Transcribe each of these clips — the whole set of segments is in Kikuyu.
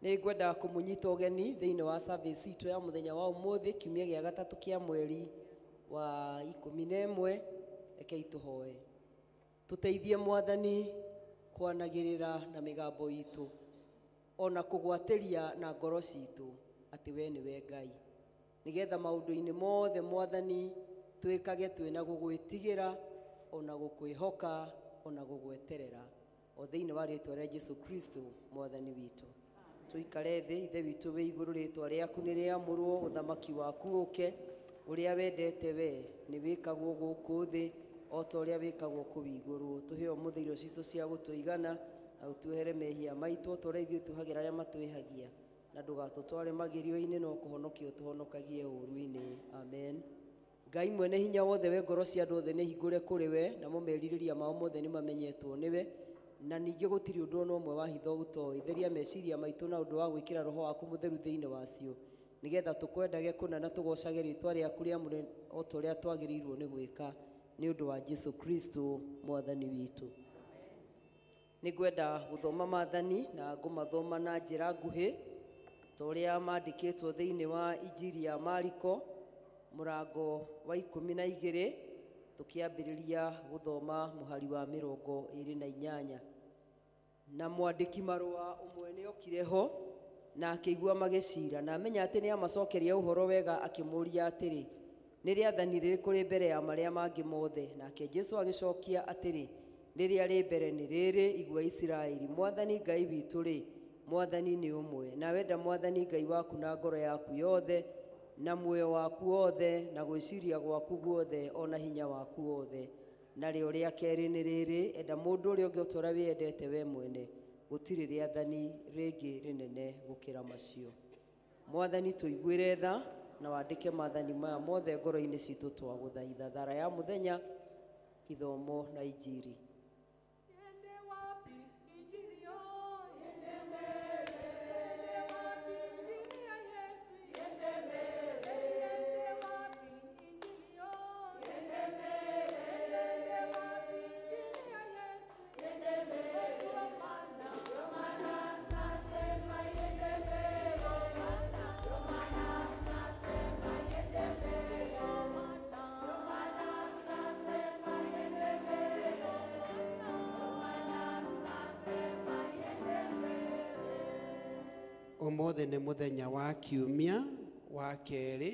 Nĩngwenda kũmũnyita ũgeni thĩinĩ wa service itũ ya mũthenya wa ũmũthĩ, kiumia gĩa gatatũ kĩa mweri wa 11. Rekei tũhoe. Tũteithie Mwathani kwanagĩrĩra na mĩgambo itũ, ona kũgwatĩria na ngoro citũ atĩ we nĩwe Ngai, nĩgetha maũndũ-inĩ mothe Mwathani twĩkage twĩna gũgwĩtigĩra, ona gũkwĩhoka, ona gũgweterera, o thĩinĩ wa rĩtwa rĩa Jesu Kristo Mwathani witũ. Tũikare thĩ. Ithe witũ wĩ igũrũ, rĩtwa rĩaku nĩ rĩamũrwo, ũthamaki waku ũke, ũrĩa wendete we nĩ wĩkagwo gũkũ thĩ o ta ũrĩa wĩkagwo kũu igũrũ. Tũhe ũmũthĩ irio citũ cia gũtũigana, na ũtuohere mehia maitũ o ta ũrĩa ithuĩ tuohagĩra arĩa matwĩhagia, na ndũgatũtware magerio-inĩ, no kũhonokia ũtũhonokagie ũũru-inĩ. Amen. Ngai mwene hinya wothe, we ngoro cia andũ othe nĩ hingũre kũrĩ we, namo merirĩria mao mothe nĩ mamenyetwo nĩwe, na ningĩ gũtirĩ ũndũ ona ũmwe wa hitho ũtoĩ. Theria meciria maitũ na ũndũ wa gwĩkĩra roho waku mũtheru thĩinĩ wacio, nĩgetha tũkwendage kũna na tũgocage rĩtwa rĩaku rĩamũre o ta ũrĩa twagĩrĩirwo nĩ gwĩka, nĩ ũndũ wa Jesu Kristo Mwathani witũ. Nĩngwenda gũthoma maathani na ngũmathoma na njĩra nguhĩ ta ũrĩa mandĩkĩtwo thĩinĩ wa Injiri ya Mariko mũrango wa 12, tũkĩambĩrĩria gũthoma mũhari wa 28. Na mwandĩki marũa ũmwe nĩokire ho na akĩigua magĩcira, na amenya atĩ nĩamacokeria ũhoro wega, akĩmũũria atĩrĩ, nĩ rĩathani rĩrĩkũ rĩ mbere ya marĩa mangĩ mothe? Nake Jesu agĩcokia atĩrĩ, rĩrĩa rĩ mbere nĩ rĩrĩ, igua Isiraeli, Mwathani Ngai witũ rĩ, Mwathani nĩ ũmwe, na wenda Mwathani Ngai waku na ngoro yaku yothe, na muoyo waku wothe, na gwĩciria gwaku guothe, ona hinya waku wothe. Narĩo rĩa kerĩ nĩ rĩrĩ, enda mũndũ ũrĩa ũngĩ o ta ũrĩa wĩyendete we mwene. Gũtirĩ rĩathani rĩngĩ rĩnene gũkĩra macio. Mwathani tũiguĩre tha na wandĩke maathani maya mothe ngoro-inĩ citũ, twagũthaitha. Thara ya mũthenya, ithomo na Injiri. Yende wapi injili yo, yende mbele. Yende wapi injili ya Yesu, yende mbele. Yende wapi injili yo, yende mbele. Yende wapi injili ya Yesu, yende mbele. Ndio maana nasema yende mbele. Ndio maana nasema yende mbele. Ndio maana nasema yende mbele. Ũmũthĩ nĩ mũthenya wa kiumia wa kerĩ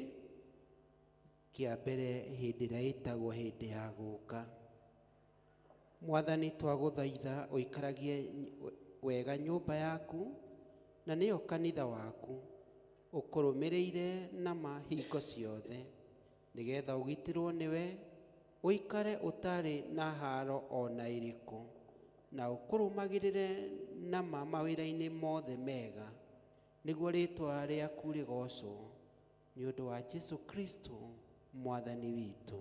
kĩa mbere hĩndĩ ĩrĩa ĩtagwo hĩndĩ ya gũka. Mwathani twagũthaitha ũikaragie wega nyũmba yaku na nĩyo kanitha waku, ũkũrũmĩrĩire na mahingo ciothe, nĩgetha ũgitĩrwo nĩwe, ũikare ũtarĩ na haro ona ĩrĩkũ, na ũkũrũmagĩrĩre na ma mawĩra-inĩ mothe mega, nĩguo rĩtwa rĩaku rĩgocwo, nĩ ũndũ wa Jesu Kristo Mwathani witũ.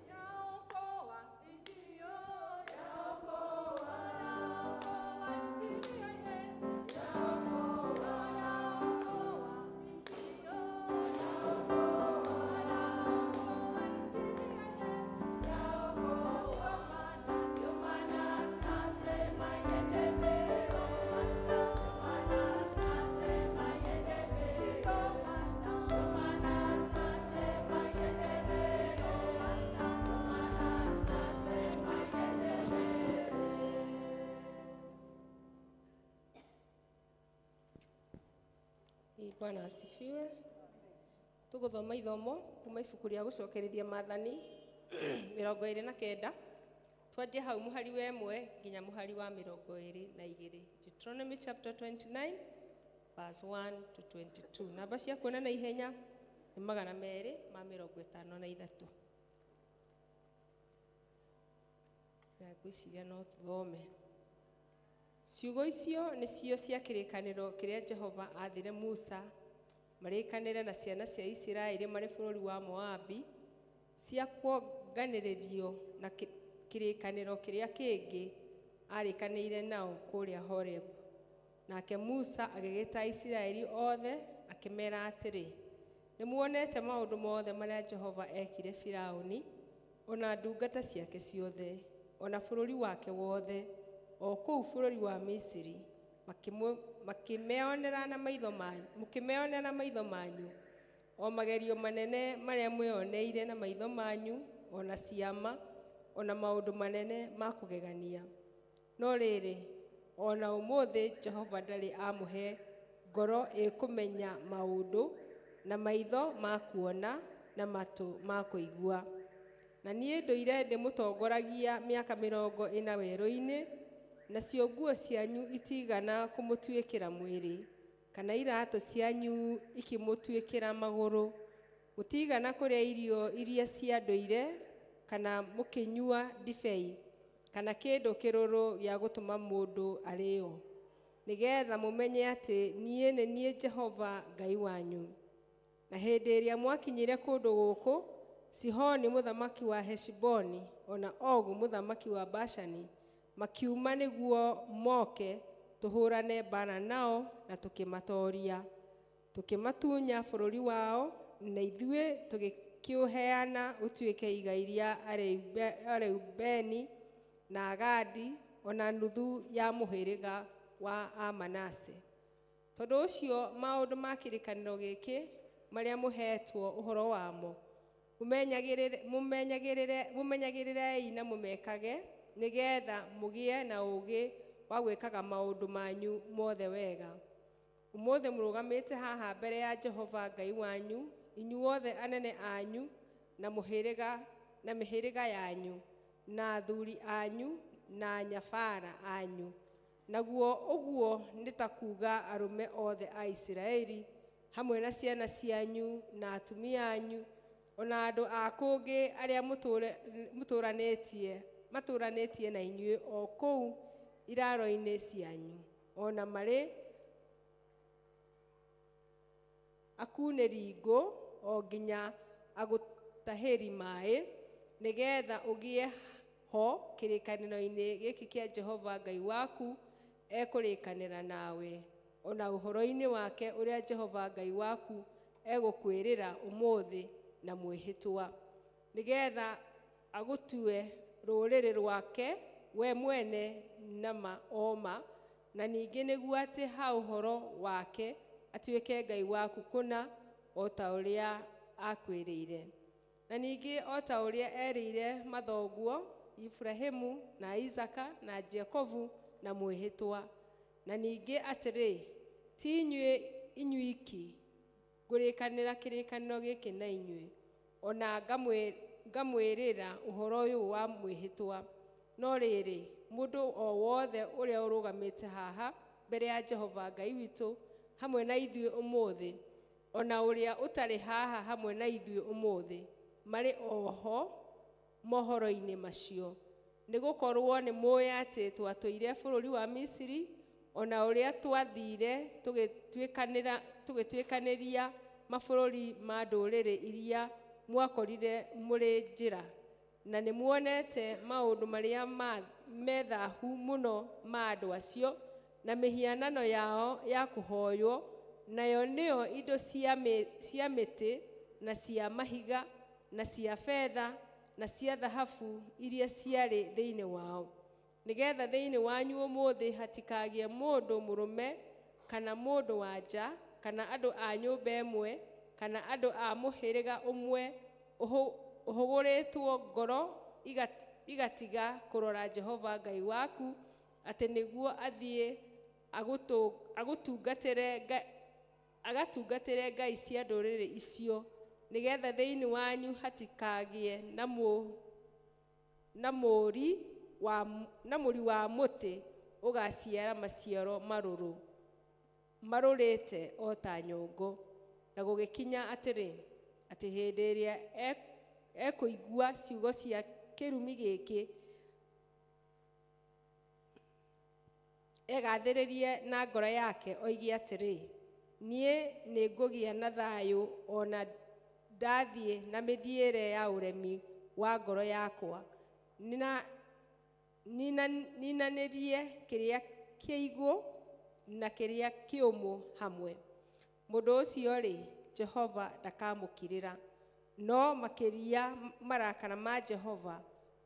Yaokoa injili yo, yaokoa, yaokoa injili ya Yesu, yaokoa, yaokoa injili yo, yaokoa, yaokoa injili ya Yesu, yaokoa. Ndio maana nasema yende mbele, ndio maana nasema yende mbele, ndio maana nasema yende mbele. Bwana asifiwe. Tuguthoma ithomo kuma ibuku ria gucokerithia maathani 29, twanjie hau muhari wa 1 nginya muhari wa 22. Deuteronomy chapter 29 verse 1 to 22. Namba cia kuona na ihenya nĩ 253. Na ngwĩciria no tuthome. Ciugo icio nĩcio cia kĩrĩkanĩro kĩrĩa Jehova aathire Musa marĩkanĩre na ciana cia Isiraeli marĩ bũrũri wa Moabi, cia kuonganĩrĩrio na kĩrĩkanĩro kĩrĩa kĩngĩ arĩkanĩire nao kũrĩa Horeb. Nake Musa agĩgĩta Isiraeli othe akĩmeera atĩrĩ, nĩmuonete maũndũ mothe marĩa Jehova ekire Firaũni ona ndungata ciake ciothe, ona bũrũri wake wothe, o kũu bũrũri wa Misiri, Makĩmeonera na maitho manyu, mũkĩmeonera na maitho manyu, o magerio manene marĩa mwĩoneire na maitho manyu, o na ciama, o na maũndũ manene ma kũgegania. No rĩrĩ, o na ũmũthĩ Jehova ndarĩ amũhe ngoro ĩkũmenya maũndũ, na maitho ma kuona, na matũ ma kũigua. Na niĩ ndũire ndĩmũtongoragia mĩaka 40 werũ-inĩ, nacio nguo cianyu itigana kũmũtuĩkĩra mwĩrĩ, kana iratũ cianyu ikĩmũtuĩkĩra magũrũ. Mũtigana kũrĩa irio iria cia ndũire, kana mũkĩnyua ndibei, kana kĩndũ kĩrũrũ gĩa gũtũma mũndũ arĩo, nĩgeetha mũmenye atĩ niĩ nĩ niĩ Jehova Ngai wanyu. Na hĩndĩ ĩrĩa mwakinyire kũndũ gũkũ, Sihoni mũthamaki wa Heshiboni o na Ogu mũthamaki wa Bashani makiuma nĩguo moke tũhũrane mbaara nao, na tũkĩmatooria. Tũkĩmatunya bũrũri wao, na ithuĩ tũgĩkĩũheana ũtuĩke igai rĩa Areubeni na Agadi, o na nuthu ya mũhĩrĩga wa Amanase. Tondũ ũcio maũndũ ma kĩrĩkanĩro gĩkĩ marĩa mũheetwo ũhoro wamo, mũmenyagĩrĩrei na mũmekage, nĩgeetha mũgĩe na ũũgĩ wa gwĩkaga maũndũ manyu mothe wega. Ũmũthĩ mũrũgamĩte haha mbere ya Jehova Ngai wanyu, inyuothe anene anyu na mũhĩrĩga na mĩhĩrĩga yanyu, na athuri anyu na anyabara anyu. Naguo ũguo nĩ ta kuuga arũme othe a Isiraeli, hamwe na ciana cianyu na atumia anyu, o na andũ a kũngĩ arĩa matũũranĩtie na inyuĩ o kũu iraro-inĩ cianyu, o na marĩ akunĩri ngũ o nginya agũtahĩri maĩ, nĩgeetha ũgĩe ho kĩrĩkanĩro-inĩ gĩkĩ kĩa Jehova Ngai waku ekũrĩkanĩra nawe, o na ũhoro-inĩ wake ũrĩa Jehova Ngai waku egũkwĩrĩra ũmũthĩ na mwĩhĩtwa, nĩgeetha agũtue rũrĩrĩ rwake we mwene na ma oma, na ningĩ nĩguo atĩ ha ũhoro wake atuĩke Ngai waku kũna, o ta ũrĩa akwĩrĩire. Na ningĩ o ta ũrĩa erĩire mathoguo Ibrahimu na Isaaka na Jakubu na mwĩhĩtwa. Na ningĩ atĩrĩ, ti inyuĩ inyuiki ngũrĩkanĩra kĩrĩkanĩro gĩkĩ na inyuĩ, o na ngamwĩrĩra ũhoro ũyũ wa mwĩhĩtwa. No rĩrĩ, mũndũ o wothe ũrĩa ũrũgamĩte haha mbere ya Jehova Ngai witũ hamwe na ithuĩ ũmũthĩ, o na ũrĩa ũtarĩ haha hamwe na ithuĩ ũmũthĩ, marĩ oho mohoro-inĩ macio. Nĩgũkorwo nĩ mũĩ atĩ twatũire bũrũri wa Misiri, o na ũrĩa twathire tũgĩtuĩkanĩria mabũrũri ma ndũrĩrĩ iria mwakorire mũrĩ njĩra, na nĩ muonete maũndũ marĩa me thaahu mũno ma andũ acio, na mĩhianano yao ya kũhoywo, nayo nĩyo indo cia mĩtĩ na cia mahiga na cia betha na cia thahabu iria ciarĩ thĩinĩ wao, nĩgeetha thĩinĩ wanyu ũmũthĩ hatikagĩe mũndũ mũrũme kana mũndũ wa nja, kana andũ a nyũmba ĩmwe, kana andũ a mũhĩrĩga ũmwe ũhũgũrĩtwo ngoro igatiga kũrora Jehova Ngai waku, atĩ nĩguo athiĩ agatungatĩre ngai cia ndũrĩrĩ icio, nĩgeetha thĩinĩ wanyu hatikagĩe na mũri wa mũtĩ ũgaciara maciaro marũrũ marũrĩte o ta nyũngũ. Na gũgĩkinya atĩrĩ, atĩ hĩndĩ ĩrĩa ekũigua ciugo cia kĩrumi gĩkĩ, egathĩrĩrie na ngoro yake oige atĩrĩ, niĩ nĩngũgĩa na thayũ o na ndathiĩ na mĩthiĩre ya ũremi wa ngoro yakwa, ninanĩrie kĩrĩa kĩigũ na kĩrĩa kĩũmũ hamwe. Mũndũ ũcio-rĩ, Jehova ndakamũkirĩra, no makĩria marakara ma Jehova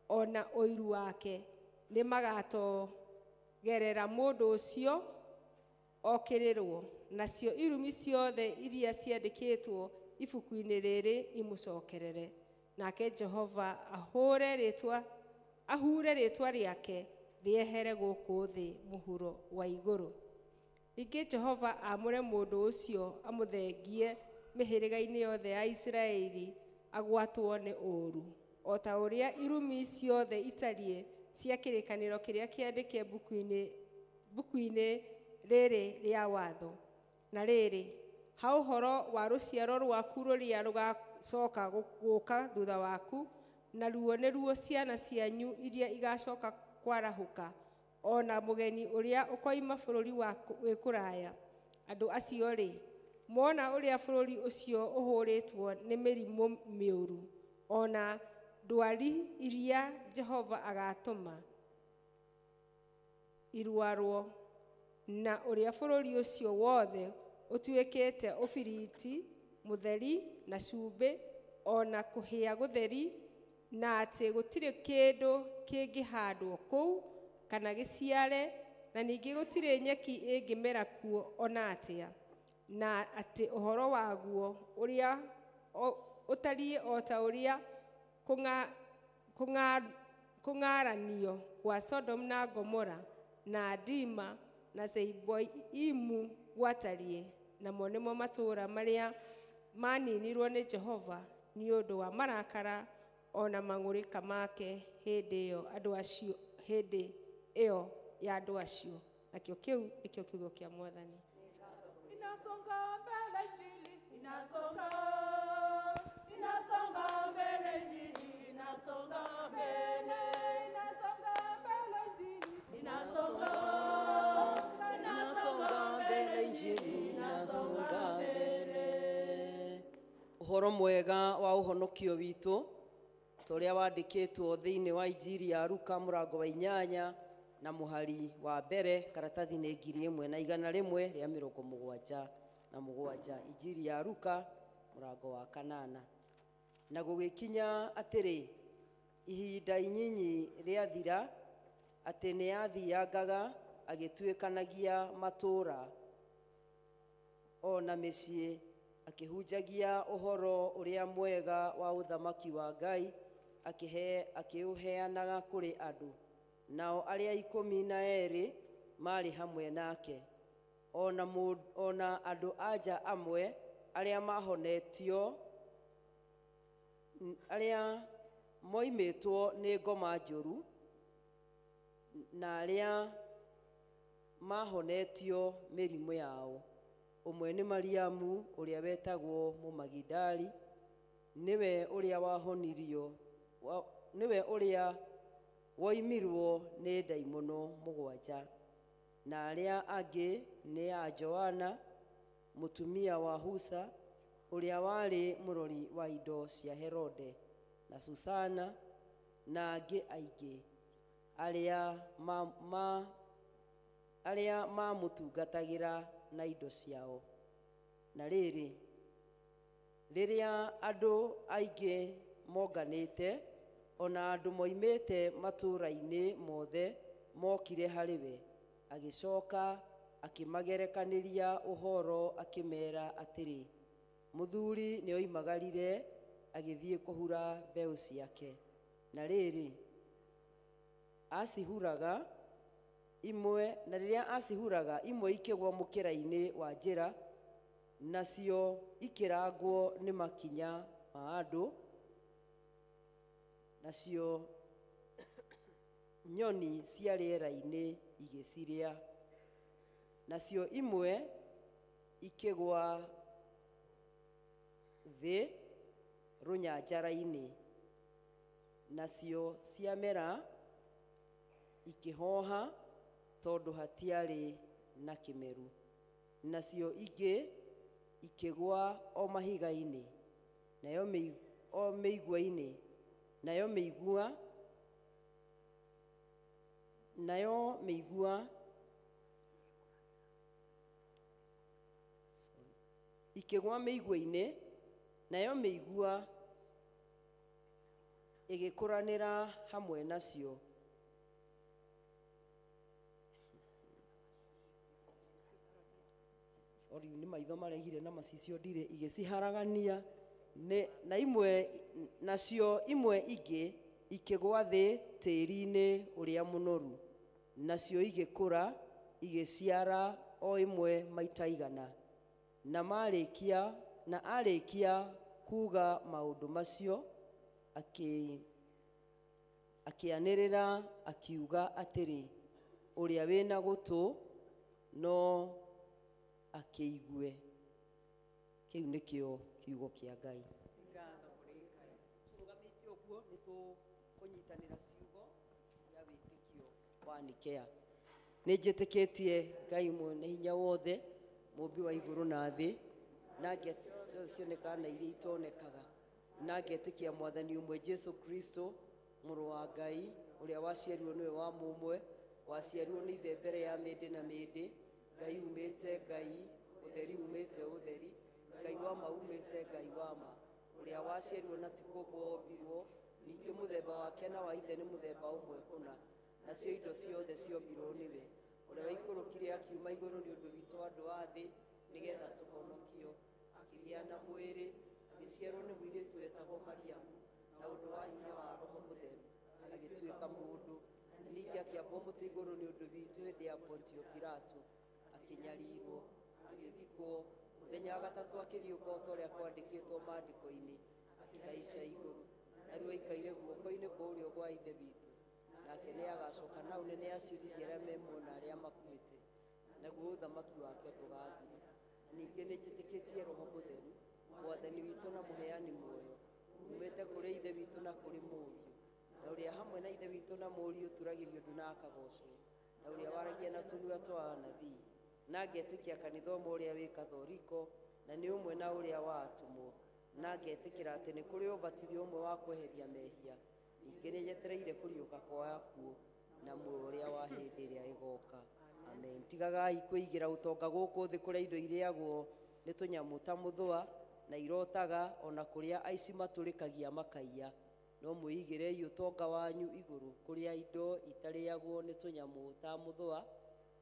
o na ũiru wake nĩmagatogerera mũndũ ũcio Okĩrĩrwo, nacio irumi ciothe iria ciandĩkĩtwo ibuku-inĩ rĩrĩ imũcokerere. Nake Jehova ahure rĩĩtwa rĩake rĩehere gũkũ thĩ mũhuro wa igũrũ. Ningĩ Jehova aamũre mũndũ ũcio amũthengie mĩhĩrĩga-inĩ yothe ya Isiraeli agwatwo nĩ ũũru, o ta ũrĩa irumi ciothe itariĩ cia kĩrĩkanĩro kĩrĩa kĩandĩke buku-inĩ rĩrĩ rĩa watho. Na rĩrĩ, ha ũhoro wa rũciaro rwaku rũrĩa rũgacoka gũka thutha waku, naruo nĩruo ciana cianyu iria igacoka kwarahũka, o na mũgeni ũrĩa ũkoima bũrũri wĩ kũraya. Andũ acio-rĩ, mona ũrĩa bũrũri ũcio ũhũrĩtwo nĩ mĩrimũ mĩũru, o na ndwari iria Jehova agatũma irwarwo, na ũrĩa bũrũri ũcio wothe ũtuĩkĩte ũbiriti mũtheri na cumbĩ, o na kũhĩa gũtheri, na atĩ gũtirĩ kĩndũ kĩngĩhandwo kũu kana gĩciare, na ningĩ gũtirĩ nyeki ĩngĩmera kuo o na atĩa, na atĩ ũhoro waguo ũrĩa ũtariĩ o ta ũrĩa kũng'aranio gwa Sodom na Gomora na Adima na Zeboimu gwatariĩ, namo nĩmo matũũra marĩa maninirwo nĩ Jehova nĩ ũndũ wa marakara o na mang'ũrĩka make hĩndĩ ĩyo ya andũ acio. Nakĩo kĩu nĩkĩo kiugo kĩa Mwathani. Inasonga mbele Injili, inasonga, inasonga mbele Injili, inasonga mbele, inasonga mbele Injili, inasonga, inasonga mbele Injili, inasonga mbele. Ũhoro mwega wa ũhonokio witũ ta ũrĩa wandĩkĩtwo thĩinĩ wa Injiri ya Luka mũrango wa 8 na mũhari wa mbere, karatathi nĩ 1177. Injiri ya Luka mũrango wa 8. Na gũgĩkinya atĩrĩ, ihinda inyinyi rĩathira, atĩ nĩathiangaga agĩtuĩkanagia matũũra o na mĩciĩ, akĩhunjagia ũhoro ũrĩa mwega wa ũthamaki wa Ngai, akĩũheanaga kũrĩ andũ. Nao arĩa 12 maarĩ hamwe nake, o na andũ anja amwe arĩa mahonetio, arĩa moimĩtwo nĩ ngoma njũru, na arĩa mahonetio mĩrimũ yao. Ũmwe nĩ Mariamu ũrĩa wetagwo Mũmagidali, nĩwe ũrĩa wahonirio, nĩwe ũrĩa woimirwo nĩ ndaimono 7, na arĩa angĩ nĩ a Joana mũtumia wa Husa ũrĩa warĩ mũrori wa indo cia Herode, na Susana, na angĩ aingĩ arĩa mamũtungatagĩra na indo ciao. Na rĩrĩ, rĩrĩa andũ aingĩ monganĩte, o na andũ moimĩte matũũra-inĩ mothe mokire harĩ we, agĩcoka akĩmagerekanĩria ũhoro akĩmeera atĩrĩ, mũthuri nĩoimagarire agĩthiĩ kũhura mbeũ ciake. Na rĩrĩ, acihuraga imwe, na rĩrĩa acihuraga imwe ikĩgwa mũkĩra-inĩ wa njĩra, nacio ikĩrangwo nĩ makinya ma andũ, nacio nyoni cia rĩera-inĩ igĩcirĩa. Nacio imwe ikĩgwa thĩ rũnyanjara-inĩ, nacio ciamera ikĩhoha tondũ hatiarĩ na kĩmeru. Nacio ingĩ ikĩgwa o mahiga-inĩ, nayo o mĩigua-inĩ, nayo mĩigua ikĩgwa mĩigua-inĩ, nayo mĩigua ĩgĩkũranĩra hamwe nacio. Sorry, nĩ maitho maregire na macicio ndirĩ, igĩciharagania na imwe nacio imwe ingĩ ikĩgwa thĩ tĩĩri-inĩ ũrĩa mũnoru, nacio igĩkũra igĩciara o ĩmwe maita 100. Na marĩkia na arĩkia kuga maũndũ macio akĩanĩrĩra akiuga atĩrĩ, ũrĩa wĩna gũtũ no akĩigue. Kĩu nĩkĩo kiugo kĩa Ngai. Tũrũgamĩte ũguo nĩ tũkũnyitanĩra ciugo cia wĩtĩkio wa Nikea. Nĩ njĩtĩkĩtie Ngai mwene hinya wothe, mũmbi wa igũrũ na thĩ, na ciothe cionekaga na iria itonekaga, na ngetĩkia Mwathani ũmwe Jesu Kristo, mũrũ wa Ngai, ũrĩa waciarirwo nĩwe wa mũmwe, waciarirwo nĩ ithe mbere ya mĩndĩ na mĩndĩ, Ngai umĩte Ngai, ũtheri umĩte ũtheri, Ngai wa ma umĩte Ngai wa ma, ũrĩa waciarirwo na ti kũmbwo ombirwo, ningĩ mũthemba wake na wa ithe nĩ mũthemba ũmwe kũna, nacio indo ciothe ciombirwo nĩwe, ũrĩa waikũrũkire akiuma igũrũ nĩ ũndũ witũ andũ a thĩ, nĩgetha tũhonokio, akĩgĩa na mwĩrĩ, agĩciarwo nĩ mũirĩtu wetagwo Mariamu, na ũndũ wa hinya wa Roho Mũtheru, agĩtuĩka mũndũ, na ningĩ akĩambwo mũtĩ igũrũ nĩ ũndũ witũ hĩndĩ ya Pontio Pilato, akĩnyarirwo, agĩthikwo, mũthenya wa gatatũ akĩriũka o ta ũrĩa kwandĩkĩtwo maandĩko-inĩ, akĩhaica igũrũ, na rĩu aikaire guoko-inĩ kwa ũrĩo gwa Ithe witũ, nake nĩ agacoka na ũnene acirithie arĩa me muoyo na arĩa makuĩte, naguo ũthamaki wake ndũgathira. Na ningĩ nĩ njĩtĩkĩtie Roho Mũtheru, Mwathani witũ na mũheani muoyo, umĩte kũrĩ Ithe witũ na kũrĩ Mũriũ, na ũrĩa hamwe na Ithe witũ na Mũriũ ũturagĩrio ndu na akagocwo, na ũrĩa waragia na tũnua twa anabii, na ngetĩkia kanitha ũmwe ũrĩa wĩ Kathoriko, na nĩ ũmwe na ũrĩa wa atũmwo, na ngetĩkĩra atĩ nĩ kũrĩ ũbatithio ũmwe wa kweheria mehia, ningĩ nĩ njetereire kũriũka kwa akuũ na muoyo ũrĩa wa hĩndĩ ĩrĩa ĩgoka. Amen. Tigagai kwĩigĩra ũtonga gũkũ thĩ kũrĩa indo irĩagwo nĩ tũnyamũ ta mũthũa na irotaga, ona kũrĩa aici matũrĩkagia makaiya, no mwĩigĩrei ũtonga wanyu igũrũ kũrĩa indo itarĩagwo nĩ tũnyamũ ta mũthũa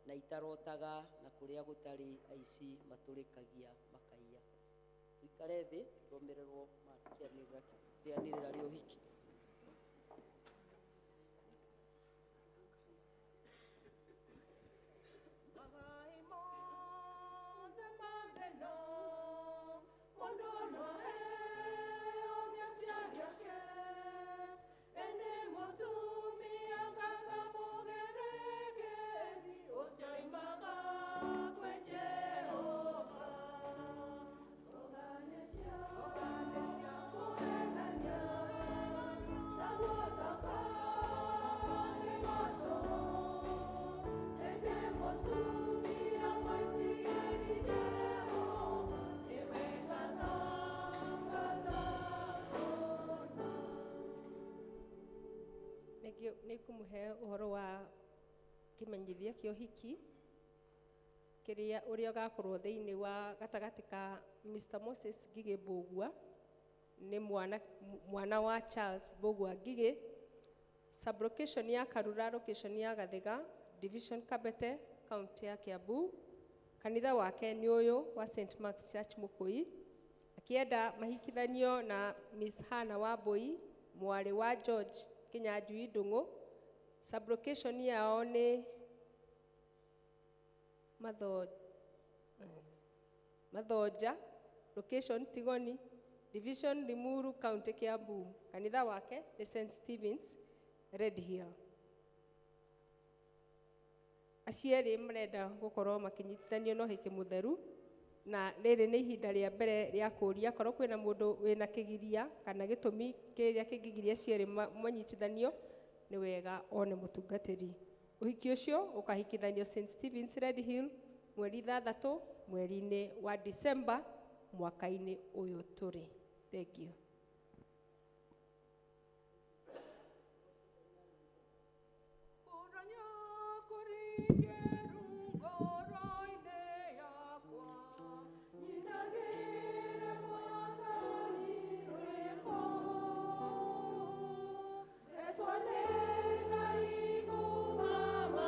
na itarotaga, na kũrĩa gũtarĩ aici matũrĩkagia makaiya. Tuikare thĩ tũrũmĩrĩrwo rĩanĩrĩra rĩa ũhiki. Nĩ ngũmũhe ũhoro wa kĩmenyithia kĩa ũhiki kĩrĩa ũrĩa ũgakorwo thĩinĩ wa gatagatĩ ka Mr. Moses Ngigĩ Mbũgua, nĩ mwana wa Charles Mbũgua Ngigĩ, sublocation ya Karura, location ya Gathiga, division Kabete, county ya Kiambu. Kanitha wake nĩ ũyũ wa St. Mark's Church Mũkũi, akĩenda mahikithanio na Miss Hannah Wambui, mwarĩ wa George Kinyanjui Ndung'u. Sublocation yao nĩ Mathonja, location Tigoni, division Limuru, county Kiambu. Kanitha wake nĩ St. Stephen's Red Hill. Acio erĩ marenda gũkorwo makĩnyitithanio na ũhiki mũtheru, na rĩrĩ nĩ ihinda rĩa mbere rĩa kũũria korwo kwĩna mũndũ wĩna kĩgiria kana gĩtũmi kĩrĩa kĩngĩgiria acio erĩ manyitithanio, nĩ wega one mũtungatĩri. Ũhiki ũcio ũkahikithanio St. Stephen's Red Hill mweri 6 mweri-inĩ wa December mwaka-inĩ ũyũ tũrĩ. Thank you. Mama,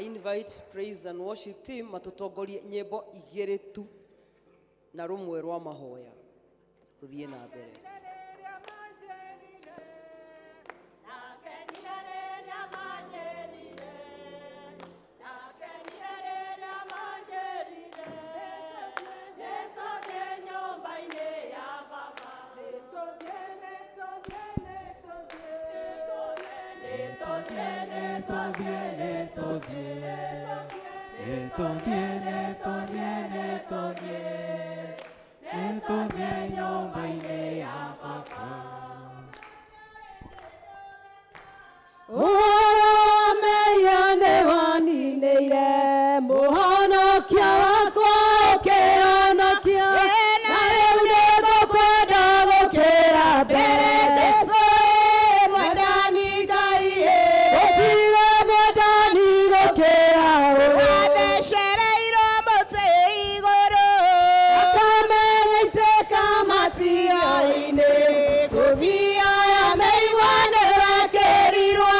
Invite praise and worship team matũtongorie nyĩmbo igĩrĩ tu na rũmwe rwa mahoya tũthiĩ na mbere. Mũhonokia wakwa ũkĩhonokia, na rĩu nĩngũkwenda gũkĩra mbere. Jesũ mwendani Ngai, Gũtirĩ mwendani gũkĩra ũyũ. Wathecereirwo mũtĩ igũrũ, Thakame ĩitĩka matigio-inĩ, ngũbia ya mĩigua nĩwekĩrirwo.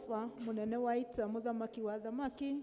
Jehova mũnene wa ita mũthamaki wa thamaki,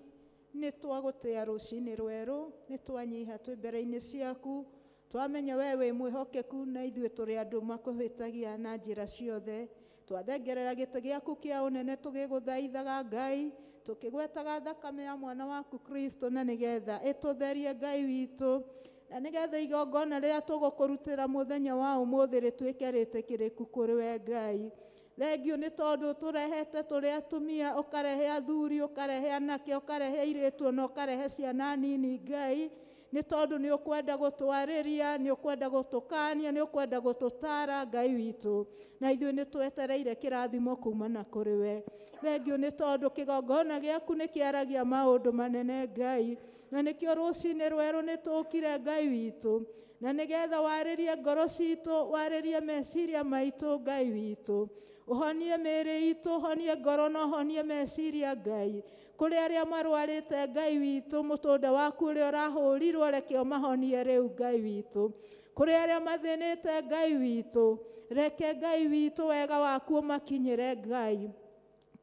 nĩ twagũtĩa rũcinĩ rwerũ, nĩ twanyiha twĩ mbere-inĩ ciaku, twamenya we wĩ mwĩhokeku na ithuĩ tũrĩ andũ makũhĩtagia na njĩra ciothe. Twathengerera gĩtĩ gĩaku kĩa ũnene tũgĩgũthaithaga Ngai, tũkĩgwetaga thakame ya mwana waku Kristo, na nĩgetha ĩtũtherie Ngai witũ, na nĩgetha igongona rĩrĩa tũgũkũrutĩra mũthenya wa ũmũthĩ rĩtuĩke rĩtĩkĩrĩku kũrĩ we Ngai. Thengiũ nĩ tondũ tũrehete tũrĩ atumia, ũkarehe athuri, ũkarehe anake, ũkarehe airĩtu, na ũkarehe ciana nini Ngai, nĩ tondũ nĩ ũkwenda gũtwarĩria, nĩ ũkwenda gũtũkania, nĩ ũkwenda gũtũtara Ngai witũ, na ithuĩ nĩ twetereire kĩrathimo kumana kũrĩ we. Thengiũ nĩ tondũ kĩgongona gĩaku nĩ kĩaragia maũndũ manene Ngai, na nĩkĩo rũcinĩ rwerũ nĩ tũkire Ngai witũ, na nĩgetha warĩrie ngoro citũ, warĩrie meciria maitũ Ngai witũ, ũhonie mĩĩrĩ itũ, ũhonie ngoro na ũhonie meciria Ngai. Kũrĩ arĩa marwarĩte Ngai witũ, mũtũnda waku ũrĩa ũrahũrirwo reke ũmahonie rĩu Ngai witũ. Kũrĩ arĩa mathĩnĩte Ngai witũ, reke Ngai witũ wega waku ũmakinyĩre Ngai.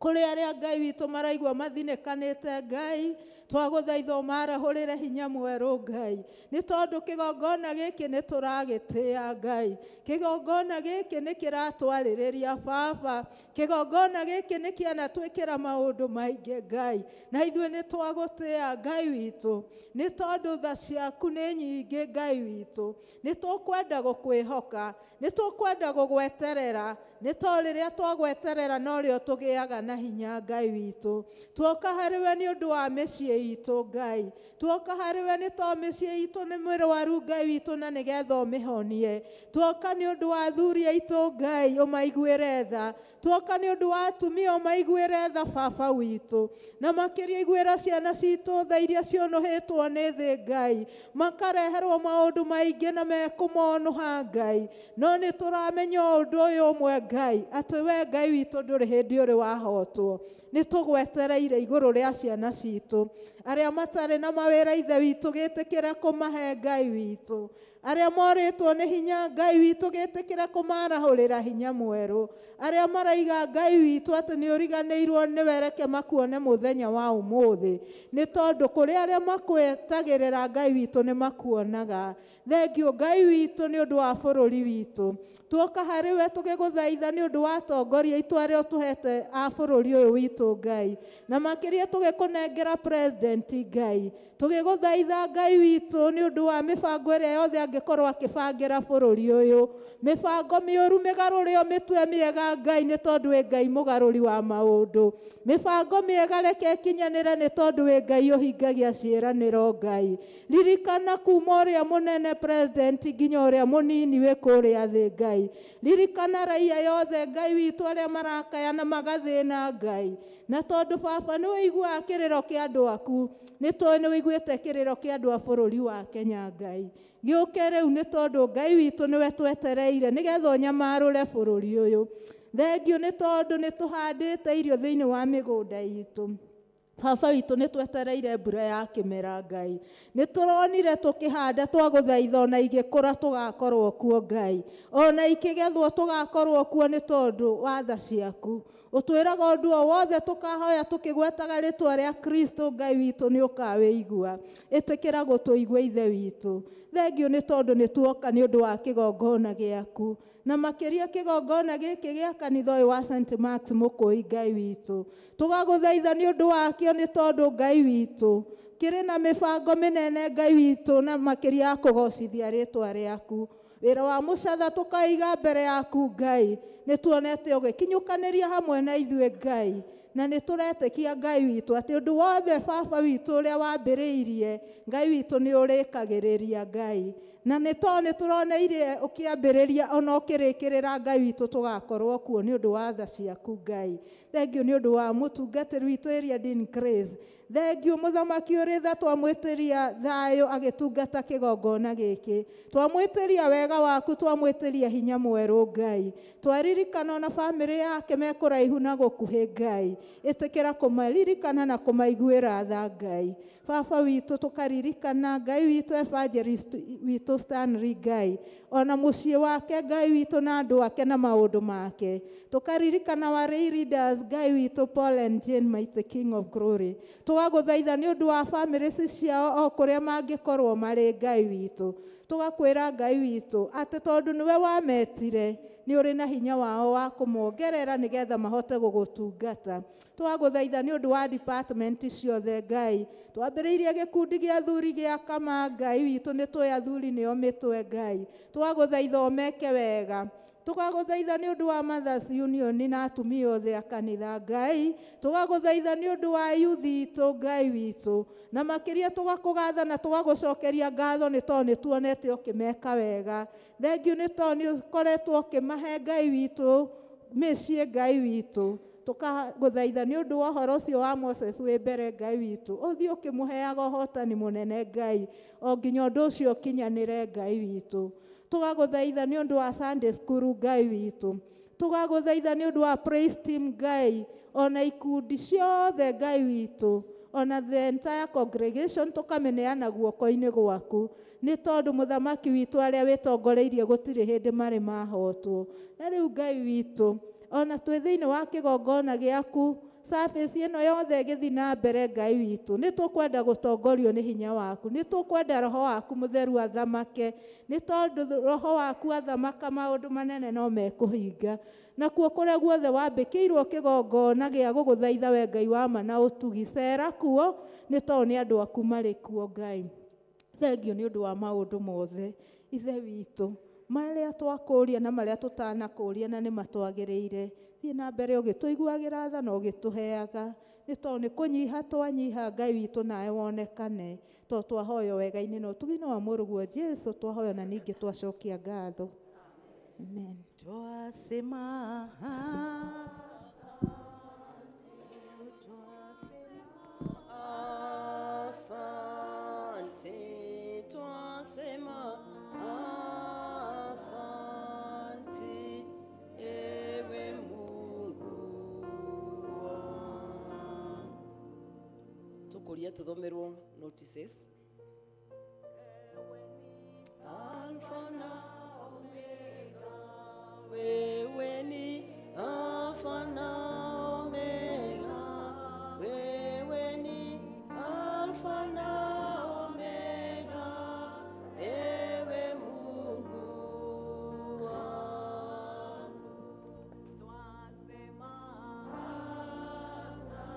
Kũrĩ arĩa Ngai witũ maraigua mathinĩkanĩte Ngai, twagũthaitha ũmarahũrĩre hinya mwerũ Ngai, nĩ tondũ kĩgongona gĩkĩ nĩ tũragĩtĩĩa Ngai, kĩgongona gĩkĩ nĩ kĩratwarĩrĩria Baba, kĩgongona gĩkĩ nĩ kĩanatwĩkĩra maũndũ maingĩ Ngai, na ithuĩ nĩ twagũtĩĩa Ngai witũ, nĩ tondũ tha ciaku nĩ nyingĩ Ngai witũ, nĩ tũkwenda gũkwĩhoka, nĩ tũkwenda gũgweterera, nĩ tondũ rĩrĩa twagweterera norĩo tũgĩaga na hinya Ngai witũ. Tuoka harĩ we nĩ ũndũ wa mĩciĩ itũ Ngai, tuoka harĩ we nĩ tondũ mĩciĩ itũ nĩ mĩrwaru Ngai witũ, na nĩgetha ũmĩhonie. Tuoka nĩ ũndũ wa athuri aitũ Ngai, ũmaiguĩre tha. Tuoka nĩ ũndũ wa atumia, ũmaiguĩre tha Baba witũ, na makĩria iguĩra ciana citũ tha iria ciũnũhĩtwo nĩ thĩ Ngai, makareherwo maũndũ maingĩ na mekũmonũha Ngai, no nĩ tũramenya ũndũ ũyũ ũmwe Ngai, atĩ we Ngai witũ ndũrĩ hĩndĩ ũrĩ wahotwo. Nĩ tũgwetereire igũrũ rĩa ciana citũ, arĩa matarĩ na mawĩra Ithe witũ gĩtĩkĩra kũmahe Ngai witũ, arĩa morĩtwo nĩ hinya Ngai witũ gĩtĩkĩra kũmarahũrĩra hinya mwerũ, arĩa maraiga Ngai witũ atĩ nĩ ũriganĩirwo nĩwe, reke makuone mũthenya wa ũmũthĩ, nĩ tondũ kũrĩ arĩa makwetagĩrĩra Ngai witũ nĩ makuonaga. Thengiũ Ngai witũ nĩ ũndũ wa bũrũri witũ, tuoka harĩ we tũgĩgũthaitha nĩ ũndũ wa atongoria aitũ arĩa ũtũhete a bũrũri ũyũ witũ Ngai, na makĩria tũgĩkũnengera president Ngai, tũgĩgũthaitha Ngai witũ nĩ ũndũ wa mĩbango ĩrĩa yothe angĩkorwo akĩbangĩra bũrũri ũyũ, mĩbango mĩũru mĩgarũre ũmĩtue mĩega Ngai, nĩ tondũ wĩ Ngai mũgarũri wa maũndũ, mĩbango mĩega reke ĩkinyanĩre, nĩ tondũ wĩ Ngai ũhingagia ciĩranĩro Ngai. Ririkana kuma ũrĩa mũnene president nginya ũrĩa mũnini wĩ kũrĩa thĩ Ngai, ririkana raia yothe Ngai witũ arĩa marakaya na magathĩna Ngai, na tondũ Baba nĩ ũiguaga kĩrĩro kĩa andũ aku, nĩ tũĩ nĩ ũiguĩte kĩrĩro kĩa andũ a bũrũri wa Kenya Ngai, gĩũke rĩu nĩ tondũ Ngai witũ nĩwe twetereire nĩgetha ũnyamarũre bũrũri ũyũ. Thengiũ nĩ tondũ nĩ tũhandĩte irio thĩinĩ wa mĩgũnda itũ. Baba witũ nĩ twetereire mbura ya kĩmera Ngai, nĩ tũronire tũkĩhanda twagũthaitha ona igĩkũra tũgakorwo kuo Ngai, ona ikĩgethwo tũgakorwo kuo nĩ tondũ wa tha ciaku. Ũtwĩraga ũndũ o wothe tũkahoya tũkĩgwetaga rĩtwa rĩa Kristo Ngai witũ nĩ ũkawĩigua. Ĩtĩkĩra gũtũigua Ithe witũ. Thengiũ nĩ tondũ nĩ tuoka nĩ ũndũ wa kĩgongona gĩaku, na makĩria kĩgongona gĩkĩ gĩa kanitha ũyũ wa St. Mark's Mũkũi Ngai witũ, tũgagũthaitha nĩ ũndũ wakĩo nĩ tondũ Ngai witũ kĩrĩ na mĩbango mĩnene Ngai witũ, na makĩria ya kũgocithia rĩtwa rĩaku. Wĩra wa mũcatha tũkaiga mbere yaku Ngai, nĩ tuonete ũgĩkinyũkanĩria hamwe na ithuĩ Ngai, na nĩ tũretĩkia Ngai witũ atĩ ũndũ wothe Baba witũ ũrĩa wambĩrĩirie Ngai witũ nĩ ũrĩkagĩrĩria Ngai, na nĩ tondũ nĩ tũroneire ũkĩambĩrĩria ona ũkĩrĩkĩrĩra Ngai witũ tũgakorwo kuo nĩ ũndũ wa tha ciaku Ngai. Thengiũ nĩ ũndũ wa mũtungatĩri witũ area Dean Grace, thengiũ mũthamaki ũrĩ tha, twamwĩtĩria thayũ agĩtungata kĩgongona gĩkĩ, twamwĩtĩria wega waku, twamwĩtĩria hinya mwerũ Ngai, twaririkana ona bamĩrĩ yake mekũraihu na gũkuhĩ Ngai, ĩtĩkĩra kũmaririkana na kũmaiguĩra tha Ngai. Baba witũ tũkaririkana Ngai witũ evangelist witũ Stanley Ngai ona mũciĩ wake Ngai witũ na andũ ake na maũndũ make. Tũkaririkana wa leaders Ngai witũ Paul and Jane, mighty King of Glory. Tũgagũthaitha nĩ ũndũ wa famĩlĩ ciao o kũrĩa mangĩkorwo marĩ Ngai witũ. Tũgakwĩra Ngai witũ atĩ tondũ nĩwe wametire nĩ ũrĩ na hinya wao wa kũmongerera nĩgetha mahote gũgũtungata. Twagũthaitha nĩ ũndũ wa department ciothe Ngai. Twambĩrĩirie gĩkundi gĩa athuri gĩa Kama Ngai witũ nĩ tũĩ athuri nĩo mĩtwe Ngai. Twagũthaitha ũmeke wega. Tũgagũthaitha nĩ ũndũ wa Mothers Union na atumia othe a kanitha Ngai. Tũgagũthaitha nĩ ũndũ wa youth itũ Ngai witũ. Na makĩria tũgakũgatha na tũgagũcokeria ngatho nĩ tondũ nĩ tuonete ũkĩmeka wega. Thengiũ nĩ tondũ nĩ ũkoretwo ũkĩmahe Ngai witũ mĩciĩ Ngai witũ. Tũkagũthaitha nĩ ũndũ wa ũhoro ũcio wa Moses wĩ mbere Ngai witũ. Ũthiĩ ũkĩmũheaga ũhotani mũnene Ngai o nginya ũndũ ũcio ũkinyanĩre Ngai witũ. Tũgagũthaitha nĩ ũndũ wa Sunday school Ngai witũ. Tũgagũthaitha nĩ ũndũ wa praise team Ngai ona ikundi ciothe Ngai witũ ona the entire congregation tũkamĩneana guoko-inĩ gwaku nĩ tondũ mũthamaki witũ arĩa wĩtongoreirie gũtirĩ hĩndĩ marĩ mahotwo. Na rĩu Ngai witũ ona twĩ thĩinĩ wa kĩgongona gĩaku service ĩno yothe ĩgĩthiĩ na mbere Ngai witũ nĩ tũkwenda gũtongorio nĩ hinya waku, nĩ tũkwenda roho waku mũtheru athamake nĩ tondũ roho waku athamaka maũndũ manene no mekũhinga. Nakuo kũrĩa guothe wambĩkĩirwo kĩgongona gĩa gũgũthaitha we Ngai wa ma na ũtugi cera kuo nĩ tondũ nĩ andũ aku marĩ kuo Ngai. Thengiũ nĩ ũndũ wa maũndũ mothe Ithe witũ marĩa twakũria na marĩa tũtanakũria na nĩ matwagĩrĩire. Thiĩ na mbere ũgĩtũiguagĩra tha na ũgĩtũheaga nĩ tondũ nĩ kũnyiha twanyiha Ngai witũ nawe wonekane tondũ twahoya wega-inĩ na ũtugi-inĩ wa mũrũguo Jesũ twahoya na ningĩ twacokia ngatho. Amen. Twasema asante, twasema asante ewe Mungu wangu. Tukuria tuthomerwo notices. Alpha na Omega, wewe ni Alpha na Omega, wewe ni Alpha na Omega, ewe Mungu wangu. Twasema asante,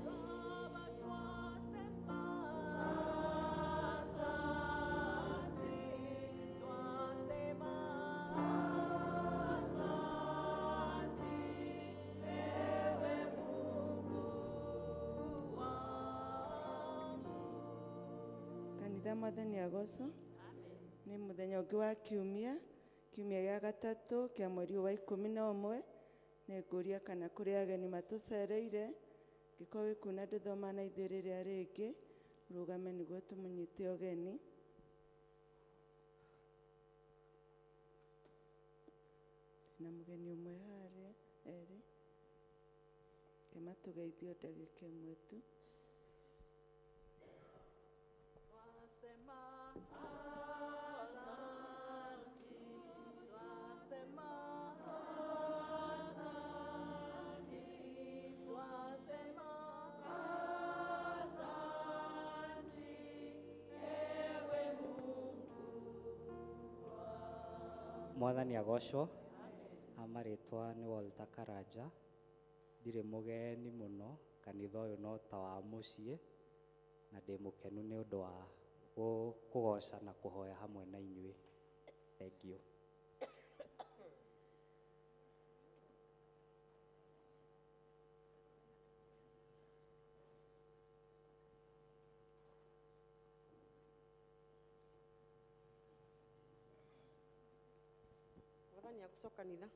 Baba, twasema asante, twasema asante, ewe Mungu wangu. Kanitha mwathani agocwo. Nĩ mũthenya ũngĩ wa kiumia, kiumia gĩa gatatũ kĩa mweri wa 11. Nĩ ngũria kana kũrĩ ageni matũcereire ngĩkorwo wĩ kuo na ndũthoma na ithuĩ rĩrĩa rĩngĩ rũgame nĩguo tũmũnyite ũgeni. Na mũgeni ũmwe harĩa erĩ kematũgeithio ndagĩka ĩmwe tu. Twasema asante, twasema asante, twasema asante, ewe Mungu wangu. Mwathani agocwo. Amarĩtwa nĩ Walter Karanja. Ndirĩ mũgeni mũno kanitha ũyũ no ta wa mũciĩ na ndĩ mũkenu nĩ ũndũ wa kũgoca na kũhoya hamwe na inyuĩ. Thank you. Mwathani agocwo kanitha.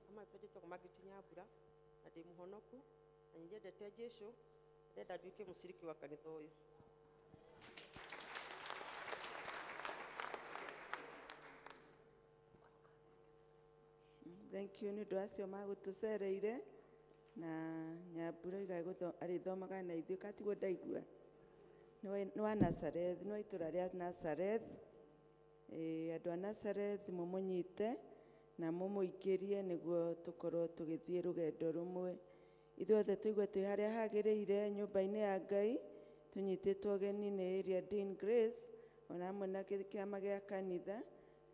Amarĩtwa njĩtagwo Margaret Nyambura na ndĩ mũhonoku na nĩnyendete Jesũ, ndenda nduĩke mũciriki wa kanitha ũyũ. Thank you nĩ ũndũ acio magũtũcereire na Nyambura oiga arĩthomaga na ithuĩ katiguo ndaigua. Nĩ wa Nazareth, nĩ wa itũra rĩa Nazareth. Andũ a Nazareth mũmũnyite na mũmũingĩrie nĩguo tũkorwo tũgĩthiĩ rũgendo rũmwe. Ithuothe tũigue twĩ harĩa hagĩrĩire nyũmba-inĩ ya Ngai, tũnyitĩtwo ũgeni nĩ Area Dean Grace, ona hamwe na kĩama gĩa kanitha,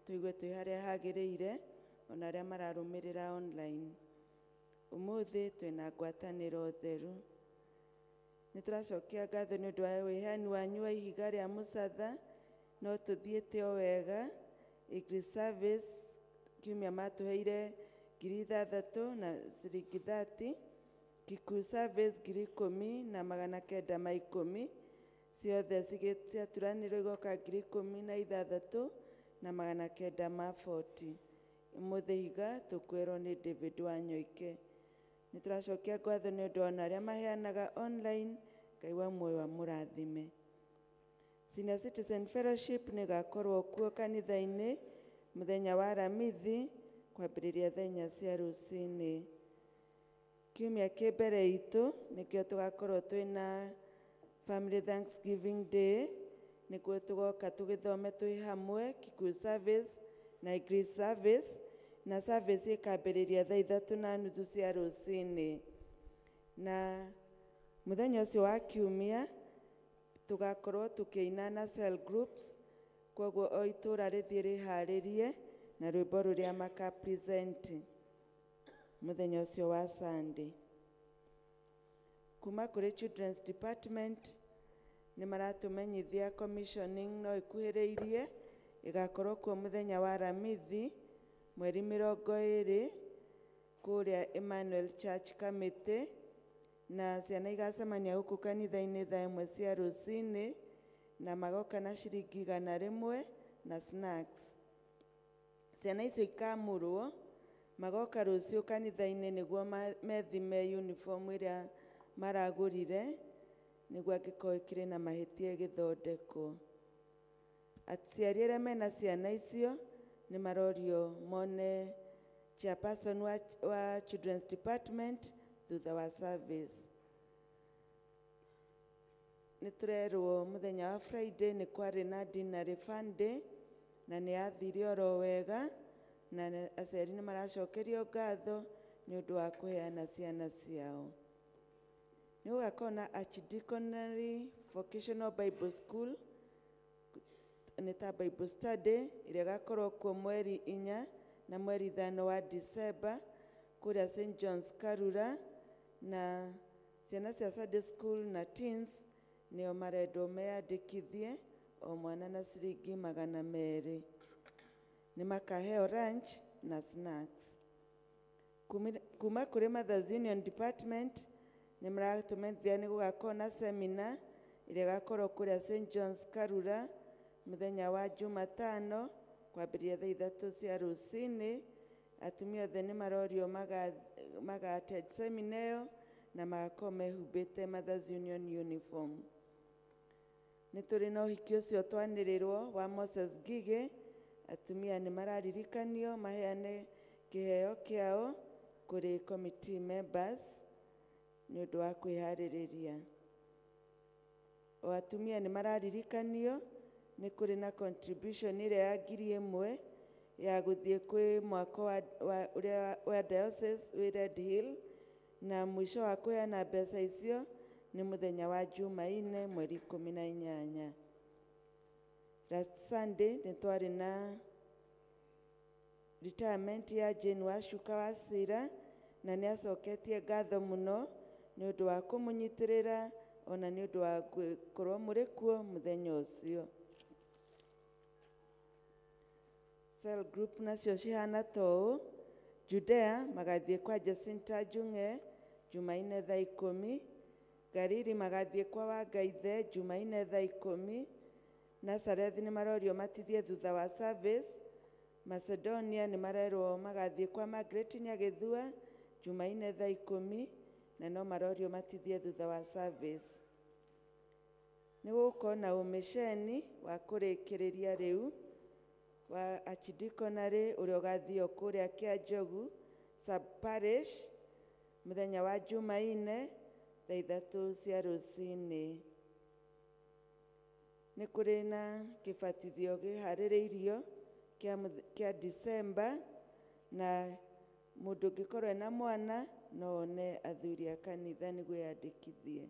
tũigue twĩ harĩa hagĩrĩire, ona arĩa mararũmĩrĩra online. Ũmũthĩ twĩna ngwatanĩro theru. Nĩ tũracokia ngatho nĩ ũndũ wa wĩheani wanyu wa ihiga rĩa mũcatha, no tũthiĩte o wega. English service kiumia matũheire 6,000 na ciringi 30, Kikuyu service 10,910, ciothe ciaturanĩrwo igoka 16,940. Ũmũthĩ ihiga tũkwĩrwo nĩ David Wanyoike. Nĩ tũracokia ngatho nĩ ũndũ ona arĩa maheanaga online, Ngai wa muoyo amũrathime. Senior Citizen Fellowship nĩ ĩgakorwo kuo kanitha-inĩ mũthenya wa Aramithi kwambĩrĩria thaa 4 cia rũcinĩ. Kiumia kĩ mbere itũ nĩkĩo tũgakorwo twĩna Family Thanksgiving Day, nĩkuo tũgoka tũgĩthome twĩ hamwe Kikuyu service na English service, na service ĩkambĩrĩria thaa 3:30 cia rũcinĩ. Na mũthenya ũcio wa kiumia tũgakorwo tũkĩina na cell groups, koguo o itũra rĩthiĩ rĩharĩrie na rwĩmbo rũrĩa maka present mũthenya ũcio wa Sunday. Kuma kũrĩ Children's Department nĩ maratũmenyithia commissioning no ĩkuhĩrĩirie, ĩgakorwo kuo mũthenya wa Aramithi mweri 20 kũrĩa Emmanuel Church Committee, na ciana igacemania gũkũ kanitha-inĩ thaa 1 cia rũcinĩ, na magoka na ciringi 100 na snacks. Ciana icio ikamũrwo magoka rũciũ kanitha-inĩ nĩguo methime uniform ĩrĩa maragũrire, nĩguo angĩkorwo ĩkĩrĩ na mahĩtia ĩgĩthondekwo. Aciari arĩa mena ciana icio nĩ marorio mone chairperson wa Children's Department thutha wa service. Nĩ tũrerwo mũthenya wa Friday nĩ kwarĩ na dinner fund day, na nĩ yathire oro wega, na aciari nĩ maracokerio ngatho nĩ ũndũ wa kũheana ciana ciao. Nĩ gũgakorwo na Archdeaconry Vocational Bible School, nĩ ta Bible study ĩrĩa ĩgakorwo kuo mweri 4 na mweri 5 wa December kũrĩa St John's Karura, na ciana cia Sunday school na teens nĩo marendwo meyandĩkithie o mwana na ciringi 200. Nĩ makaheo lunch na snacks. Kuma kũrĩ Mothers Union Department nĩ maratũmenyithia nĩ gũgakorwo na seminar ĩrĩa ĩgakorwo kũrĩa St John's Karura mũthenya wa Jumatano kwambĩrĩria thaa 3 cia rũcinĩ. Atumia othe nĩ marorio maga attend seminar ĩyo na magakorwo mehumbĩte Mothers Union uniform. Nĩ tũrĩ na ũhiki ũcio twanĩrĩrwo wa Moses Ngigĩ. Atumia nĩ mararirikanio maheane kĩheo kĩao kũrĩ committee members nĩ ũndũ wa kwĩharĩrĩria. O atumia nĩ mararirikanio nĩ kũrĩ na contribution ĩrĩa ya 1,000 ya gũthiĩ kwĩ mwako ũrĩa wa diocese wĩ Red Hill, na mũico wa kũheana mbeca icio nĩ mũthenya wa Jumaine mweri 18. Last Sunday nĩ twarĩ na retirement ya Jane Wacuka wa Cira, na nĩ acoketie ngatho mũno nĩ ũndũ wa kũmũnyitĩrĩra ona nĩ ũndũ wa gũkorwo mũrĩ kuo mũthenya ũcio. Cell group nacio cihana ta ũũ: Judea magathiĩ kwa Jacinta Njung'e Jumaine thaa 10, Galili magathiĩ kwa Wangaithe Jumaine thaa 10, Nazareth nĩ marorio matithie thutha wa service, Macedonia nĩ marerwo magathiĩ kwa Margaret Nyagĩthua Jumaine thaa 10, na no marorio matithie thutha wa service. Nĩ gũgũkorwo na ũmĩceni wa kũrĩkĩrĩria rĩu wa Archdeaconry ũrĩa ũgathiĩ kũrĩa Kĩanjogu sub parish mũthenya wa Jumaine thaa 3 cia rũcinĩ. Nĩ kũrĩ na kĩbatithio kĩharĩrĩirio kĩa December, na mũndũ ũngĩkorwo ena mwana no one athuri a kanitha nĩguo eyandĩkithie.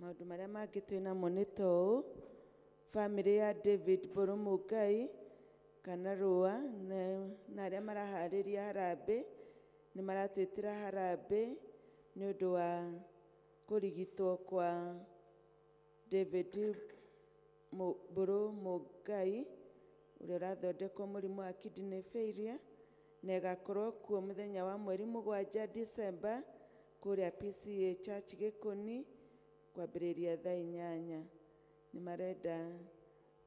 Maũndũ marĩa mangĩ twĩ namo nĩ ta ũũ: bamĩrĩ ya David Mbũrũ Mũngai kana Rũa na arĩa maraharĩria harambĩ nĩ maratwĩtĩra harambĩ nĩ ũndũ wa kũrigitwo kwa David Mbũrũ Mũngai ũrĩa ũrathondekwo mũrimũ wa kidney failure, na ĩgakorwo kuo mũthenya wa mweri 7 December kũrĩa PCEA Church Gĩkũni kwambĩrĩria thaa 8. Nĩ marenda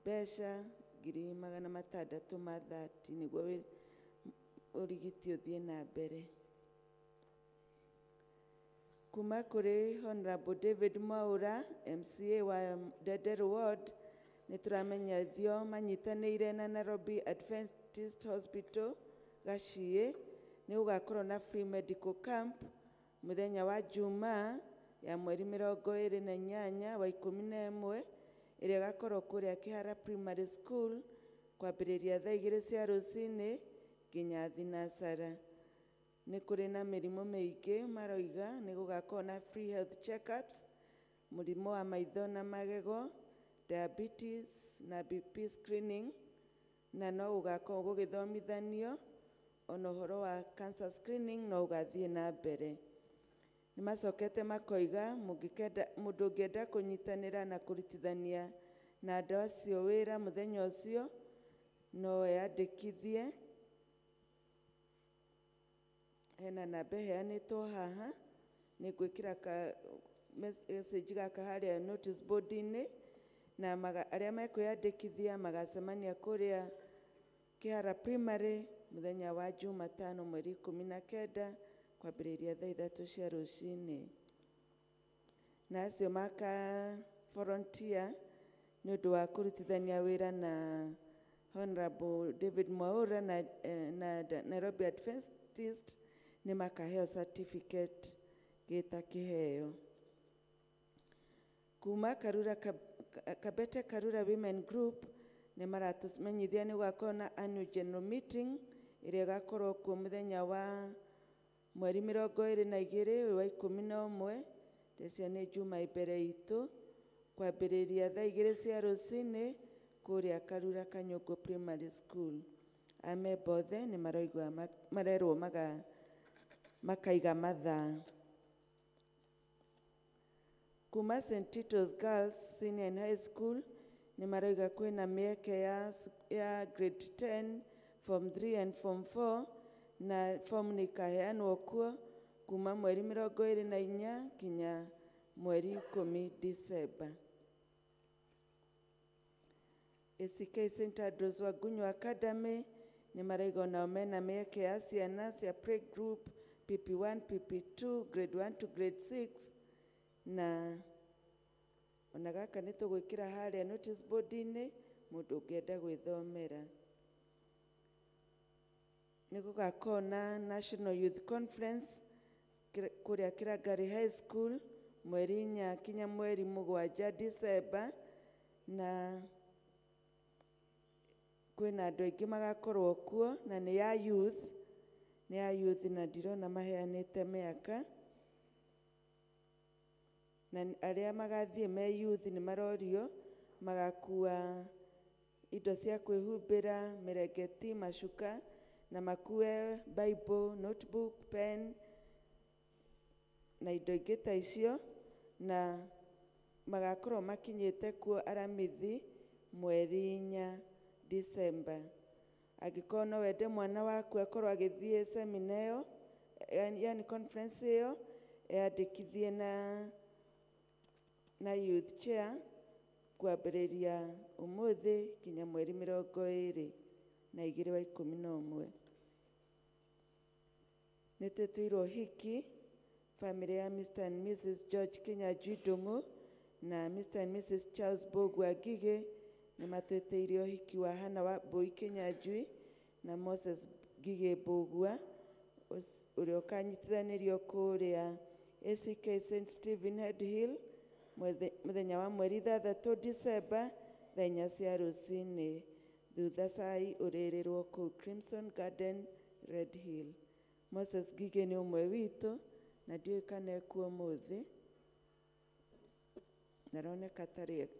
mbeca 630,000 nĩguo ũrigiti ũthiĩ na mbere. Kuma kũrĩ Honorable David Mwaura, MCA wa Ndenderu Ward, nĩ tũramenyithio manyitanĩire na Nairobi Adventist Hospital Gaciĩ nĩ gũgakorwo na free medical camp mũthenya wa Jumaa ya mweri 28 wa 11 ĩrĩa ĩgakorwo kũrĩa Kĩhara Primary School kwambĩrĩria thaa 2 cia rũcinĩ nginya thinacara. Nĩ kũrĩ na mĩrimũ mĩingĩ maroiga nĩ gũgakorwo na free health checkups, mũrimũ wa maitho na magego, diabetes na BP screening, na no gũgakorwo gũgĩthomithanio ona ũhoro wa cancer screening no ũgathiĩ na mbere. Nĩ macokete makoiga mũndũ ũngĩenda kũnyitanĩra na kũrutithania na andũ acio wĩra mũthenya ũcio no eyandĩkithie. Hena namba ĩheanĩtwo haha, nĩ ngwĩkĩra ka message gaka harĩa notice board-inĩ, na arĩa mekwĩyandĩkithia magacemania kũrĩa Kĩhara Primary mũthenya wa Jumatano mweri 19 kwambĩrĩria thaa 3 cia rũcinĩ. Na acio maka volunteer nĩ ũndũ wa kũrutithania wĩra na Honorable David Mwaura na Nairobi Adventist nĩ makaheo certificate gĩta kĩheo. Kuma Karura Kabete Karura Women Group nĩ maratũmenyithia nĩ gũgakorwo na annual general meeting ĩrĩa ĩgakorwo kuo mũthenya wa mweri 22 wa 11, ndĩcia nĩ Juma mbere itũ, kwambĩrĩria thaa 2 cia rũcinĩ kũrĩa Karura Kanyũngũ Primary School. Amemba othe nĩ maroigua marerwo makaiga mathaa. Kuma St. Tito's Girls Senior and High School nĩ maroiga kwĩna mĩeke ya grade 10, form 3 and form 4, na form nĩ ikaheanwo kuo kuma mweri 24 kinya mweri 10 December. ACK St. Andrews Wagunyu Academy nĩ maraiga onao mena mĩeke ya ciana cia playgroup PP1, PP2, grade 1 to grade 6, na ona gaka nĩ tũgwĩkĩra harĩa notice board-inĩ mũndũ ũngĩenda gwĩthomera. Nĩ gũgakorwo na National Youth Conference kũrĩa Kĩrangari High School mweri 4 kinya mweri 7 December, na kwĩna andũ aingĩ magakorwo kuo, na nĩ ya youth, nĩ ya youth na ndirona maheanĩte mĩaka, na arĩa magathiĩ me youth nĩ marorio magakua indo cia kwĩhumbĩra, mĩrengeti, macuka, na makue Bible, notebook, pen na indo ingĩ ta icio, na magakorwo makinyĩte kuo Aramithi mweri 4 December. Angĩkorwo no wende mwana waku akorwo agĩthiĩ semina ĩyo, yani conference ĩyo, eyandĩkithie na youth chair kwambĩrĩria ũmũthĩ kinya mweri 22 wa 11. Nĩ twĩtĩirwo hiki family ya Mr. and Mrs. George Kinyanjui Ndung'u na Mr. and Mrs. Charles Mbũgua Ngigĩ nĩ matwĩtĩire ũhiki wa Hannah wa Mbũi Kinyanjui na Moses Ngigĩ Mbũgua ũrĩa ũkanyitithanĩrio kũrĩa ACK St. Stephen Head Hill Mũthenya wa mweri 6 December thaa 4 cia rũcinĩ. Thutha cai ũrĩrĩrwo kũu Crimson Garden, Red Hill. Moses Ngigĩ nĩ ũmwe witũ na ndiũĩ kana ekuo ũmũthĩ. Naroneka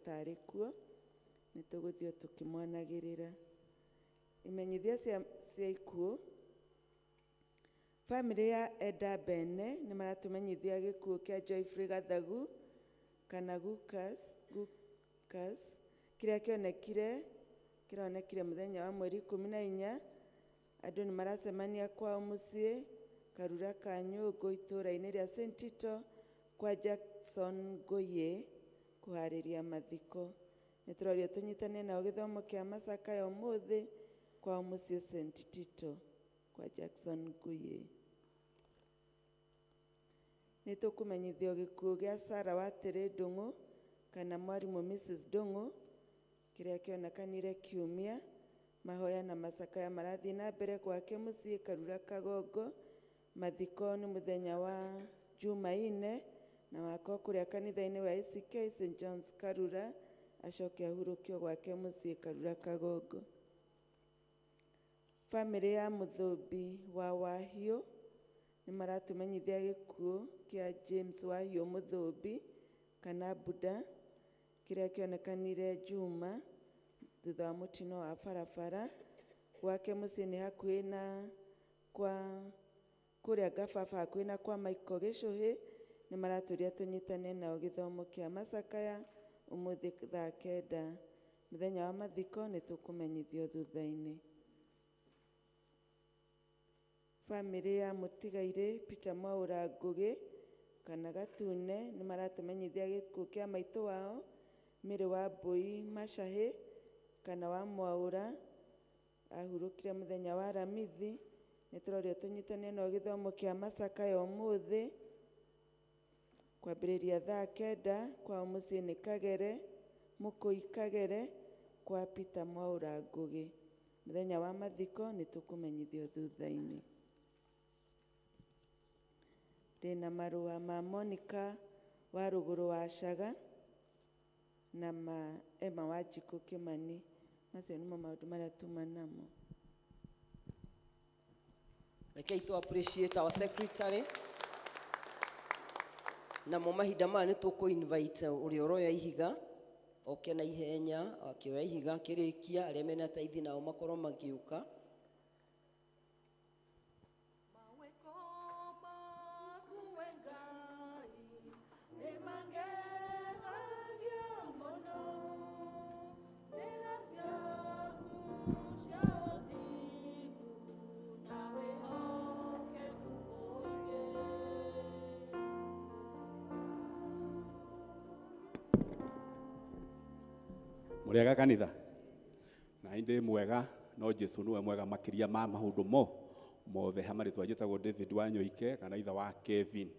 tarĩ kuo, nĩ tũgũthiĩ tũkĩmwanagĩrĩra. Imenyithia cia ikuũ. Famĩlĩ ya Eda Bene nĩ maratũmenyithia gĩkuũ kĩa Joyfrey Gathagu kana Gukas kĩrĩa kĩronekire mũthenya wa mweri 14. Andũ nĩ maracemania kwao mũciĩ Karura ka Nyũngũ itũũra-inĩ rĩa St. Tito kwa Jackson Ngũyĩ kũharĩria mathiko. Nĩ tũrorio tũnyitane nao gĩthomo kĩa macakaya ũmũthĩ kwao mũciĩ St. Tito kwa Jackson Ngũyĩ. Nĩ tũkũmenyithio gĩkuũ gĩa Sarah Watĩrĩ Ndung'u kana mwarimũ Mrs. Ndung'u kĩrĩa kĩonekanire kiumia. Mahoya na macakaya marathiĩ na mbere gwake mũciĩ Karura Kagongo. Mathiko nĩ mũthenya wa Jumaine na wako kũrĩa kanitha-inĩ wa ACK St. John's Karura, acoke ahurũkio gwake mũciĩ Karura Kagongo. Famĩlĩ ya Mũthũmbi wa Wahiũ nĩ maratũmenyithia gĩkuũ kĩa James Wahiũ Mũthũmbi kana Buda kĩrĩa kĩonekanire Juma thutha wa mũtino wa barabara. Gwake mũciĩ nĩ hakuhĩ na kwa kũrĩa Ngababa hakuhĩ na kwa Michael Gĩcũhĩ. Nĩ maratũria tũnyitane nao gĩthomo kĩa macakaya ũmũthĩ thaa 9. Mũthenya wa mathiko nĩ tũkũmenyithio thutha-inĩ. Famĩlĩ ya Mũtigairĩ Peter Mwaũra Ngũgĩ kana Gatune nĩ maratũmenyithia gĩkuũ kĩa maitũ wao Mary wa Mbũi Macahĩ kana wa Mwaũra, ahurũkire mũthenya wa Aramithi. Nĩ tũrorio tũnyitane nao gĩthomo kĩa macakaya ũmũthĩ kwambĩrĩria thaa 9 kwao mũciĩ nĩ Kagere Mũkũi Kagere kwa Peter Mwaũra Ngũgĩ. Mũthenya wa mathiko nĩ tũkũmenyithio thutha-inĩ. Ndĩna marũa ma Monica wa Rũgũrũ wa Caga na ma Emma wa Njikũ Kĩmani. Macio nĩmo maũndũ marĩa tuma namo. Rekei tu appreciate our secretary. Namo mahinda maya nĩ tũkũ invite ũrĩa ũroya ihiga oke na ihenya, akĩoya ihiga akĩrĩkia, arĩa mena taithi nao makorwo magĩũka. Mũrĩega kanitha na inde mwega no Jesu niwe mwega makiria ma maundu mo mothe. Hama rĩtwa njĩtagwo David Wanyoike kana ithe wa Kevin,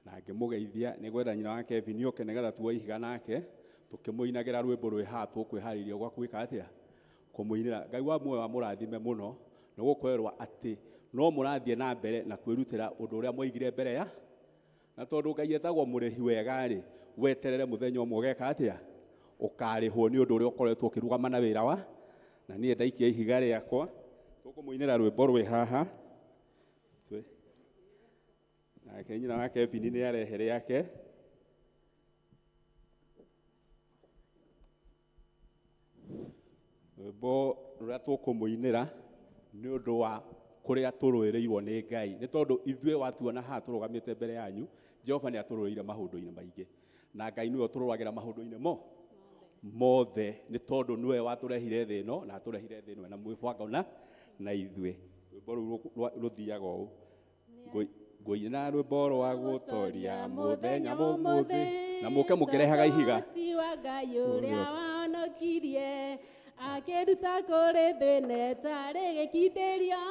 na ngĩmũgeithia nĩ ngwenda nyina wa Kevin oke nĩgetha tuoe ihiga nake tũkĩmũinagĩra rwĩmbo rwĩ haha tũkwĩharĩria gwa gwĩka atĩa kũmũinĩra. Ngai wa muoyo amũrathime mũno nĩ gũkorwo atĩ no mũrathiĩ na mbere na kwĩrutĩra ũndũ ũrĩa mwaigire mbere ya na tondũ Ngai etagwo mũrĩhi wega-rĩ, weterere mũthenya ũmwe ũgeka atĩa ũkarĩhwo nĩ ũndũ ũrĩa ũkoretwo ũkĩrũgama na wĩra wa na niĩ ndaikia ihiga rĩakwa. Tũkũmũinĩra rwĩmbo rwĩ haha nake nyina wa Kevin nĩ arehe rĩake. Rwĩmbo rũrĩa tũkũmũinĩra nĩ ũndũ wa kũrĩa tũrũĩrĩirwo nĩ Ngai, nĩ tondũ ithuĩ watuona haha tũrũgamĩte mbere yanyu, Jehova nĩ atũrũĩrĩire maũndũ-inĩ maingĩ na Ngai nĩwe ũtũrũagĩra maũndũ-inĩ mo mothe, nĩ tondũ nĩwe watũrehire thĩ ĩno na atũrehire thĩ ĩno na mwĩbanga na ithuĩ. Rwĩmbo rũu rũthiaga ũũ: ngũina rwĩmbo rwa gũtoria mũthenya mũmũthĩ, na mũke mũkĩrehaga ihiga. Wa Ngai ũrĩa wahonokirie akĩruta kũrĩ thĩna ĩtarĩ gĩkindĩrio,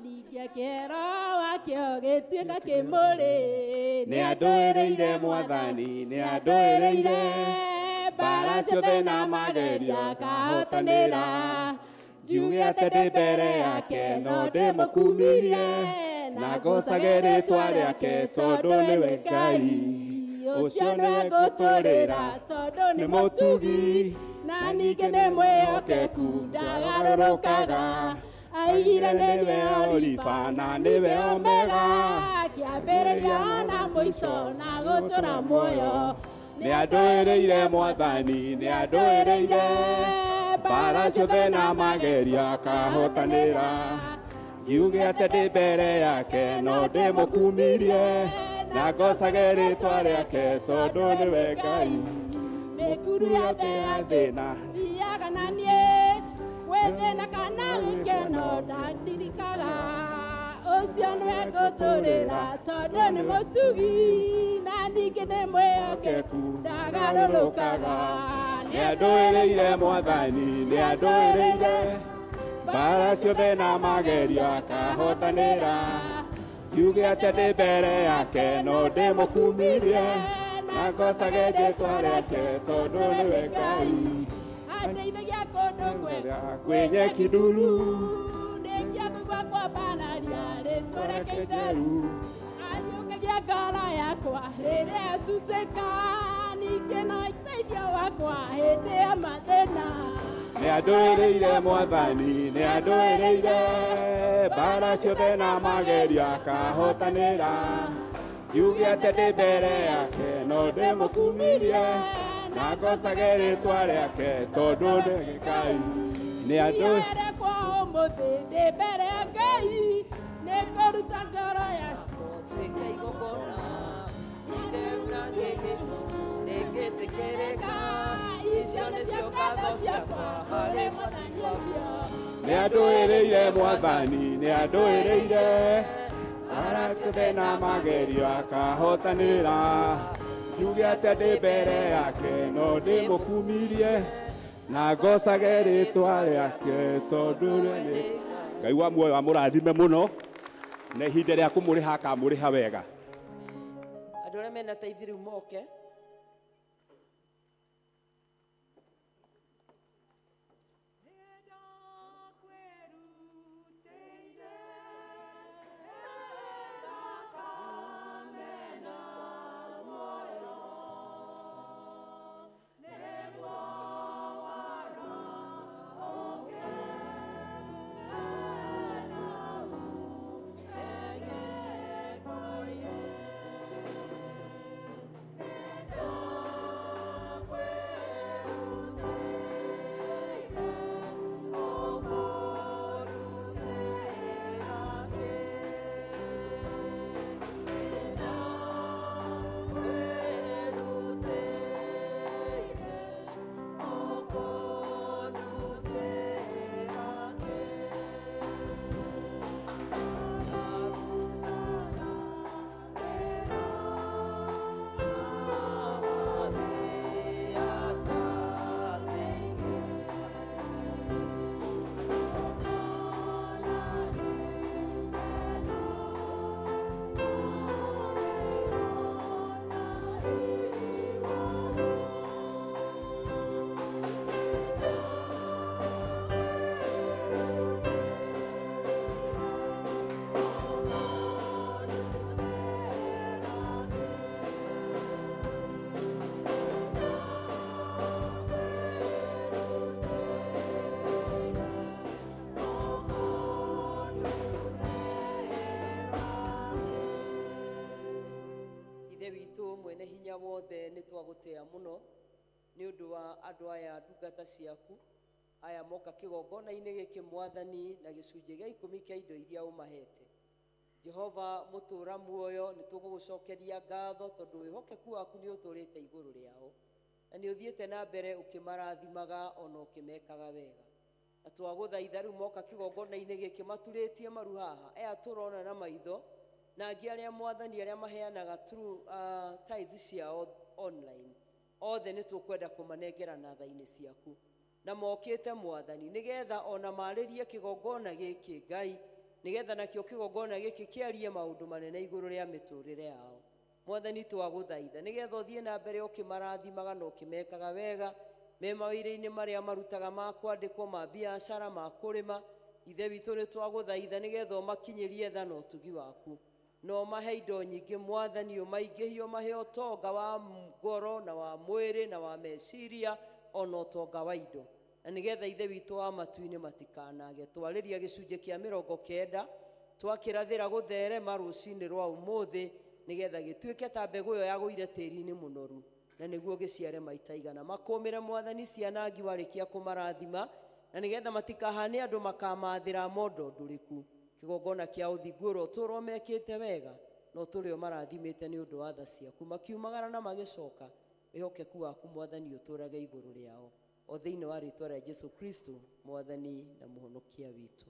ningĩ akĩhera wakĩo gĩtuĩka kĩmũrĩ. Nĩ andũĩrĩire Mwathani, nĩ andũĩrĩire mbara ciothe na magerio akahotanĩra, njuge atĩ ndĩ mbere yake no ndĩmũkumirie, na ngocage rĩtwa rĩake tondũ nĩwe Ngai. Ũcio nĩwe ngũtũrĩra tondũ nĩ mũtugi na ningĩ nĩ mwĩhokeku ndagarũrũkaga. Aigire nĩwe Alifa na nĩwe Omega, kĩambĩrĩria na mũico na gũtũra muoyo. Nĩ andũĩrĩire Mwathani, nĩ andũĩrĩire mbara ciothe na magerio akahotanĩra. Njiuge atĩ ndĩ mbere yake no ndĩmũkumirie na ngocage rĩtwa rĩake tondũ nĩwe Ngai. Mĩkuru yothe ya thĩna thiaga na niĩ gwĩ thĩna kana gĩkeno ndandirikaga. Ũcio nĩwe ngũtũrĩra tondũ nĩ mũtugi na ningĩ nĩ mwĩhokeku ndagarũrũkaga. Nĩ andũĩrĩire Mwathani, nĩ andũĩrĩire mbara ciothe na magerio akahotanĩra. Njiuge atĩ ndĩ mbere yake no ndĩmũkumirie na ngocage rĩtwa rĩake tondũ nĩwe Ngai. Andeithagia kũndũ kwega kwĩ nyeki nduru ndĩkia kũigua kwambararia rĩtwa rĩake itheru. Ariũkagia ngoro yakwa rĩrĩa yacucĩka, ningĩ no iteithio wakwa hĩndĩ ya mathĩna. Nĩ andũĩrĩire Mwathani, nĩ andũĩrĩire mbara ciothe na magerio akahotanĩra. Njiuge atĩ ndĩ mbere yake no ndĩmũkumirie na ngocage rĩtwa rĩake tondũ nĩ Ngai. Nĩ andũ Ndiarekwo ũmũthĩ ndĩ mbere ya Ngai, nĩ kũruta ngoro yakwa Tuĩke igongona itheru na rĩgĩtĩkĩrĩka. Icio nĩcio ngatho ciakwa harĩ Mwathani ũcio. Nĩ andũĩrĩire Mwathani, nĩ andũĩrĩire mbara ciothe na magerio akahotanĩra. Njuge atĩ ndĩ mbere yake no ndĩmũkumirie na ngocage rĩtwa rĩake tondũ nĩ Ngai wa muoyo amũrathime mũno na ihinda rĩa kũmũrĩha akamũrĩha wega. Andũ arĩa mena taithi rĩu moke. Mwene hinya wothe nĩ twagũtĩa mũno nĩ ũndũ wa andũ aya ndungata ciaku aya moka kĩgongona-inĩ gĩkĩ Mwathani na gĩcunjĩ gĩa ikũmi kĩa indo iria ũmahete. Jehova mũtũũra muoyo, nĩ tũgũgũcokeria ngatho tondũ wĩhokeku waku nĩ ũtũũrĩte igũrũ rĩao na nĩ ũthiĩte na mbere ũkĩmarathimaga ona ũkĩmekaga wega. Na twagũthaitha rĩu moka kĩgongona-inĩ gĩkĩ maturĩtie maru haha aya tũrona na maitho na angĩ arĩa Mwathani arĩa maheanaga through tithes ciao online othe nĩ tũkwenda kũmanengera na tha-inĩ ciaku na mokĩte Mwathani nĩgetha ona marĩrie kĩgongona gĩkĩ Ngai, nĩgetha nakĩo kĩgongona gĩkĩ kĩarie maũndũ manene igũrũ rĩa mĩtũrĩre yao. Mwathani twagũthaitha nĩgetha ũthiĩ na mbere ũkĩmarathimaga na ũkĩmekaga wega me mawĩra-inĩ marĩa marutaga ma kwandĩkwo, ma biacara, ma kũrĩma. Ithe witũ nĩ twagũthaitha nĩgetha ũmakinyĩrie tha na ũtugi waku. No mahe indo nyingĩ Mwathani, ũmaingĩhie, ũmahe ũtonga wa ngoro na wa mwĩrĩ na wa meciria, ona ũtonga wa indo, na nĩgetha Ithe witũ wa matu-inĩ matikanage. Twarĩria gĩcunjĩ kĩa 90 twakĩrathĩra gũtherema rũcinĩ rwa ũmũthĩ, nĩgetha gĩtuĩke ta mbegũ ĩyo yagũire tĩri-inĩ mũnoru, na nĩguo gĩciare maita igana. Makũmĩre Mwathani ciana ngi warĩkia kũmarathima, na nĩgetha matikahane andũ makamathĩra mondo ndũrĩku. Kĩgongona kĩa ũthingu ũrĩa ũtũũrwo mekĩte wega, na ũtũũre ũmarathimĩte nĩ ũndũ wa tha ciaku, makiumagara na magĩcoka. Wĩhokeku waku Mwathani ũtũũrage igũrũ rĩao, o thĩinĩ wa rĩtwa rĩa Jesu Kristo Mwathani na Mũhonokia witũ.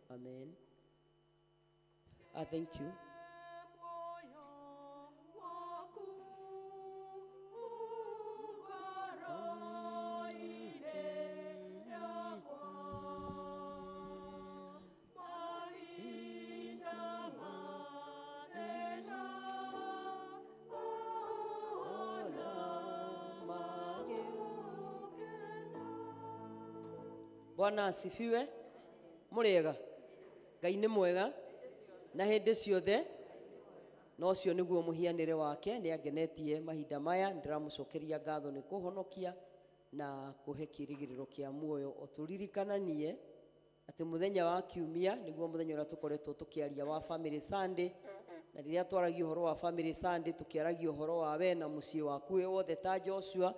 Amen. Thank you. Bwana asifiwe. Mũrĩega? Ngai nĩ mwega na hĩndĩ ciothe, na ũcio nĩguo mũhianĩre wake. Nĩ angenetie mahinda maya, ndĩramũcokeria ngatho nĩ kũhonokia na kũhe kĩĩrĩgĩrĩro kĩa muoyo. O tũririkananie atĩ mũthenya wa kiumia nĩguo mũthenya ũrĩa tũkoretwo tũkĩaria wa Family Sunday, na rĩrĩa twaragia ũhoro wa Family Sunday tũkĩaragia ũhoro wa we na mũciĩ waku wĩ wothe ta Joshua,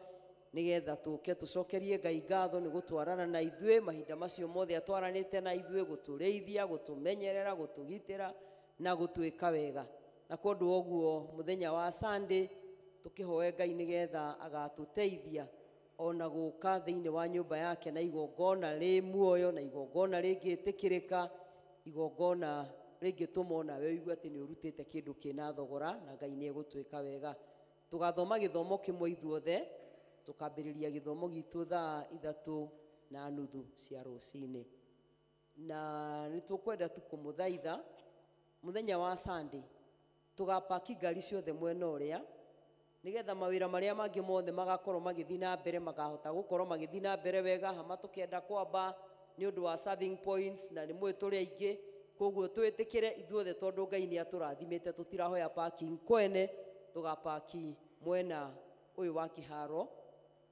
nĩgetha tũke tũcokerie Ngai ngatho nĩ gũtwarana na ithuĩ mahinda macio mothe atwaranĩte na ithuĩ, gũtũrĩithia, gũtũmenyerera, gũtũgitĩra na gũtwĩka wega. Na kwa ũndũ ũguo mũthenya wa Sunday tũkĩhoe Ngai nĩgetha agatũteithia ona gũka thĩinĩ wa nyũmba yake na igongona rĩ muoyo, na igongona rĩngĩtĩkĩrĩka, igongona rĩngĩtũma onawe ũigue atĩ nĩ ũrutĩte kĩndũ kĩna thogora, na Ngai nĩ egũtwĩka wega. Tũgathoma gĩthomo kĩmwe ithuothe, tũkambĩrĩria gĩthomo gitũ thaa 3:30 cia rũcinĩ, na nĩ tũkwenda tu kũmũthaitha mũthenya wa Sunday tũgapaki ngari ciothe mwena ũrĩa, nĩgetha mawĩra marĩa mangĩ mothe magakorwo magĩthiĩ na mbere, makahota gũkorwo magĩthiĩ na mbere wega. Hama tũkĩenda kwamba nĩ ũndũ wa serving points, na nĩ mũĩ tũrĩ aingĩ, koguo twĩtĩkĩre ithuothe tondũ Ngai nĩ atũrathimĩte, tũtirahoya parking kwene, tũgapaki mwena ũyũ wa kĩharo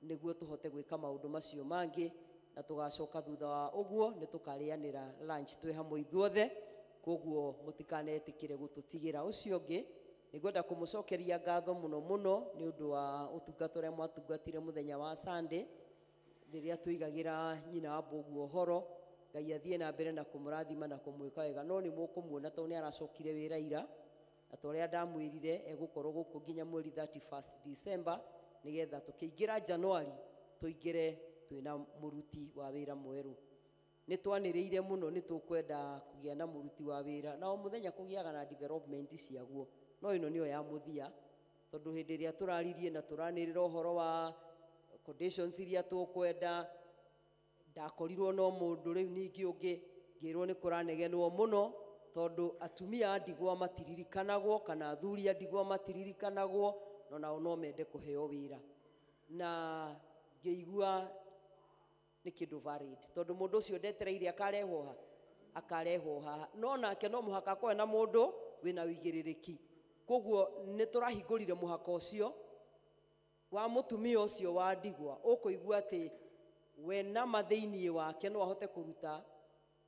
nĩguo tũhote gwĩka maũndũ macio mangĩ, na tũgacoka thutha wa ũguo nĩ tũkarĩanĩra lunch twĩ hamwe ithuothe. Koguo mũtikanetĩkĩre gũtũtigĩra. Ũcio ũngĩ nĩngwenda kũmũcokeria ngatho mũno mũno nĩ ũndũ wa ũtungata ũrĩa mwatungatire mũthenya wa Sunday, rĩrĩa tũigagĩra nyina wa Mbũguo ũhoro. Ngai athiĩ na mbere na kũmũrathima na kũmwĩka wega, no nĩ mũkũmuona tondũ nĩ aracokire wĩra ira, na ta ũrĩa ndamwĩrire egũkorwo gũkũ nginya mweri 31 December, nĩgetha tũkĩingĩra January tũingĩre twĩna mũruti wa wĩra mwerũ. Nĩ twanĩrĩire mũno nĩ tũkwenda kũgĩa na mũruti wa wĩra, na o mũthenya kũgĩaga na development ciaguo, no ĩno nĩyo ya mũthia, tondũ hĩndĩ ĩrĩa tũraririe na tũranĩrĩra ũhoro wa conditions iria tũkwenda, ndakorirwo no mũndũ rĩu ningĩ ũngĩ ngĩrwo nĩ kũranegenwo mũno, tondũ atumia a ndigwa matiririkanagwo kana athuri a ndigwa matiririkanagwo, no nao no mende kũheo wĩra. Na ngĩigua nĩ kĩndũ valid, tondũ mũndũ ũcio ndetereire akarehwo ha, akarehwo haha, no nake no mũhaka akorwo na mũndũ wĩna ũigĩrĩrĩki. Koguo nĩ tũrahingũrire mũhaka ũcio wa mũtumia ũcio wa ndigwa, ũkũigua atĩ we na mathĩiniĩ wake no ahote kũruta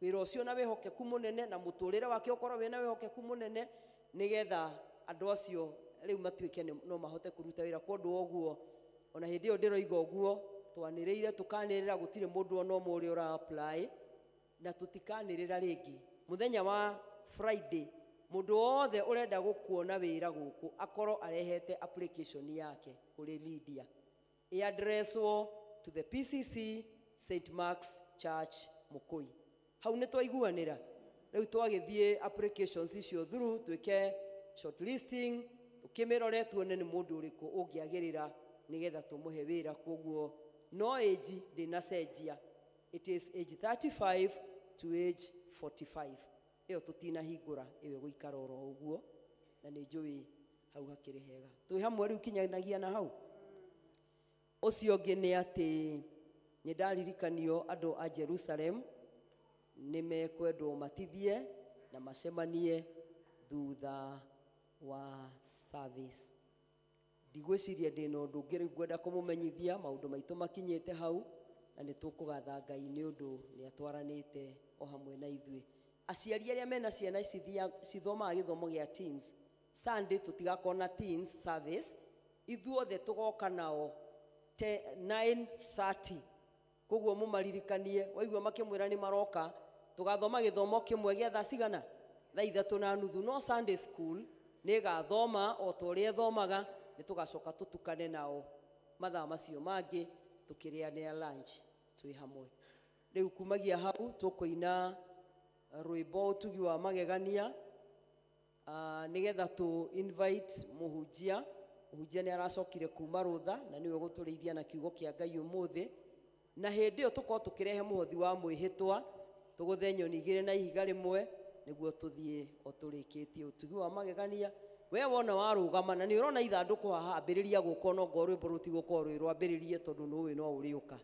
wĩra ũcio na wĩhokeku mũnene, na mũtũrĩre wake ũkorwo wĩna wĩhokeku mũnene, nĩgetha andũ acio rĩu matuĩke no mahote kũruta wĩra. Kwa ũndũ wa ũguo ona hĩndĩ ĩyo ndĩroiga ũguo, twanĩrĩire tũkanĩrĩra, gũtirĩ mũndũ ona ũmwe ũrĩa ũra apply, na tũtikanĩrĩra rĩngĩ. Mũthenya wa Friday mũndũ wothe ũrenda gũkuona wĩra gũkũ akorwo arehete application yake kũrĩ media, ĩ-addresswo to the PCC St Mark's Church Mũkũi. Hau nĩ twaiguanĩra. Rĩu twagĩthiĩ applications icio through, twĩke shortlisting, tũkĩmĩrore tuone nĩ mũndũ ũrĩkũ ũngĩagĩrĩra nĩgetha tũmũhe wĩra. Koguo no age ndĩnacenjia, it is age 35 to age 45. Ĩyo tũtinahingũra, ĩyo ĩgũikara oro ũguo, na nĩ njũĩ hau hakĩrĩ hega. Twĩ hamwe rĩu kinyanagia na hau. Ũcio ũngĩ nĩ atĩ nĩ ndaririkanio andũ a Jerusalem nĩ mekwendwo matithie na macemanie thutha wa service. Ndigwĩciria ndĩna ũndũ ũngĩ rĩu ngwenda kũmũmenyithia maũndũ maitũ makinyĩte hau na nĩ tũkũgatha Ngai nĩ ũndũ nĩ atwaranĩte o hamwe na ithuĩ. Aciari arĩa mena ciana cithomaga gĩthomo gĩa teens, Sunday tũtigakorwo na teens service, ithuothe tũgoka nao 9:30. Koguo mũmaririkanie waigua makĩmwĩra nĩ maroka tũgathoma gĩthomo kĩmwe gĩa thaa cigana thaa 3:30 no Sunday school nĩ ĩgathoma o ta ũrĩa ĩthomaga nĩ tũgacoka tũtukane nao mathaa macio mangĩ tũkĩrĩanĩra lunch twĩ hamwe. Rĩu kumagia hau tũkũina rwĩmbo ũtugi wa magegania nĩgetha tũ invite mũhunjia. Mũhunjia nĩ aracokire kuma rũtha na nĩwe ũgũtũrĩithia na kiugo kĩa Ngai ũmũthĩ na hĩndĩ ĩyo tũkorwo tũkĩrehe mũhothi wa mwĩhĩtwa tũgũthe nyoni igĩrĩ na ihiga rĩmwe nĩguo tũthiĩ o tũrĩkĩtie ũtugi wa magegania. We wona warũgama na nĩ ũrona ithandũkũ haha ambĩrĩria gũka ona ongorwo rwĩmbo rũtigũkorwo rwĩ rwambĩrĩrie tondũ nĩũĩ no ũrĩũka.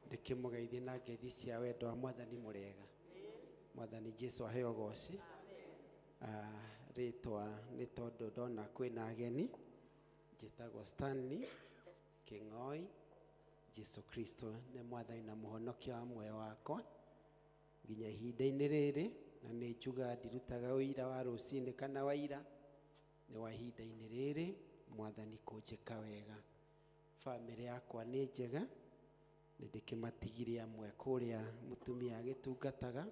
Ndĩkĩmũgeithie na ngeithi cia wendo wa Mwathani mũrega. Mwathani Jesu aheo goci. Rĩtwa nĩ tondũ ndona kwĩna ageni. Njĩtagwo Stanley Kĩng'oi, Jesu Kristo nĩ mwathani na mũhonokia wa muoyo wakwa nginya ihinda-inĩ rĩrĩ, na nĩ njuga ndirutaga ũira wa rũcinĩ kana wa ira, nĩ wa ihinda-inĩ rĩrĩ mwathani kũnjĩka wega. Bamĩrĩ yakwa nĩ njega, nĩ ndĩkĩmatigire amwe kũrĩa mũtumia agĩtungataga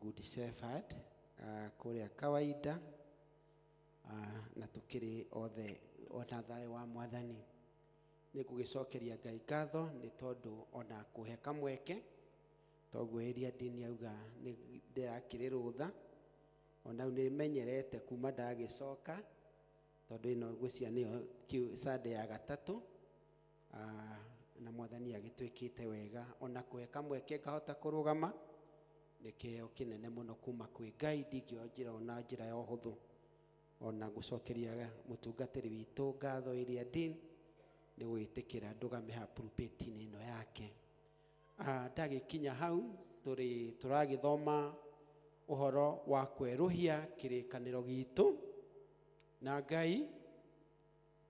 Good Shepherd kũrĩa kawaida, na tũkĩrĩ othe ona thayũ wa mwathani. Nĩ ngũgĩcokeria Ngai ngatho nĩ tondũ ona kũhe kamweke, toguo ĩrĩa ndini auga nĩ ndĩrakĩrĩ rũtha, ona nĩ menyerete kuma ndagĩcoka, tondũ ĩno ngwĩciria nĩyo Sunday ya gatatũ, na mwathani agĩtwĩkĩte wega ona kũhe kamweke ngahota kũrũgama nĩ kĩheo kĩnene mũno kuma kwĩ Ngai, ndingĩonjĩra ona njĩra ya ũhũthũ. Ona gũcokeria mũtungatĩri witũ ngatho ĩrĩa ndini nĩ gwĩtĩkĩra ndũgame haha pulpit-inĩ ĩno yake. Ndagĩkinya hau tũragĩthoma ũhoro wa kwerũhia kĩrĩkanĩro gitũ na Ngai,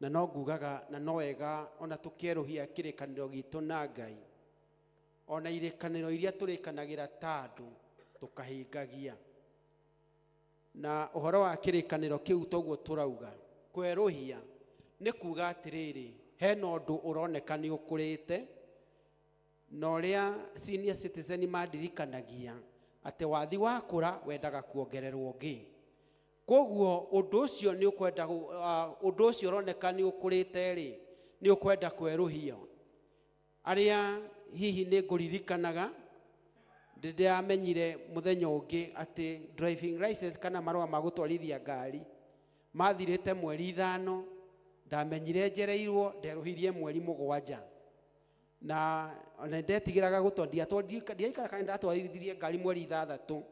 na no ngugaga na no wega ona tũkĩerũhia kĩrĩkanĩro gitũ na Ngai, ona irĩkanĩro iria tũrĩkanagĩra ta andũ tũkahingagia. Na ũhoro wa kĩrĩkanĩro kĩu toguo tũrauga kwerũhia nĩ kuga atĩrĩrĩ, hena ũndũ ũroneka nĩ ũkũrĩte, na ũrĩa senior citizen mandirikanagia atĩ wathi wakũra wendaga kuongererwo ũngĩ. Koguo ũndũ ũcio nĩ ũkwenda ũndũ ũcio ũroneka nĩ ũkũrĩte rĩ, nĩ ũkwenda kwerũhio. Arĩa hihi nĩ ngũririkanaga ndĩramenyire mũthenya ũngĩ atĩ driving license kana marũa ma gũtwarithia ngari mathirĩte mweri 5, ndamenyire njereirwo nderũhirie mweri 7, na ona ndetigĩraga gũtwarithia, ndiaikara kana ndatwarithirie ngari mweri 6.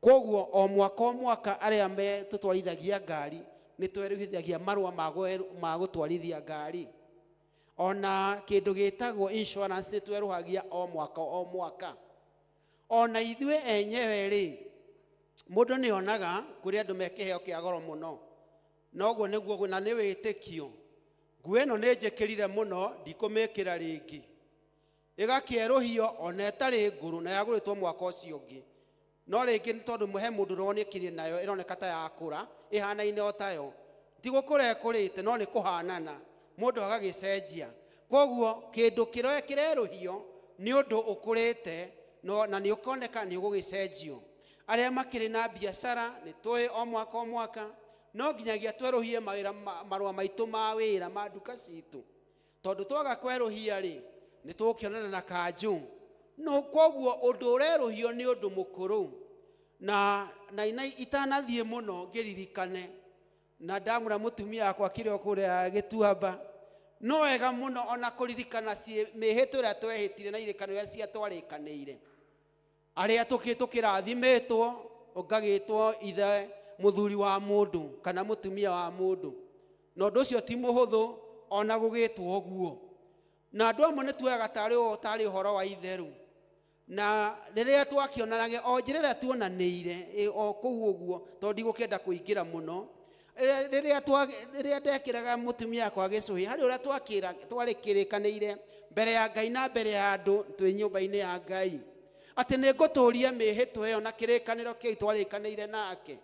Koguo o mwaka o mwaka arĩa me tũtwarithagia ngari nĩ twerũhithagia marũa ma gũtwarithia ngari. Ona kĩndũ gĩtagwo insurance nĩ twerũhagia o mwaka o mwaka. Ona ithuĩ enyewe rĩ, mũndũ nĩ onaga kũrĩ andũ me kĩheo kĩa goro mũno, noguo nĩguo na nĩ wĩtĩkio. Nguo ĩno nĩ njĩkĩrire mũno, ndikũmĩkĩra rĩngĩ, ĩgakĩerũhio ona ĩtarĩ ngũrũ na yagũrĩtwo mwaka ũcio ũngĩ. No rĩngĩ nĩ tondũ he mũndũ ũronekire nayo ĩroneka ta yakũra, ĩhanaine o tayo, ti gũkũra ĩkũrĩte no nĩ kũhanana, mũndũ agagĩcenjia. Koguo kĩndũ kĩrerũhio nĩ ũndũ ũkũrĩte no na nĩ ũkoneka nĩ ũgũgĩcenjio. Arĩa makĩrĩ na biacara nĩ tũĩ o mwaka o mwaka no nginyagia twerũhie mawĩra marũa maitũ ma wĩra ma nduka citũ, tondũ twaga kwerũhia rĩ nĩ tũgũkĩonana na kanjũ. No koguo ũndũ ũrerũhio nĩ ũndũ mũkũrũ, na itanathiĩ mũno ngĩririkane na ndamũra mũtumia wakwa kĩrĩa kũrĩa Gĩtuamba, no wega mũno ona kũririkana mĩhĩtwa ĩrĩa twehĩtire na irĩkanĩro iria ciatwarĩkanĩire. Arĩa tũkĩrathimĩtwo ũngagĩtwo ithe mũthuri wa mũndũ kana mũtumia wa mũndũ, na ũndũ ũcio ti mũhũthũ ona gũgĩtwo ũguo. Na andũ amwe nĩ tuoyaga tarĩ ũhoro wa itherũ, na rĩrĩa twakĩonanagia o njĩra ĩrĩa tuonanĩire o kũu ũguo, tondũ ndigũkĩenda kũingĩra mũno, rĩrĩa ndekĩraga mũtumia wakwa gĩcũhĩ, harĩ ũrĩa twarĩkĩrĩkanĩire mbere ya Ngai na mbere ya andũ twĩ nyũmba-inĩ ya Ngai, atĩ nĩ ngũtũria mĩhĩtwa ĩyo na kĩrĩkanĩro kĩu twarĩkanĩire nake.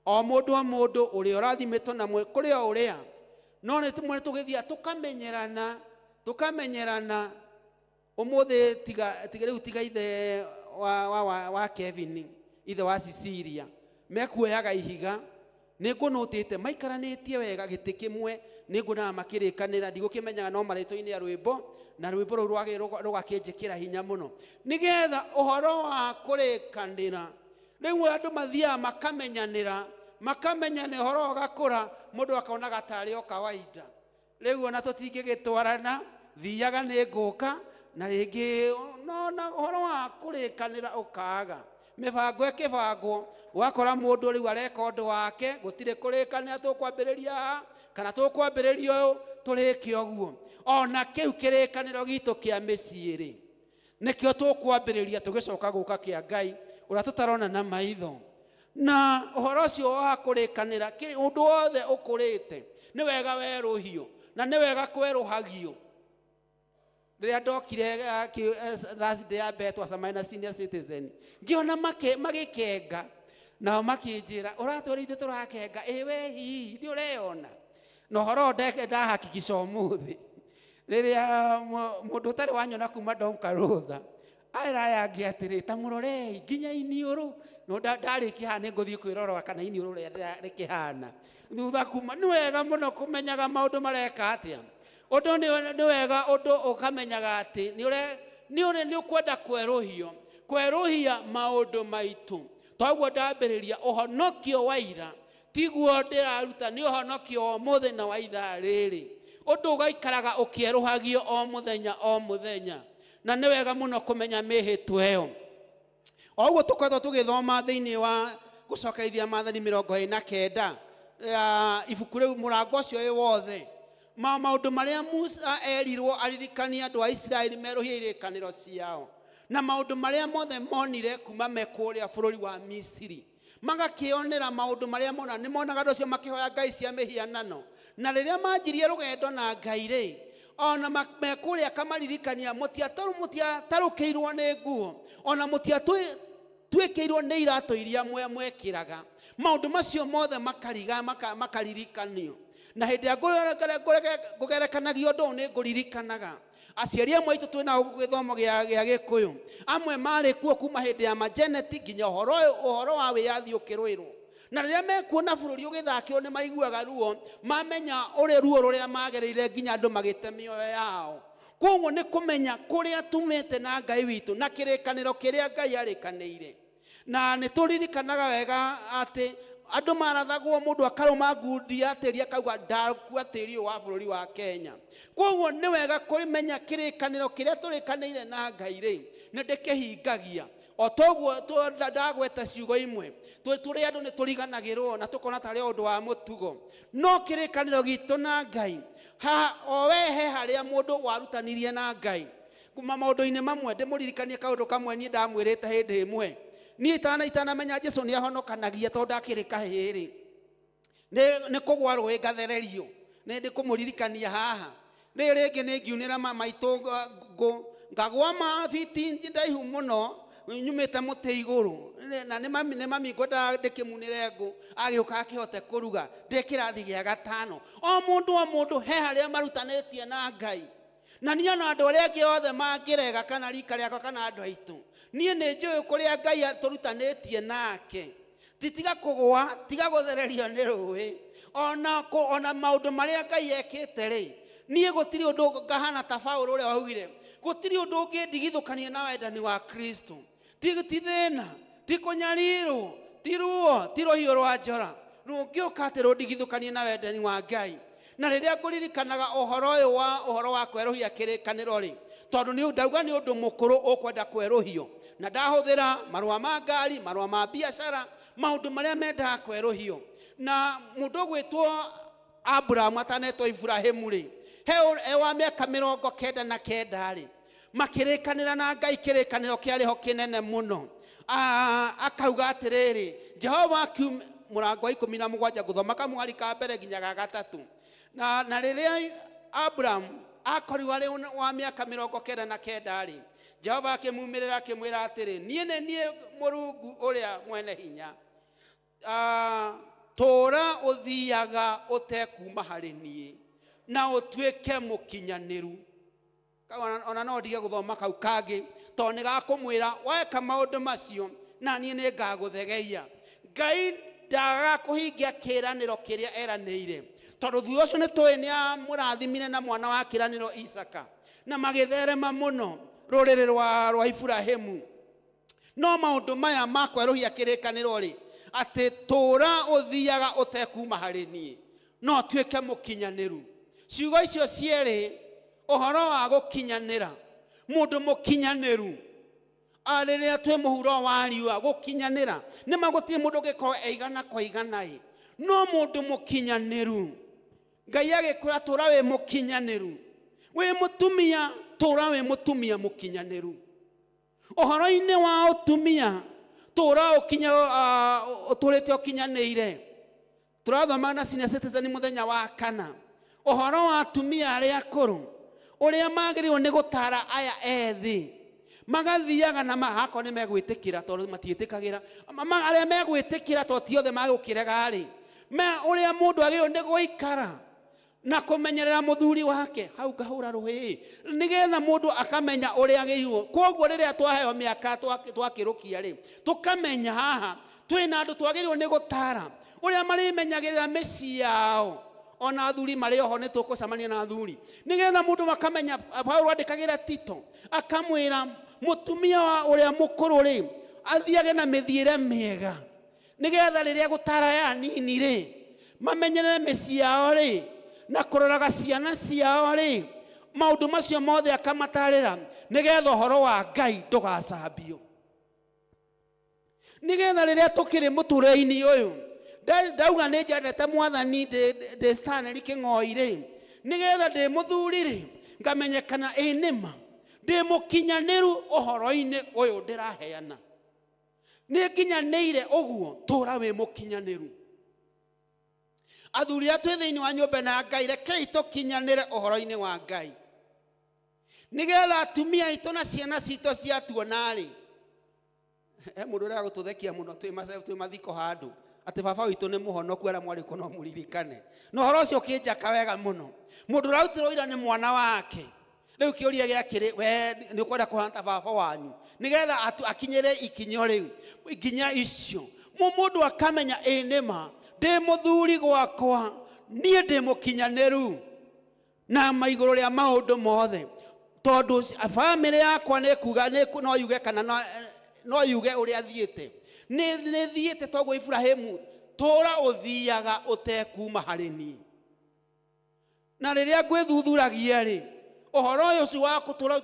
O mũndũ o mũndũ ũrĩa ũrathimĩtwo na kũrĩ o ũrĩa, no nĩ tũgĩthiĩ tũkamenyerana. Ũmũthĩ tiga rĩu tiga ithe wa Kevin, ithe wa Cecilia, mekuoyaga ihiga, nĩ ngũnũtĩte maikaranĩtie wega gĩtĩ kĩmwe, nĩ nguonaga makĩrĩkanĩra, ndigũkĩmenyaga no marĩtwa-inĩ ya rwĩmbo, na rwĩmbo rũu rwagĩrĩirwo rũgakĩnjĩkĩra hinya mũno, nĩgetha ũhoro wa kũrĩkanĩra. Rĩu andũ mathiaga makamenyanĩra, makamenyana ũhoro ũgakũra, mũndũ akonaga tarĩ o kawaida. Rĩu ona tũtingĩgĩtwarana, thiaga nĩ ngũka, na rĩngĩ no na ũhoro wa kũrĩkanĩra ũkaga. Mĩbango ĩkĩbangwo, ũgakora mũndũ rĩu areka ũndũ wake, gũtirĩ kũrĩkanĩra tũkwambĩrĩria haha, kana tũkwambĩrĩria ũyũ, tũrĩke ũguo. Ona kĩu kĩrĩkanĩro gitũ kĩa mĩciĩ rĩ, nĩkĩo tũkwambĩrĩria tũgĩcoka gũka kĩa Ngai ũrĩa tũtarona na maitho. Na ũhoro ũcio wa kũrĩkanĩra, ũndũ wothe ũkũrĩte nĩ wega werũhio, na nĩ wega kwerũhagio. Rĩrĩa ndokire Thursday ya mbere twacemania na senior citizen, ngĩona magĩkenga, nao makĩnjĩra ũratwĩra ithuĩ tũrakenga, ĩ we hihi nĩ ũreyona? Na ũhoro ũyũ ndahakikisha ũmũthĩ rĩrĩa mũndũ ũtarĩ wanyona kuma Domka Rũtha aĩra aya angĩ atĩrĩ, ta mũrorei nginya iniũrũ. No ndarĩkia haha nĩ ngũthiĩ kwĩrora kana iniũrũ rĩrĩa rĩkĩhana thutha kuma. Nĩ wega mũno kũmenyaga maũndũ mareka atĩa. Ũndũ nĩ wega ũndũ ũkamenyaga atĩ nĩ ũkwenda kwerũhio, kwerũhia maũndũ maitũ. Toguo ndambĩrĩria ũhonokio wa ira tiguo ndĩraruta, nĩ ũhonokio wa ũmũthĩ na wa ithaa rĩrĩ. Ũndũ ũgaikaraga ũkĩerũhagio o mũthenya o mũthenya, na nĩ wega mũno kũmenya mĩhĩtwa ĩyo. O ũguo tũkoretwo tũgĩthoma thĩinĩ wa gũcokerithia maathani 29, ibuku rĩu mũrango ũcio wĩ wothe, maũndũ marĩa Musa erirwo aririkanie andũ a Isiraeli merũhie irĩkanĩro ciao, na maũndũ marĩa mothe monire kuma me kũrĩa bũrũri wa Misiri, magakĩonera maũndũ marĩa mona. Nĩ monaga andũ acio makĩhoya ngai cia mĩhianano, na rĩrĩa manjirie rũgendo na Ngai rĩ, ona me kũrĩa akamaririkania mũtiatarũkĩirwo nĩ nguo, ona mũtiatuĩkĩirwo nĩ iratũ iria mwekĩraga. Maũndũ macio mothe makaririkanio. Na hĩndĩ ĩrĩa ngũgerekanagia ũndũ ũyũ nĩ ngũririkanaga aciari amwe aitũ twĩ nao gĩthomo gĩa Gĩkũyũ, amwe marĩ kuo kuma hĩndĩ ya majeneti nginya ũhoro wa wĩyathi ũkĩrũĩrwo. Na rĩrĩa mekuona bũrũri ũgĩthakĩrwo nĩ maiguaga ruo, mamenya ũrĩa ruo rũrĩa magereire nginya andũ magĩte mĩoyo yao. Koguo nĩ kũmenya kũrĩa tumĩte na Ngai witũ na kĩrĩkanĩro kĩrĩa Ngai arĩkanĩire. Na nĩ tũririkanaga wega atĩ andũ marathagwo mũndũ akarũma ngundi ya tĩri akauga ndakua tĩri ũyũ wa bũrũri wa Kenya. Koguo nĩ wega kũmenya kĩrĩkanĩro kĩrĩa tũrĩkanĩire na Ngai rĩ, nĩ ndĩkĩhingagia. O toguo ndagweta ciugo imwe, tũrĩ andũ nĩ tũriganagĩrwo na tũkona tarĩ ũndũ wa mũtugo. No kĩrĩkanĩro gitũ na Ngai, o we he harĩa mũndũ warutanirie na Ngai. Kuma maũndũ-inĩ mamwe ndĩmũririkanie kaũndũ kamwe niĩ ndamwĩrĩte hĩndĩ ĩmwe. Niĩ itanamenya Jesũ nĩ ahonokanagia tondũ ndakĩrĩ kahĩĩ rĩ, nĩ kũgwa rũĩ ngathererio. Nĩ ndĩkũmũririkania haha. Rĩrĩ rĩngĩ nĩ ngiunĩra maitũ ngagwa mabiti ndaihu mũno nyumĩte mũtĩ igũrũ, na nĩ mami ngwendaga ndĩkĩmunĩre ngũ agĩũka akĩhote kũruga ndĩ kĩrathi gĩa gatano. O mũndũ o mũndũ he harĩa marutanĩtie na Ngai. Na niĩ ona andũ arĩa angĩ othe mangĩrega kana rika rĩakwa kana andũ aitũ, niĩ nĩ njũĩ kũrĩa Ngai atũrutanĩtie nake. Tiga kũgũa, tiga gũthererio nĩ rũĩ, ona maũndũ marĩa Ngai ekĩte rĩ, niĩ gũtirĩ ũndũ ngahana ta Paũlũ ũrĩa waugire, gũtirĩ ũndũ ũngĩndigithũkania na wendani wa Kristo. Ti thĩna, ti kũnyarirwo, ti ruo, ti rũhiũ rwa njora rũngĩũka atĩ rũndigithũkanie na wendani wa Ngai. Na rĩrĩa ngũririkanaga ũhoro ũyũ wa ũhoro wa kwerũhia kĩrĩkanĩro rĩ, tondũ nĩ ndauga nĩ ũndũ mũkũrũ ũkwenda kwerũhio, na ndahũthĩra marũa ma ngari, marũa ma biacara, maũndũ marĩa mendaga kwerũhio. Na mũndũ ũgwĩtwo Abrahamu atanetwo Iburahĩmu rĩ, he wa mĩaka 99 rĩ, makĩrĩkanĩra na Ngai kĩrĩkanĩro kĩarĩ ho kĩnene mũno. Akauga atĩrĩrĩ, Jehova mũrango wa 17 ngũthoma kamũhari ka mbere nginya ga gatatũ. Na rĩrĩa Abraham akorirwo arĩ wa mĩaka 99 rĩ, Jehova akĩmumĩrĩra akĩmwĩra atĩrĩ, niĩ nĩ niĩ Mũrungu ũrĩa mwene hinya, tũũra ũthiaga ũtekuma harĩ niĩ na ũtuĩke mũkinyanĩru. Ona no ndige gũthoma kau kangĩ tondũ nĩ gakũmwĩra weka maũndũ macio na niĩ nĩ ngagũthegeia. Ngai ndagaga kũhingia kĩĩranĩro kĩrĩa eranĩire, tondũ thutha ũcio nĩ tũĩ nĩ amũrathimire na mwana wa kĩĩranĩro Isaka, na magĩtherema mũno rũrĩrĩ rwa Iburahĩmu. No maũndũ maya ma kwerũhia kĩrĩkanĩro rĩ, atĩ tũũra ũthiaga ũtekuma harĩ niĩ no ũtuĩke mũkinyanĩru. Ciugo icio cierĩ, ũhoro wa gũkinyanĩra, mũndũ mũkinyanĩru rĩrĩa twĩ mũhuro wa riũa gũkinyanĩra, nĩ ma gũtirĩ mũndũ ũngĩkorwo eigana kwa igana ĩ, no mũndũ mũkinyanĩru Ngai agĩkwĩra tũũra wĩ mũkinyanĩru. Wĩ mũtumia, tũũra wĩ mũtumia mũkinyanĩru. Ũhoro-inĩ wa ũtumia, tũũra ũtũrĩte ũkinyanĩire. Tũrathoma na senior citizen mũthenya wa kana, ũhoro wa atumia arĩa akũrũ, Ũrĩa magĩrĩirwo nĩ gũtara aya ethĩ magathiaga na hakorwo nĩ megwĩtĩkĩra tondũ matiĩtĩkagĩra arĩa megwĩtĩkĩra tondũ ti othe magũkĩrega rĩ ũrĩa mũndũ agĩrĩirwo nĩ gũikara na kũmenyerera mũthuri wake hau ngahũra rũhĩ nĩgetha mũndũ akamenya ũrĩa agĩrĩirwo. Koguo rĩrĩa twaheo mĩaka twakĩrũkia rĩ tũkamenya haha twĩna andũ twagĩrĩirwo nĩ gũtara ũrĩa marĩmenyagĩrĩra mĩciĩ yao ona athuri marĩ oho nĩ tũkũcemania na athuri nĩgetha mũndũ akamenya. Paulo andĩkagĩra Tito akamwĩra mũtumia wa ũrĩa mũkũrũ rĩ athiage na mĩthiĩre mĩega nĩgetha rĩrĩa gũtara ya nini rĩ mamenyerere mĩciĩ yao rĩ na kũroraga ciana ciao rĩ maũndũ macio mothe akamatarĩra nĩgetha ũhoro wa Ngai ndũgacambio. Nĩgetha rĩrĩa tũkĩrĩ mũtũrĩre-inĩ ũyũ ndauga nĩ njendete mwathani ndĩ Stanley Kĩng'oi rĩ nĩgetha ndĩ mũthuri rĩ ngamenyekana ĩ nĩma ndĩ mũkinyanĩru ũhoro-inĩ ũyũ ndĩraheana nĩ nginyanĩire ũguo tũra wĩ mũkinyanĩru. Athuri arĩa twĩ thĩinĩ wa nyũmba ĩno ya Ngai rekei tũkinyanĩre ũhoro-inĩ wa Ngai nĩgetha atumia aitũ na ciana citũ ciatuona rĩ he mũndũ ũrĩa gũtũthekia mũno twĩ mathiko handũ atĩ baba witũ nĩ mũhonoku arĩa mwarĩ kũ no mũririkane na ũhoro ũcio ũkĩnjaka wega mũno. Mũndũ ũrarutirwo ũira nĩ mwana wake rĩu kĩũria gĩakĩrĩ we nĩ ũkwenda kũhana ta baba wanyu nĩgetha akinyĩre ikinyo rĩu nginya icio mũndũ akamenya ĩ nĩma ndĩ mũthuri gwakwa niĩ ndĩ mũkinyanĩru na maigũrũ rĩa maũndũ mothe tondũ bamĩrĩ yakwa nĩ kuga no yuge kana no yuge ũrĩa thiĩte nĩ thiĩte toguo Ibrahimu tũra ũthiaga ũtekuma harĩ niĩ. Na rĩrĩa ngwĩthuthuragia rĩ ũhoro ũyũ ũcio wa gũtũra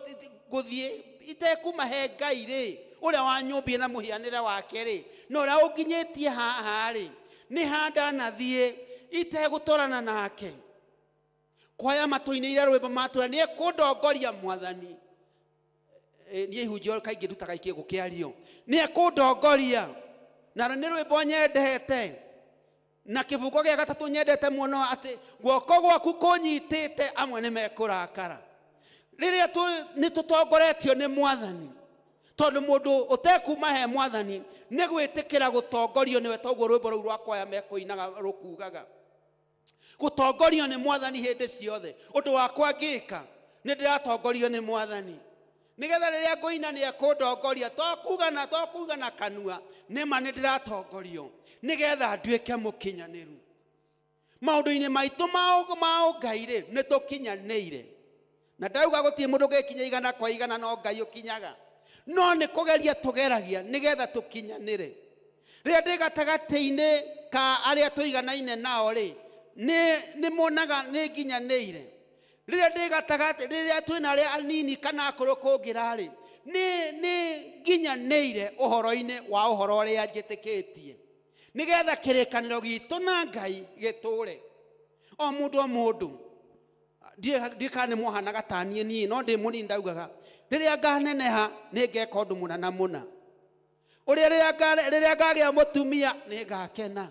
gũthiĩ itekuma he Ngai rĩ ũrĩa wanyũmbire na mũhianĩre wake rĩ na ũrĩa ũnginyĩtie haha rĩ nĩ handanathiĩ itegũtwarana nake. Kwaya matũinĩire rwĩmbo matwĩra nĩ ekũndongoria mwathani. Niĩ ihunjio kaingĩ ndutaga ikĩgũ kĩario nĩ ekũndongoria na nĩ rwĩmbo nyendete na kĩbungo gĩa gatatũ nyendete mũno atĩ guoko gwaku kũnyitĩte amwe nĩ mekũrakara. Rĩrĩa nĩ tũtongoretio nĩ mwathani tondũ mũndũ ũtekuma he mwathani nĩ gwĩtĩkĩra gũtongorio nĩwe toguo rwĩmbo rũu rwa kwaya mekũinaga rũkugaga gũtongorio nĩ mwathani hĩndĩ ciothe. Ũndũ wakwa ngĩka nĩ ndĩratongorio nĩ mwathani nĩgetha rĩrĩa ngũina nĩ ekũndongoria tokuga na kanua nĩma nĩ ndĩratongorio nĩgetha nduĩke mũkinyanĩru. Maũndũ-inĩ maitũ ma Ngai rĩ nĩ tũkinyanĩire na ndauga gũtirĩ mũndũ ũngĩkinya igana kwa igana no Ngai ũkinyaga no nĩ kũgeria tũgeragia nĩgetha tũkinyanĩre. Rĩrĩa ndĩ gatagatĩ-inĩ ka arĩa tũiganaine nao rĩ nĩ monaga nĩ nginyanĩire. Rĩrĩa ndĩ gatagatĩ rĩrĩa twĩna arĩa anini kana akũrũ kũngĩra rĩ nĩ nginyanĩire ũhoro-inĩ wa ũhoro ũrĩa njĩtĩkĩtie nĩgetha kĩrĩkanĩro gitũ na Ngai gĩtũre. O mũndũ o mũndũ ndiũĩ kana nĩ mwahanaga ta niĩ niĩ no ndĩ mũnini ndaugaga rĩrĩa nganeneha nĩ ngeka ũndũ mũna na mũna ũrĩa rĩrĩa ngagĩa mũtumia nĩ ngakena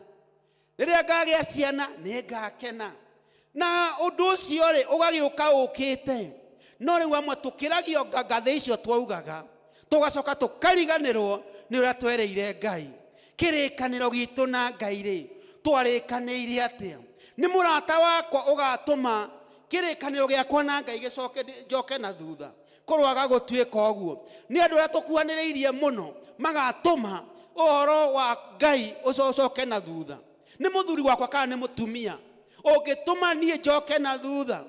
rĩrĩa ngagĩa ciana nĩ ngakena na ũndũ ũcio rĩ ũgagĩũka ũkĩte. No rĩu amwe tũkĩragio ngathĩ icio twaugaga tũgacoka tũkariganĩrwo nĩ ũrĩa twereire Ngai. Kĩrĩkanĩro gitũ na Ngai rĩ twarĩkanĩire atĩa? Nĩ mũrata wakwa ũgatũma kĩrĩkanĩro gĩakwa na Ngai gĩcoke njoke na thutha kũrwaga gũtuĩka ũguo. Nĩ andũ arĩa tũkuhanĩrĩirie mũno magatũma ũhoro wa Ngai ũcoke na thutha. Nĩ mũthuri wakwa kana nĩ mũtumia ũngĩtũma niĩ njoke na thutha.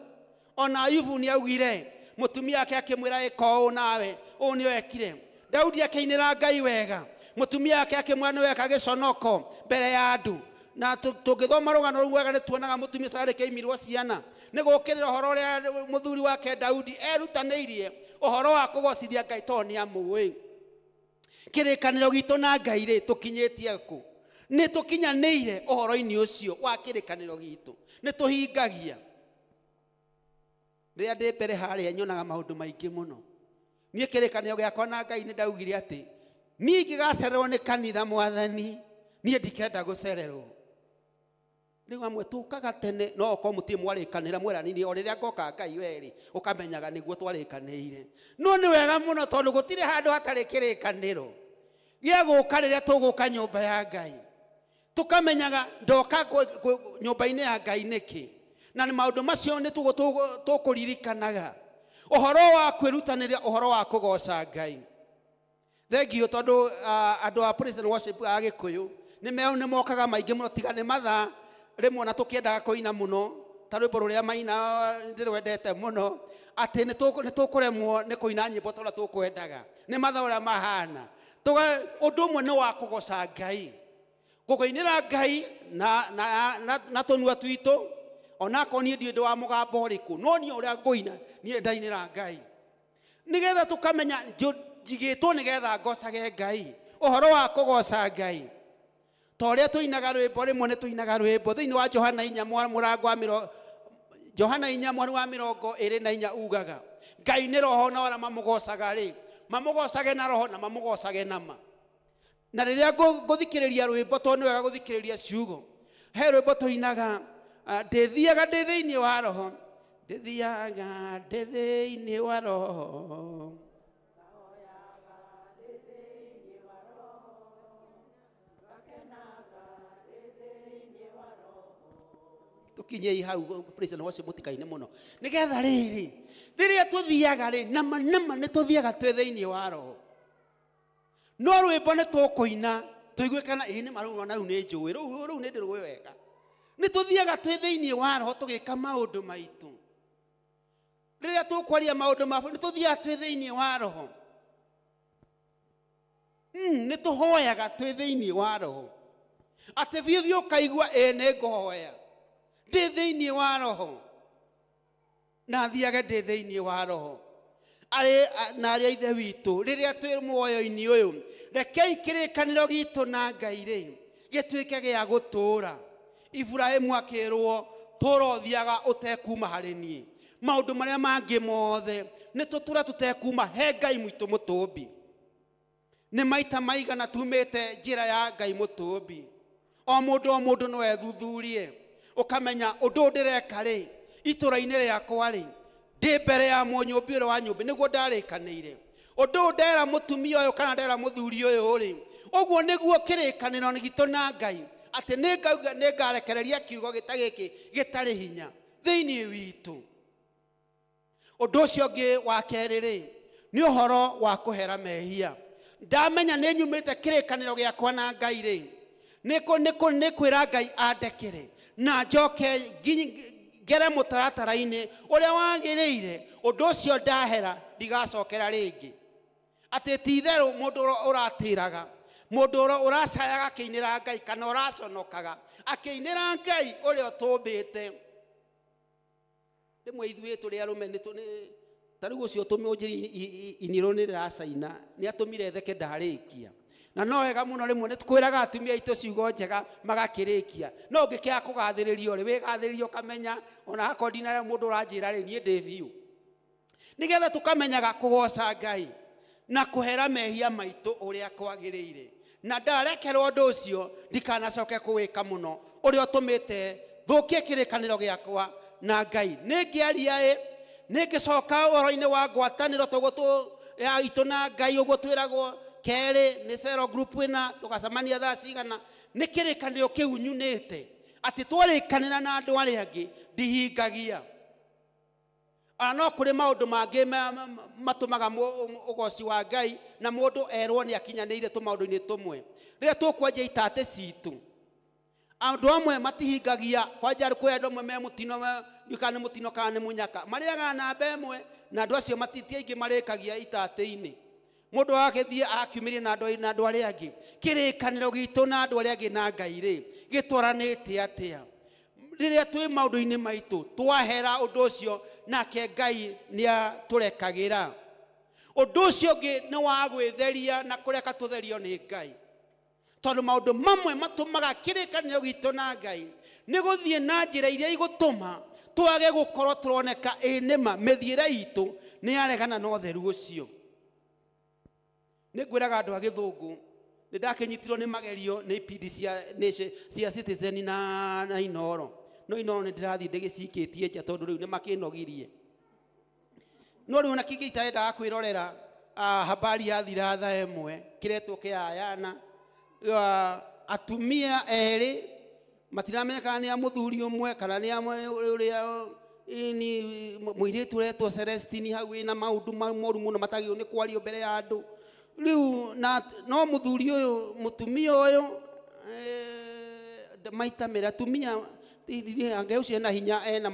Ona Ayubu nĩ augire mũtumia wake akĩmwĩra ĩka ũũ nawe ũũ nĩo ekire. Daudi akĩinĩra Ngai wega mũtumia wake akĩmwĩra nĩ weka gĩconoko mbere ya andũ. Na tũngĩthoma rũgano rũu wega nĩ tuonaga mũtumia ũcio arĩkĩimirwo ciana nĩ gũkĩrĩra ũhoro ũrĩa mũthuri wake Daudi erutanĩirie ũhoro wa kũgocithia Ngai tondũ nĩ amũĩ. Kĩrĩkanĩro gitũ na Ngai rĩ tũkinyĩtie kũ? Nĩ tũkinyanĩire ũhoro-inĩ ũcio wa kĩrĩkanĩro gitũ nĩ tũhingagia. Rĩrĩa ndĩ mbere harĩa nyonaga maũndũ maingĩ mũno. Niĩ kĩrĩkanĩro gĩakwa na Ngai nĩ ndaugire atĩ niĩ ingĩgacererwo nĩ kanitha mwathani niĩ ndikenda gũcererwo. Rĩu amwe tũkaga tene no okorwo mũtirĩ mwarĩkanĩra mweranĩire o rĩrĩa ngoka Ngai werĩ ũkamenyaga nĩguo twarĩkanĩire. No nĩ wega mũno tondũ gũtirĩ handũ hatarĩ kĩrĩkanĩro gĩa gũka rĩrĩa tũgũka nyũmba ya Ngai. Tũkamenyaga ndoka nyũmba-inĩ ya Ngai nĩkĩ. Na nĩ maũndũ macio nĩ tũkũririkanaga. Ũhoro wa kwĩrutanĩria, ũhoro wa kũgoca Ngai. Thengiũ tondũ andũ a praise and worship a Gĩkũyũ nĩ mokaga maingĩ mũno tiga nĩ mathaa rĩmwe na tũkĩendaga kũina mũno ta rwĩmbo rũrĩa maina ndĩrwendete mũno atĩ nĩ tũkũremwo nĩ kũina nyĩmbo ta ũrĩa tũkwendaga nĩ mathaa ũrĩa mahana. Ũndũ ũmwe nĩ wa kũgoca Ngai, kũinĩra Ngai na tũnua twitũ onakorwo niĩ ndiũĩ ndĩ wa mũgambo ũrĩkũ no niĩ ũrĩa ngũina niĩ ndainĩra Ngai nĩgetha tũkamenya njigĩtwo nĩgetha ngocage Ngai. Ũhoro wa kũgoca Ngai ta ũrĩa tũinaga rwĩmbo rĩmwe nĩ tũinaga rwĩmbo thĩinĩ wa Johana 4 mũrango wa Johana 4 mweri wa 24 ugaga Ngai nĩ roho na arĩa mamũgocaga rĩ mamũgocage na roho na mamũgocage na ma. Na rĩrĩa ngũthikĩrĩria rwĩmbo tondũ nĩ wega gũthikĩrĩria ciugo he rwĩmbo tũinaga ndĩthiaga ndĩ thĩinĩ wa roho ndĩthiaga ndĩ thĩinĩ wa roho tukinyei hau praise and worship mũtikaine mũno nĩgetha rĩrĩ rĩrĩa tũthiaga rĩ nama nama nĩ tũthiaga twĩ thĩinĩ wa roho no rwĩmbo nĩ tũkũina tũigue kana ĩĩ nĩ marũa na rĩu nĩ njũĩ rĩu nĩ ndĩrũĩ wega nĩ tũthiaga twĩ thĩinĩ wa roho tũgĩka maũndũ maitũ rĩrĩa tũkwaria maũndũ ma nĩ tũthiaga twĩ thĩinĩ wa roho nĩ tũhoyaga twĩ thĩinĩ wa roho atĩ biũ biũ ũkaigua ĩĩ nĩ ngũhoya ndĩ thĩinĩ wa roho na thiage ndĩ thĩinĩ wa roho arĩ na arĩa ithe witũ rĩrĩa twĩ muoyo-inĩ ũyũ rekei kĩrĩkanĩro gitũ na Ngai rĩ gĩtuĩke gĩa gũtũũra. Iburahĩmu akĩrwo tũũra ũthiaga ũtekuma harĩ niĩ maũndũ marĩa mangĩ mothe nĩ tũtũra tũtekuma he Ngai mwitũ mũtũmbi. Nĩ maita maigana tumĩte njĩra ya Ngai mũtũmbi. O mũndũ no ethuthurie ũkamenya ũndũ ũyũ ndĩreka rĩ itũra-inĩ rĩakwa rĩ ndĩ mbere ya mũnyũmbi ũrĩa wa nyũmbi nĩguo ndarĩkanĩire ũndũ ũyũ ndera mũtumia ũyũ kana ndera mũthuri ũyũ rĩ ũguo nĩguo kĩrĩkanĩro gitũ na Ngai atĩ nĩ ngarekereria kiugo gĩta gĩkĩ gĩtarĩ hinya thĩinĩ witũ. Ũndũ ũcio ũngĩ wa kerĩ rĩ nĩ ũhoro wa kũhera mehia. Ndamenya nĩ nyumĩte kĩrĩkanĩro gĩakwa na Ngai rĩ nĩ kwĩra Ngai andekere na njoke ngere mũtaratara-inĩ ũrĩa wagĩrĩire ũndũ ũcio ndahera ndigacokera rĩngĩ. Atĩ ti itherũ mũndũ ũratĩraga mũndũ ũracayaga akĩinĩra Ngai kana ũraconokaga akĩinĩra Ngai ũrĩa ũtũmbĩte. Rĩmwe ithuĩ tũrĩ arũme ta rĩu ũcio ũtũmũnjĩri iniro nĩ rĩracaina nĩ atũmire theke ndarĩkia. Na no wega mũno rĩmwe nĩ twĩraga atumia aitũ ciugo njega magakĩrĩkia no ũngĩkĩaga kũgathĩrĩrio rĩ wĩgathĩrĩrio ũkamenya ona akorwo ndina mũndũ ũranjĩra rĩ niĩ ndĩ biũ. Nĩgetha tũkamenyaga kũgoca Ngai na kũhera mehia maitũ ũrĩa kwagĩrĩire na ndarekerwo ũndũ ũcio ndikanacoke kũwĩka mũno ũrĩa ũtũmĩte thũkie kĩrĩkanĩro gĩakwa na Ngai. Nĩ ngĩaria ĩ nĩ ngĩcoka ũhoro-inĩ wa ngwatanĩro tũguo ya itũ na Ngai ũguo twĩragwo kerĩ nĩ cero group ĩna tũgacemania thaa cigana nĩ kĩrĩkanĩro kĩu nyunĩte atĩ twarĩkanĩra na andũ arĩa angĩ ndihingagia. Ona no kũrĩ maũndũ mangĩ matũmaga ũgoci wa Ngai na mũndũ erwo nĩ akinyanĩire tũmaũndũ-inĩ tũmwe. Rĩrĩa tũkwanjia itatĩ citũ andũ amwe matihingagia kwanja kwĩ andũ amwe me mũtino kana nĩ mũtino kana nĩ mũnyaka marĩaga namba ĩmwe na andũ acio ti aingĩ marĩkagia itatĩ-inĩ. Mũndũ agagĩthiĩ akiumĩria na andũ arĩa angĩ. Kĩrĩkanĩro gitũ na andũ arĩa angĩ na Ngai rĩ gĩtwaranĩte atĩa? Rĩrĩa twĩ maũndũ-inĩ maitũ twahera ũndũ ũcio nake Ngai nĩ atũrekagĩra. Ũndũ ũcio ũngĩ nĩ wa gwĩtheria na kũreka tũtherio nĩ Ngai. Tondũ maũndũ mamwe matũmaga kĩrĩkanĩro gitũ na Ngai nĩ gũthiĩ na njĩra iria igũtũma twage gũkorwo tũroneka ĩ nĩma mĩthiĩre itũ nĩ yaregana na ũtheru ũcio. Nĩ ngwĩraga andũ a gĩthũngũ Nĩ ndakĩnyitirwo nĩ magerio nĩ ipindi cia Citizen na Inoro. No Inoro nĩ ndĩrathiĩ ndĩgĩcikĩtie nja tondũ rĩu nĩ makĩnogirie. No rĩu ona kĩngĩ itarendaga kwĩrorera habari yathira thaa ĩmwe kĩretwo kĩa Ayana atumia erĩ matiramenyekana nĩ a mũthuri ũmwe kana nĩ a ũrĩa ni mũirĩtu ũretwo Celestine hau wĩna maũndũ moru mũno matagĩrĩirwo nĩ kwario mbere ya andũ. Rĩu na no mũthuri ũyũ mũtumia ũyũ maita merĩ atumia ange ũcio ena hinya ena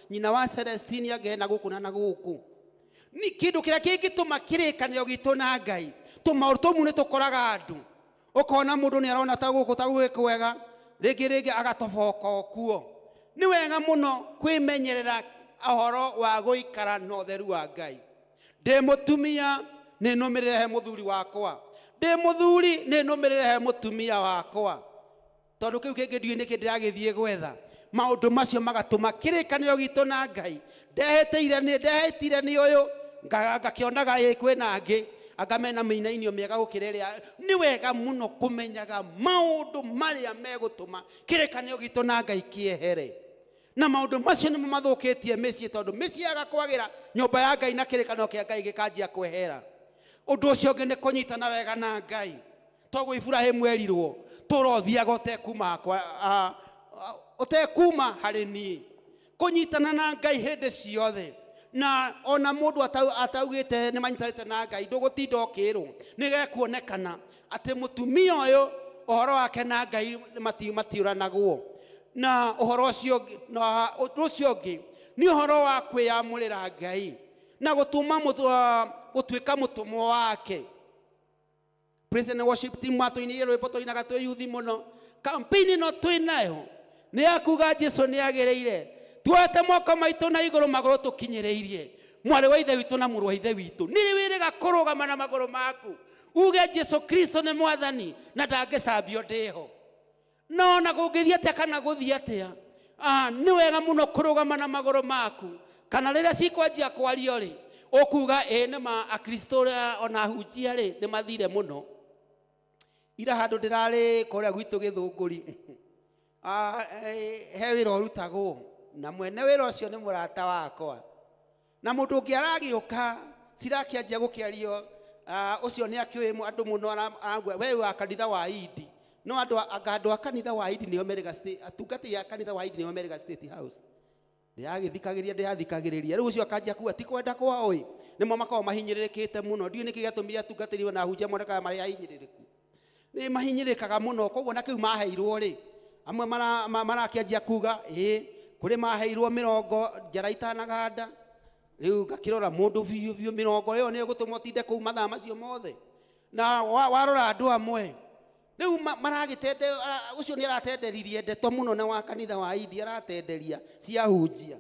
nyina wa Celestine ange ena gũkũ na gũkũ. Ni kĩndũ kĩrĩa kĩngĩtũma kĩrĩkanĩro gitũ na Ngai tũmaũndũ tũmwe nĩ tũkoraga andũ ũkona mũndũ nĩ arona ta gũkũ ta gwĩ kwega rĩngĩ agatoboka o kuo. Nĩ wega mũno kwĩmenyerera ũhoro wa gũikara na ũtheru wa Ngai. Ndĩ mũtumia nĩ nũmĩrĩre he mũthuri wakwa, ndĩ mũthuri nĩ nũmĩrĩre he mũtumia wakwa, tondũ kĩu kĩngĩ ndiũĩ nĩkĩ ndĩragĩthiĩ gwetha. Maũndũ macio magatũma kĩrĩkanĩro gitũ na Ngai ndehĩtire nĩ ũyũ ngakĩonaga ĩ kwĩna angĩ anga mena mĩinainio mĩega gũkĩra ĩrĩa. Nĩ wega mũno kũmenyaga maũndũ marĩa megũtũma kĩrĩkanĩro gitũ na Ngai kĩehere. Na maũndũ macio nĩmo mathũkĩtie mĩciĩ tondũ mĩciĩ yaga kwagĩra nyũmba ya Ngai na kĩrĩkanĩro kĩa Ngai gĩkanjia kwehera. Ũndũ ũcio ũngĩ nĩ kũnyitana wega na Ngai. Toguo Iburahĩmu erirwo tũrothiaga ũtekuma harĩ niĩ. Kũnyitana na Ngai hĩndĩ ciothe. Na ona mũndũ ataugĩte nĩ manyitanĩte na Ngai ndũgũtinda ũkĩrwo nĩ gekuonekana atĩ mũtumia ũyũ ũhoro wake na Ngai matiũranagwo. Na ũhoro ũcio na ũndũ ũcio ũngĩ nĩ ũhoro wa kwĩyamũrĩra Ngai na gũtũma gũtuĩka mũtũmwo wake. Praise and worship team matũinĩire rwĩmbo tũinaga twĩ yuthi mũno. Campaign ĩno twĩ nayo nĩ ya kuga Jesu nĩ agĩrĩire. Tuoete moko maitũ na igũrũ magũrũ tũkinyĩrĩirie mwarĩ wa ithe witũ na mũrũ wa ithe witũ. Nĩ rĩ wĩrĩga kũrũgama na magũrũ maku uge Jesu Kristo nĩ mwathani na ndangĩcambio ndĩho. No ona kũngĩthiĩ atĩa kana gũthiĩ atĩa, nĩ wega mũno kũrũgama na magũrũ maku. Kana rĩrĩa cikwanjia kwario rĩ ũkuga ĩ nĩ ma Akristo ona ahunjia rĩ nĩ mathire mũno. Ira handũ ndĩrarĩ kũrĩa gwitũ Gĩthũngũri he wĩra ũrutagwo na mwene wĩra ũcio nĩ mũrata wakwa. Na mũndũ ũngĩ aragĩũka cirakĩanjia gũkĩario ũcio nĩ akĩũĩ andũ mũno we wa kanitha wa Idi. No andũ a kanitha wa Idi nĩo merĩga atungatĩri a kanitha wa Idi nĩo merĩga State House. Ndĩrathikagĩrĩria rĩu ũcio akanjia kuga ti kwenda kwao ĩ nĩmo makoragwo mahinyĩrĩrĩkĩte mũno. Ndiũĩ nĩkĩ gĩatũmire atungatĩri na ahunjia monekaga marĩ ahinyĩrĩrĩku. Nĩ mahinyĩrĩrĩkaga mũno koguo na kĩu maheirwo rĩ amwe marakĩanjia kuga ĩ kũrĩ maheirwo mĩrongo njara itanaganda. Rĩu ngakĩrora mũndũ biũ biũ mĩrongo ĩyo nĩ ĩgũtũma ũtinde kũu mathaa macio mothe. Na warora andũ amwe rĩu maragĩtende ũcio nĩ aratenderirie ndeto mũno na wa kanitha wa Idi aratenderia ciahunjia.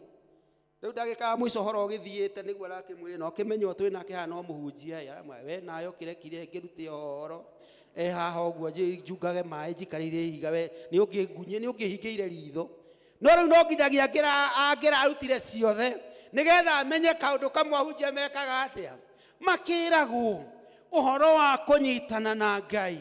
Rĩu ndagĩka ya mũico ũhoro ũgĩthiĩte nĩguo arakĩmwĩra na ũkĩmenywo twĩ nake haha no mũhunjia ĩ aramwĩra we nayo kĩrekire ngĩrute ũhoro haha ũguo njungage maĩ njikarĩire ihiga we nĩ ũngĩngunyie nĩ ũngĩhingĩire ritho. No rĩu no nginyagia angĩrarutire ciothe nĩgetha amenye kaũndũ kamwe ahunjia mekaga atĩa. Makĩragwo ũhoro wa kũnyitana na Ngai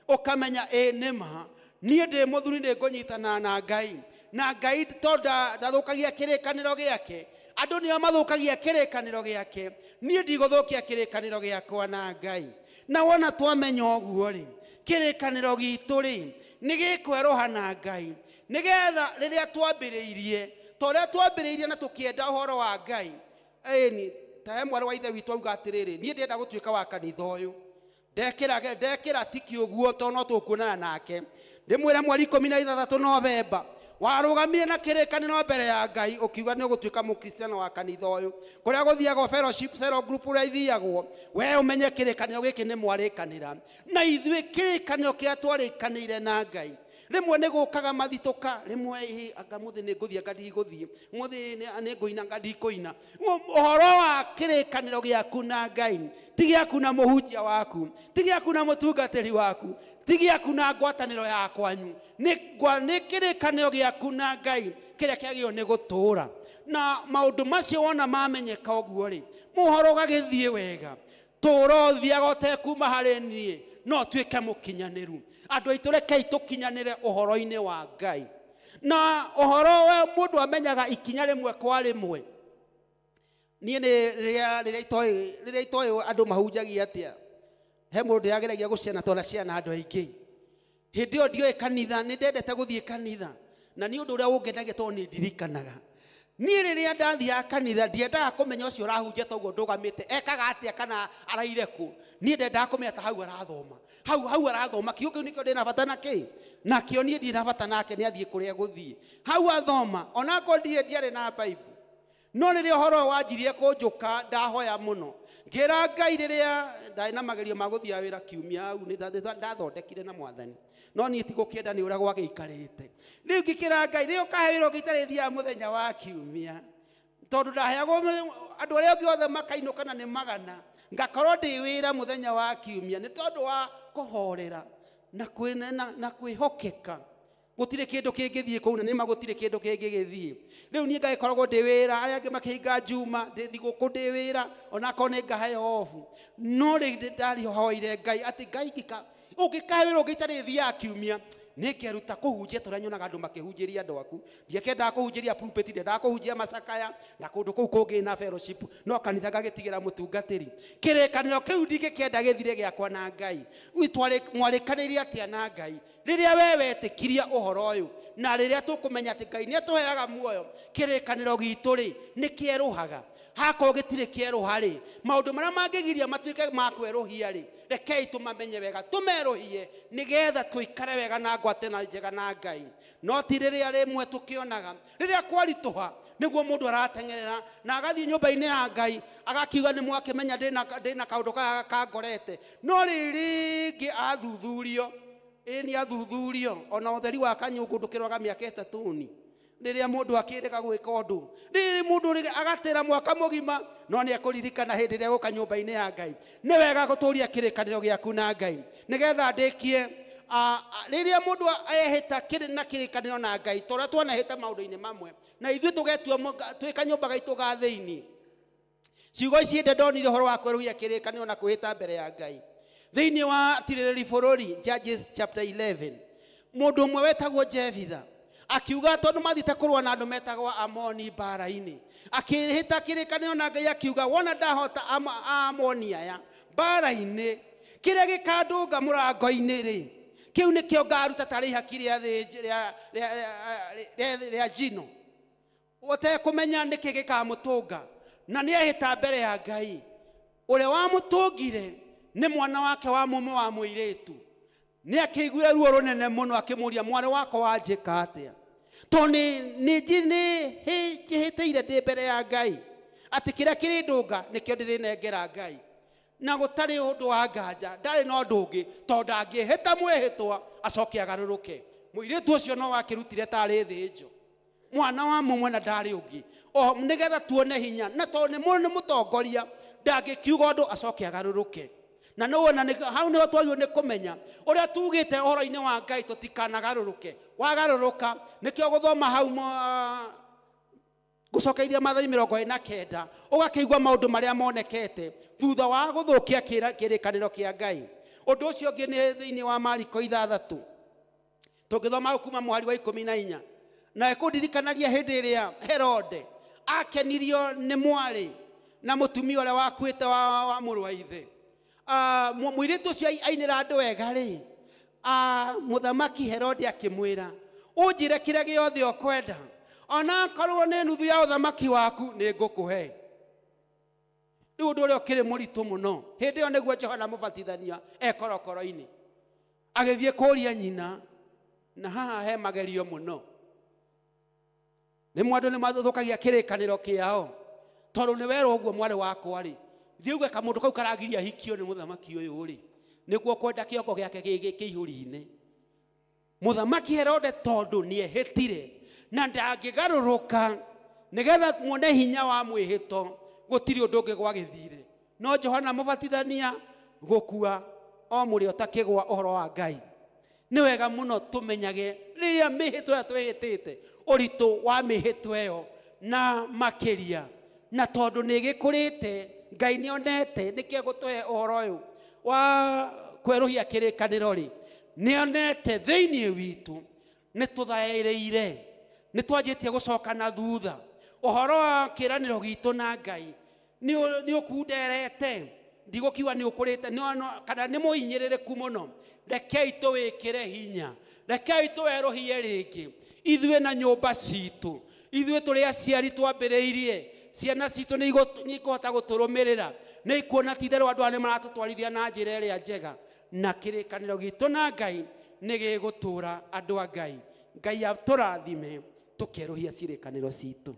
ũkamenya ĩ nĩma niĩ ndĩ mũthuri nĩ ngũnyitana na Ngai. Na Ngai tondũ ndathũkagia kĩrĩkanĩro gĩake andũ nĩo mathũkagia kĩrĩkanĩro gĩake niĩ ndigũthũkia kĩrĩkanĩro gĩakwa na Ngai. Na wona twamenya ũguo rĩ kĩrĩkanĩro gitũ rĩ nĩ gĩkwerũha na Ngai nĩgetha rĩrĩa twambĩrĩirie ta ũrĩa twambĩrĩirie na tũkĩenda ũhoro wa Ngai. Ĩni ta he mwarĩ wa ithe witũ auga atĩrĩrĩ niĩ ndĩrenda gũtuĩka wa kanitha ũyũ ndekĩra tiki ũguo tondũ no tũkuonana nake ndĩmwĩre mweri 16 Novemba warũgamire na kĩrĩkanĩro mbere ya Ngai ũkiuga nĩ ũgũtuĩka mũkristiano wa kanitha ũyũ kũrĩa gũthiagwo fellowship cell group ũrĩa ithiagwo we ũmenye kĩrĩkanĩro gĩkĩ nĩ mwarĩkanĩra. Na ithuĩ kĩrĩkanĩro kĩrĩa twarĩkanĩire na Ngai rĩmwe nĩ gũkaga mathitũka rĩmwe anga mũthĩ nĩ ngũthiĩ anga ndigũthiĩ mũthĩ nĩ ngũina anga ndikũina. Ũhoro wa kĩrĩkanĩro gĩaku na Ngai ti gĩaku na mũhunjia waku ti gĩaku na mũtungatĩri waku ti gĩaku na ngwatanĩro ya kwanyu nĩ kĩrĩkanĩro gĩaku na Ngai kĩrĩa kĩagĩrĩirwo nĩ gũtũũra. Na maũndũ macio wona mamenyeka ũguo rĩ mũhoro ũgagĩthiĩ wega tũrothiaga ũtekuma harĩ niĩ no tuĩke mũkinyanĩru. Andũ aitũ rekei tũkinyanĩre ũhoro-inĩ wa Ngai. Na ũhoro wa mũndũ amenyaga ikinya rĩmwe kwa rĩmwe. Niĩ nĩ rĩrĩa itoĩ andũ mahunjagia atĩa, he mũndũ ndĩrageragia gũciana tondũ ciana andũ aingĩ. Hĩndĩ ĩyo ndioĩ kanitha, nĩ ndendete gũthiĩ kanitha, na nĩ ũndũ ũrĩa ũngenagia tondũ nĩ ndirikanaga. Niĩ rĩrĩa ndathiaga kanitha ndiendaga kũmenya ũcio ũrahunjia toguo ndũgamĩte ekaga atĩa kana araire kũ. Niĩ ndendaga kũmenya ta hau arathoma, hau arathoma, kiugo kĩu nĩkĩo ndĩna bata nakĩ, nakĩo niĩ ndirĩ na bata nake, nĩ athiĩ kũrĩa egũthiĩ. Hau athoma, onakorwo ndiarĩ na Bible, no rĩrĩa ũhoro wanjirie kũnjũka ndahoya mũno, ngĩra Ngai rĩrĩa ndarĩ na magerio ma gũthiĩ wĩra kiumia hau nĩ ndathondekire na Mwathani, no niĩ tigũkĩenda nĩ ũrĩa gwagĩikarĩte. Rĩu ngĩkĩra Ngai, rĩu ũkahe wĩra ũngĩ itarĩ thiaga mũthenya wa kiumia, tondũ ndaheagwo andũ arĩa angĩ othe makainũka na nĩ magana, ngakorwo ndĩ wĩra mũthenya wa kiumia nĩ tondũ wa kũhorera na kwĩhokeka. Gũtirĩ kĩndũ kĩngĩthiĩ kũu na nĩma gũtirĩ kĩndũ kĩngĩgĩthiĩ. Rĩu niĩ ngagĩkoragwo ndĩ wĩra, arĩa angĩ makĩhinga Juma, ndĩ thigũkũ ndĩ wĩra, onakorwo nĩ ngaheo obu. No rĩu ndarihoire Ngai atĩ Ngai ũngĩkahe wĩra ũngĩ itarĩ thiaga kiumia, nĩngeruta kũhunjia tũrĩa nyonaga andũ makĩhunjĩria andũ aku. Ndiakendaga kũhunjĩria pulpit, ndiendaga kũhunjia macakaya na kũndũ kũu kũngĩ na fellowship, no kanitha ngagĩtigĩra mũtungatĩri. Kĩrĩkanĩro kĩu ndingĩkĩenda gĩthire gĩakwa na Ngai. Mwarĩkanĩire atĩa na Ngai rĩrĩa we wetĩkirie ũhoro ũyũ, na rĩrĩa tũkũmenya atĩ Ngai nĩatũheaga muoyo, kĩrĩkanĩro gitũ rĩ nĩ kĩerũhaga. Hakorwo gĩtirĩ kĩerũha rĩ, maũndũ marĩa mangĩgiria matuĩke ma kwerũhia rĩ, rekei tũmamenye wega, tũmerũhie nĩgetha tũikare wega na ngwatanĩro njega na Ngai. No ti rĩrĩa rĩmwe tũkĩonaga rĩrĩa kwaritũha nĩguo mũndũ arateng'erera na agathiĩ nyũmba-inĩ ya Ngai agakiuga nĩ mwakĩmenya ndĩna kaũndũ gaka kangorete, no rĩrĩ athuthurio, ĩ nĩ athuthurio, ona ũtheri wa kanyũngũ ndũkĩroga mĩaka ĩtatũ ni. Rĩrĩa mũndũ akĩrega gwĩka ũndũ, rĩrĩ mũndũ agatĩra mwaka mũgima, no nĩ ekũririkana hĩndĩ ĩrĩa egũka nyũmba-inĩ ya Ngai. Nĩ wega gũtũria kĩrĩkanĩro gĩaku na Ngai nĩgetha ndĩkie. Rĩrĩa mũndũ ehĩta na kĩrĩkanĩro na Ngai, tũrĩa twanahĩta maũndũ-inĩ mamwe, na ithuĩ tũgetua twĩ kanyũmba gaitũ ga thĩinĩ. Ciugo ici hĩndĩ ndonire ũhoro wa kwerũhia kĩrĩkanĩro na kwĩhĩta mbere ya Ngai thĩinĩ wa Tirĩrĩri bũrũri, Judges chapter 11, mũndũ ũmwe wetagwo Jefitha akiuga tondũ mathiĩte kũrũa na andũ metagwo Amoni mbara-inĩ, akĩhĩta kĩrĩkanĩro na Ngai akiuga wona ndahota Amoni aya mbara-inĩ, kĩrĩa gĩkandũnga mũrango-inĩ rĩ, kĩu nĩkĩo ngaruta tarĩ ihaki rĩa njino, ũtekũmenya nĩkĩ gĩkamũtũnga. Na nĩehĩta mbere ya Ngai, ũrĩa wamũtũngire nĩ mwana wake wa mũmwe wa mũirĩtu. Nĩ akĩiguire ruo rũnene mũno, akĩmũria mwarĩ wakwa wanjĩka atĩa, tondũ nĩ njĩhĩtĩire ndĩ mbere ya Ngai atĩ kĩrĩa kĩrĩndũnga nĩkĩo ndĩrĩnengera Ngai, na gũtarĩ ũndũ wa nganja, ndarĩ na ũndũ ũngĩ, tondũ ndangĩhĩta mwĩhĩtwa acoke agarũrũke. Mũirĩtu ũcio no wakĩrutire tarĩ thĩnjo, mwana wa mũmwe na ndarĩ ũngĩ, o nĩgetha tuone hinya, na tondũ nĩ mũtongoria ndangĩkiuga ũndũ acoke agarũrũke. Na no wona hau nĩho twagĩrĩirwo nĩ kũmenya ũrĩa tugĩte ũhoro-inĩ wa Ngai tũtikanagarũrũke. Wagarũrũka nĩkĩo gũthoma hau gũcokeria Maathani 49 ũgakĩigua maũndũ marĩa monekete thutha wa gũthũkia kĩrĩkanĩro kĩa Ngai. Ũndũ ũcio ũngĩ nĩ thĩinĩ wa Mariko 6 tũngĩthoma kuma mũhari wa 14, na ĩkũndirikanagia hĩndĩ ĩrĩa Herode akenirio nĩ mwarĩ na mũtumia ũrĩa wakuĩte wa mũrũ wa ithe. Mũirĩtu ũcio ainĩra andũ wega rĩ, mũthamaki Herode akĩmwĩra, ũnjĩre kĩrĩa gĩothe ũkwenda, onakorwo nĩ nuthu ya ũthamaki waku nĩ ngũkũhe. Rĩu ũndũ ũrĩa ũkĩrĩ mũritũ mũno, hĩndĩ ĩyo nĩguo Johana Mũbatithania e korokoro-inĩ agĩthiĩ kũũria nyina, na haha he magerio mũno. Rĩmwe andũ nĩ mathũkagia kĩrĩkanĩro kĩao, tondũ nĩ werwo ũguo mwarĩ wakwa rĩ, thiĩ uge kamũndũ kau karagiria hikio nĩ mũthamaki ũyũ rĩ, nĩguo kwenda kĩongo gĩake kĩihũri-inĩ. Mũthamaki Herode tondũ nĩehĩtire na ndangĩgarũrũka nĩgetha muone hinya wa mwĩhĩto, gũtirĩ ũndũ ũngĩ gwagĩthire no Johana Mũbatithania gũkua o mũrĩ ũtakĩgwa ũhoro wa Ngai. Nĩ wega mũno tũmenyage rĩrĩa mĩhĩtwa ĩyo twĩhĩtĩte, ũritũ wa mĩhĩtwa ĩyo na makĩria, na tondũ nĩ ĩgĩkũrĩte Ngai nĩonete nĩkĩo gũtũhe ũhoro ũyũ wa kwerũhia kĩrĩkanĩro rĩ nĩonete thĩinĩ witũ nĩ tũthaĩrĩire nĩ twanjĩtie gũcoka na thutha ũhoro wa kĩranĩro gitũ na Ngai nĩ ũkunderete ndigũkiuga nĩ ũkũrĩte kana nĩ mũhinyĩrĩrĩku mũno rekei tũwĩkĩre hinya rekei tũwerũhie rĩngĩ ithuĩ na nyũmba citũ ithuĩ tũrĩ aciari twambĩrĩirie ciana citũ nĩ ikũhota gũtũrũmĩrĩra nĩ ikuona ti itherũ andũ aya nĩ maratũtwarithia na njĩra ĩrĩa njega na kĩrĩkanĩro gitũ na Ngai nĩ gĩgũtũra andũ a Ngai Ngai atũrathime tũkerũhia cirĩkanĩro citũ.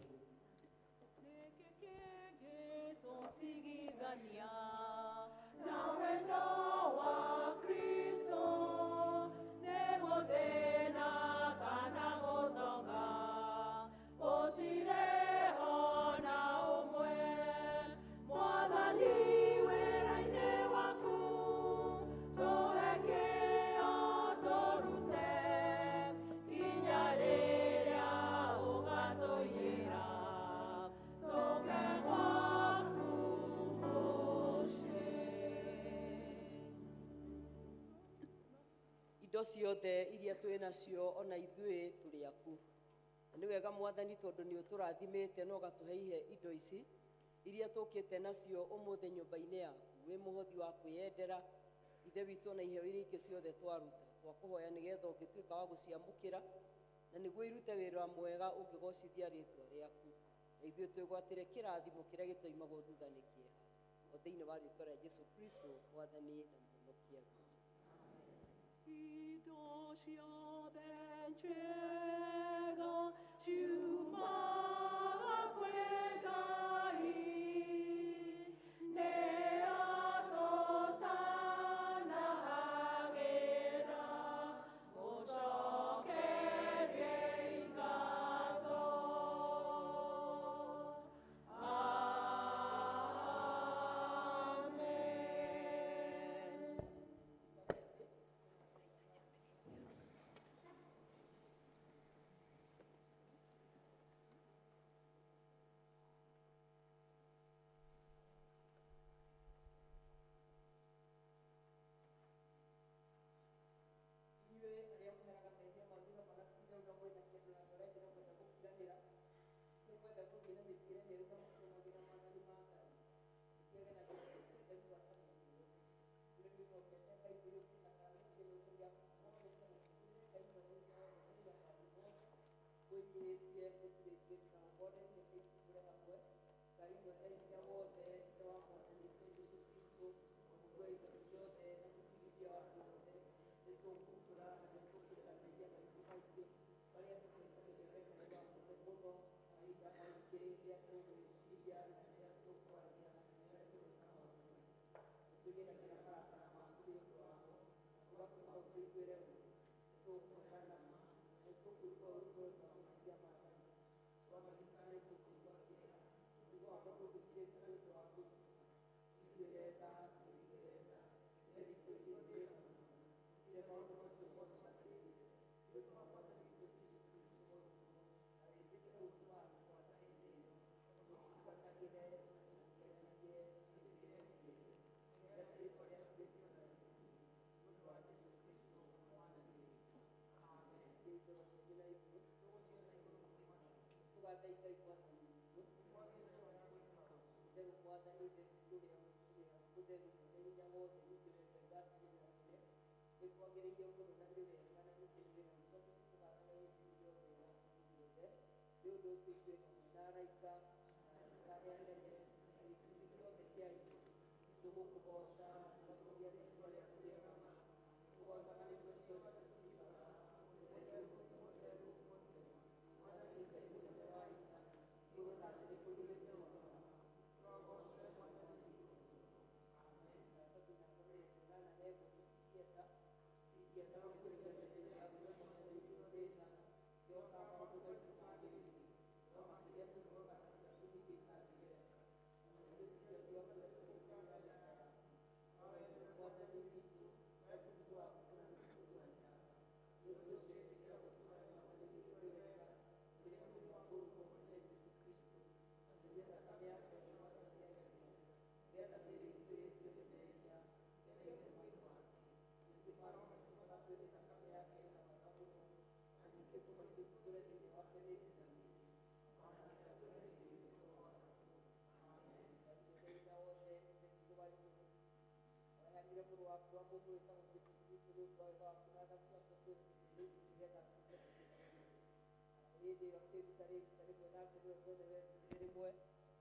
Indo ciothe iria twĩ nacio ona ithuĩ tũrĩ aku na nĩ wega Mwathani tondũ nĩ ũtũrathimĩte na ũgatũhe indo ici iria tũkĩte nacio ũmũthĩ nyũmba-inĩ yaku wĩ mũhothi wa kwĩyendera Ithe witũ ona iheo iria ingĩ ciothe twaruta twakũhoya nĩgetha ũngĩtuĩka wa gũciamũkĩra na nĩguo irute wĩra mwega ũngĩgocithia rĩtwa rĩaku na ithuĩ twĩgwatĩre kĩrathimo kĩrĩa gĩtoimagwo thutha nĩ kĩeha o thĩinĩ wa rĩtwa rĩa Jesũ Kristo Mwathani na Mũhonokia witũ. Indo ciothe njega ciumaga kwĩ Ngai, nĩ atũtanahagĩra, mũcokeriei ngatho. Amen.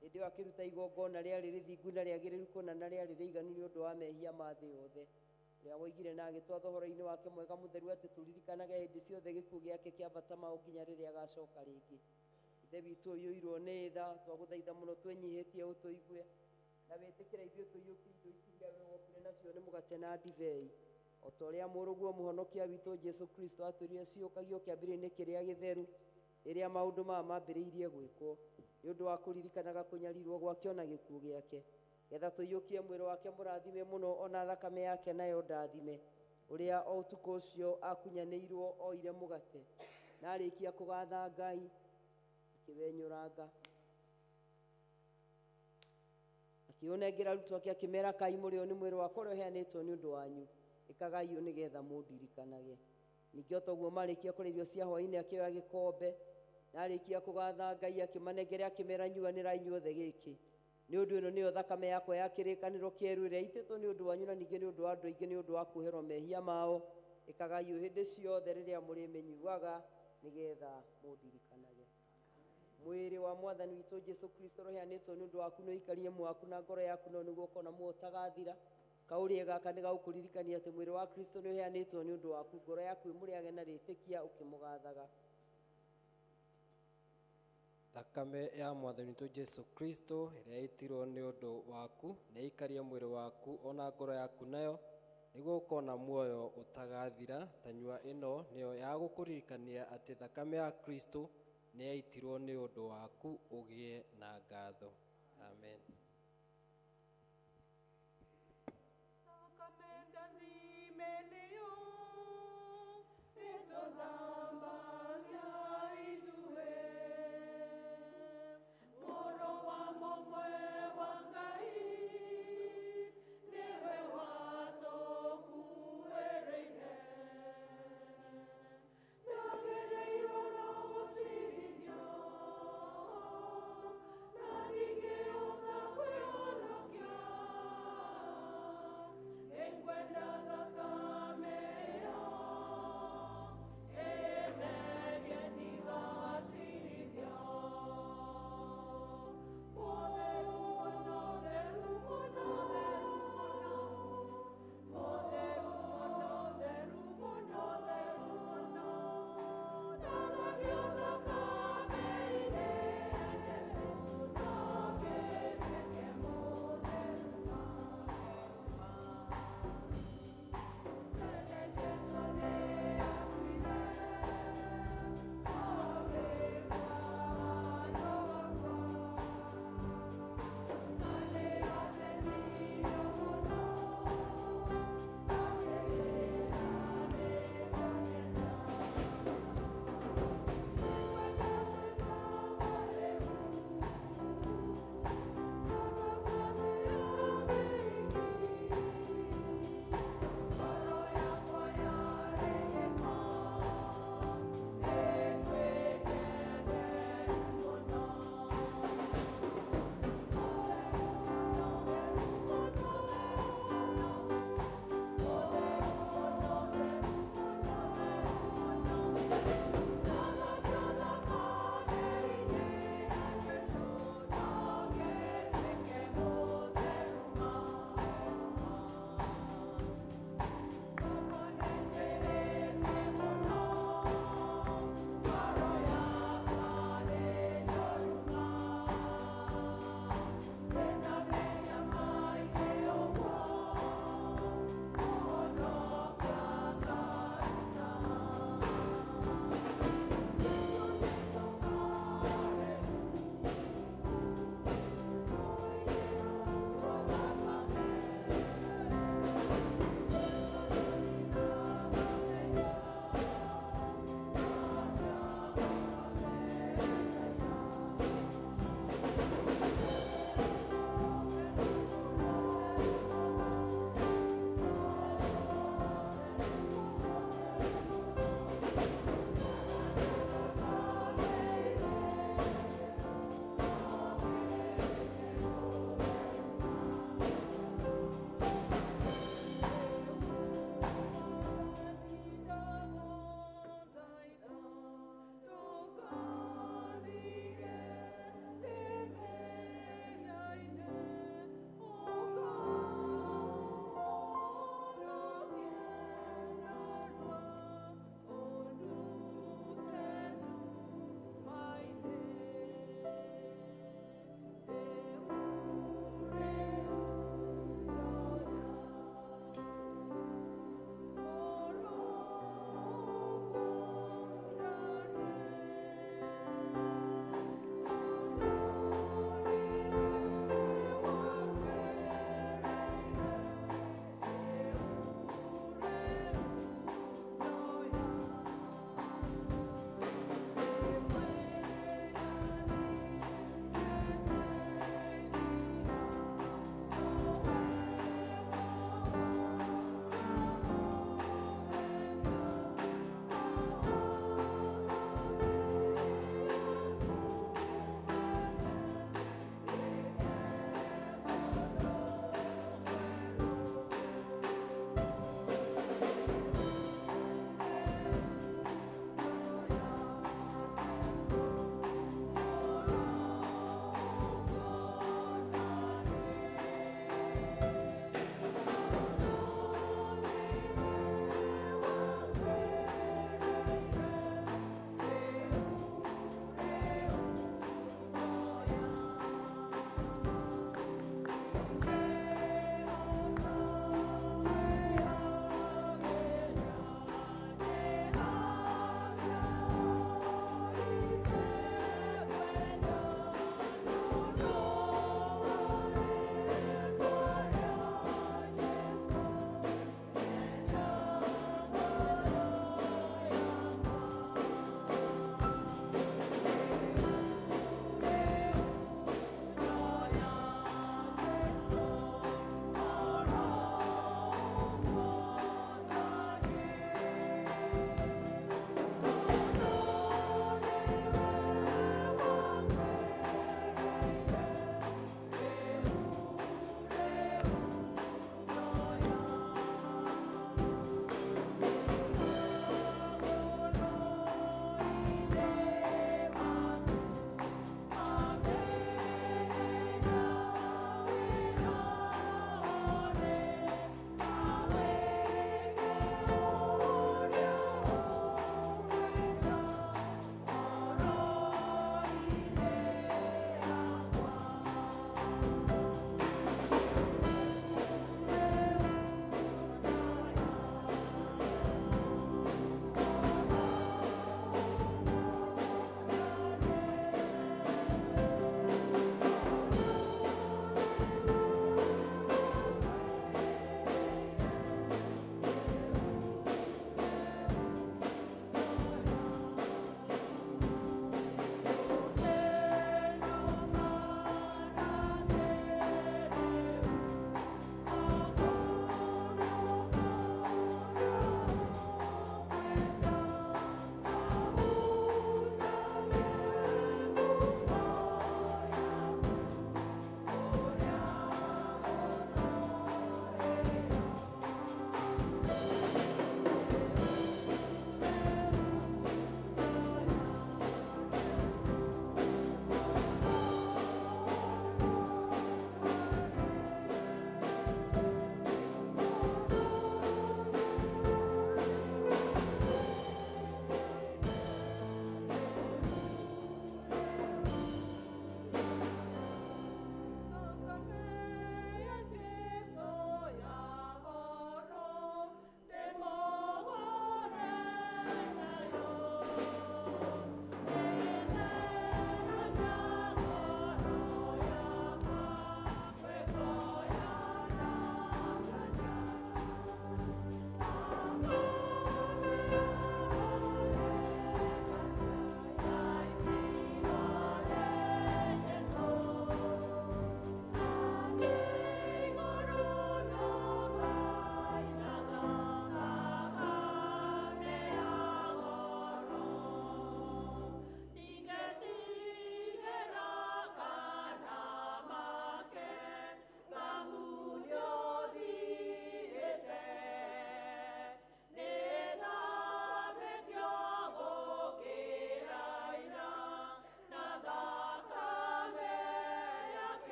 Hĩndĩ ĩyo akĩruta igongona rĩarĩ rĩthingu na rĩagĩrĩru kũna na rĩarĩ rĩiganu nĩ ũndũ wa mehia ma thĩ yothe, ũrĩa woigire na agĩtwatha ũhoro-inĩ wake mwega mũtheru atĩ tũririkanage hĩndĩ ciothe gĩkuũ gĩake kĩa bata mao nginya rĩrĩa agacoka rĩngĩ. Ithe witũ ũiyũirwo nĩ tha, twagũthaitha mũno twĩnyihĩtie ũtũigue na wĩtĩkĩre ithuĩ tũiyũkie indo ici iria we wokire nacio nĩ mũgate na ndibei, o ta ũrĩa mũrũguo mũhonokia witũ Jesũ Kristo atwĩrire ciũkagio kĩambĩrĩria-inĩ kĩrĩa gĩtheru rĩrĩa maũndũ maya mambĩrĩirie gwĩkwo, nĩ ũndũ wa kũririkanaga kũnyarirwo gwake ona gĩkuũ gĩake, getha tũiyũkie mwĩrĩ wake mũrathime mũno ona thakame yake nayo ndathime, ũrĩa o ũtukũ ũcio akunyanĩirwo oire mũgate na arĩkia kũgatha Ngai akĩwenyũranga akĩũnengera arutwo ake akĩmera, kai mũrĩo nĩ mwĩrĩ wakwa ũrĩa ũheanĩtwo nĩ ũndũ wanyu, ĩkagai ũũ nĩgetha mũndirikanage. Ningĩ o toguo marĩkia kũrĩa irio cia hwaĩ-inĩ akĩoya gĩkombe na arĩkia kũgatha Ngai akĩmanengera akĩmera, nyuanĩrai inyuothe gĩkĩ, nĩ ũndũ ĩno nĩyo thakame yakwa ya kĩrĩkanĩro kĩerũ ĩrĩa ĩitĩtwo nĩ ũndũ wanyu na ningĩ nĩ ũndũ wa andũ aingĩ nĩ ũndũ wa kuoherwo mehia mao. Ĩkagai ũũ hĩndĩ ciothe rĩrĩa mũrĩmĩnyuaga nĩgetha mũndirikanage. Mwĩrĩ wa Mwathani witũ Jesũ Kristo ũrĩa ũheanĩtwo nĩ ũndũ waku nĩ ũikarie muoyo waku na ngoro yaku, no nĩguo ũkona muoyo ũtagathira. Kaũrĩe gaka nĩ gagũkũririkania atĩ mwĩrĩ wa Kristo nĩ ũheanĩtwo nĩ ũndũ waku, ngoro yaku ĩmũrĩage na rĩtĩkia ũkĩmũgathaga. Thakame ya Mwathani witũ Jesũ Kristo ĩrĩa ĩitirwo nĩ ũndũ waku nĩ ĩikarie mwĩrĩ waku ona ngoro yaku nayo, nĩguo ũkona muoyo ũtagathira. Tanyua ĩno nĩyo ya gũkũririkania atĩ thakame ya Kristo nĩ yaitirwo nĩ ũndũ waku ũgĩe na ngatho. Amen. Thank you.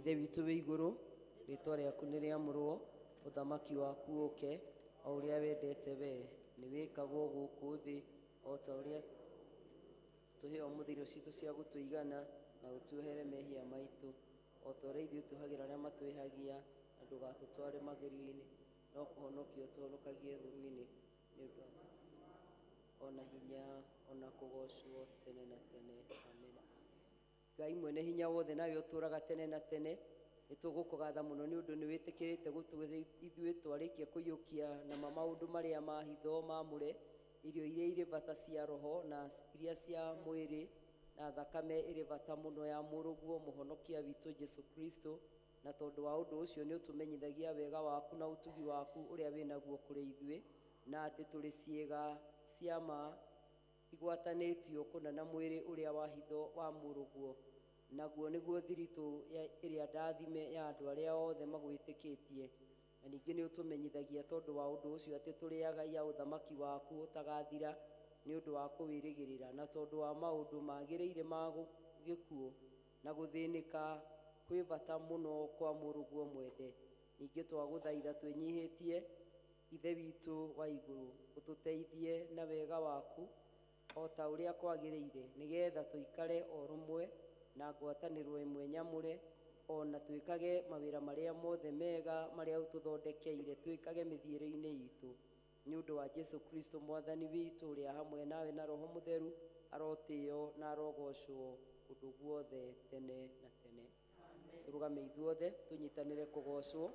Ithe witũ wĩ igũrũ, rĩtwa rĩaku nĩ rĩamũrwo, ũthamaki waku ũke, o ũrĩa wendete we nĩ wĩkagwo gũkũ thĩ o ta ũrĩa. Tũhe ũmũthĩ irio citũ cia gũtũigana, na ũtuohere mehia maitũ o ta ũrĩa ithuĩ tuohagĩra arĩa matwĩhagia, na ndũgatũtware magerio-inĩ, no kũhonokia ũtũhonokagie ũũru-inĩ, nĩ ũndũ ona hinya ona kũgocwo tene na tene. Amen. Ngai mwene hinya wothe, nawe ũtũũraga tene na tene, nĩ tũgũkũgatha mũno nĩ ũndũ nĩ wĩtĩkĩrĩte gũtũhe ithuĩ twarĩkia kũiyũkia na maũndũ marĩa ma hitho mamũre, irio iria irĩ bata cia roho na iria cia mwĩrĩ, na thakame ĩrĩ bata mũno ya mũrũguo mũhonokia witũ Jesu Kristo. Na tondũ wa ũndũ ũcio nĩ ũtũmenyithagia wega waku na ũtugi waku ũrĩa wĩ naguo kũrĩ ithuĩ, na atĩ tũrĩ ciĩga cia ma igwatanĩtio kũna na mwĩrĩ ũrĩa wa hitho wa mũrũguo, naguo nĩguo thiritũ ĩrĩa ndathime ya andũ arĩa othe magwĩtĩkĩtie. Na ningĩ nĩ ũtũmenyithagia tondũ wa ũndũ ũcio atĩ tũrĩ agai a ũthamaki waku ũtagathira nĩ ũndũ wa kũwĩrĩgĩrĩra, na tondũ wa maũndũ magĩrĩire ma gĩkuũ na gũthĩnĩka kwĩ bata mũno kwa mũrũguo mwende. Ningĩ twagũthaitha twĩnyihĩtie, Ithe witũ wa igũrũ, ũtũteithie na wega waku o ta ũrĩa kwagĩrĩire, nĩgetha tũikare o rũmwe na ngwatanĩro ĩmwe nyamũre, o na twĩkage mawĩra marĩa mothe mega marĩa ũtũthondekeire twĩkage mĩthiĩre-inĩ itũ, nĩ ũndũ wa Jesu Kristo mwathani witũ, ũrĩa hamwe nawe na Roho Mũtheru arotĩo na arogocwo kũndũ guothe tene na tene. Tũrũgame ithuothe tũnyitanĩre kũgocwo.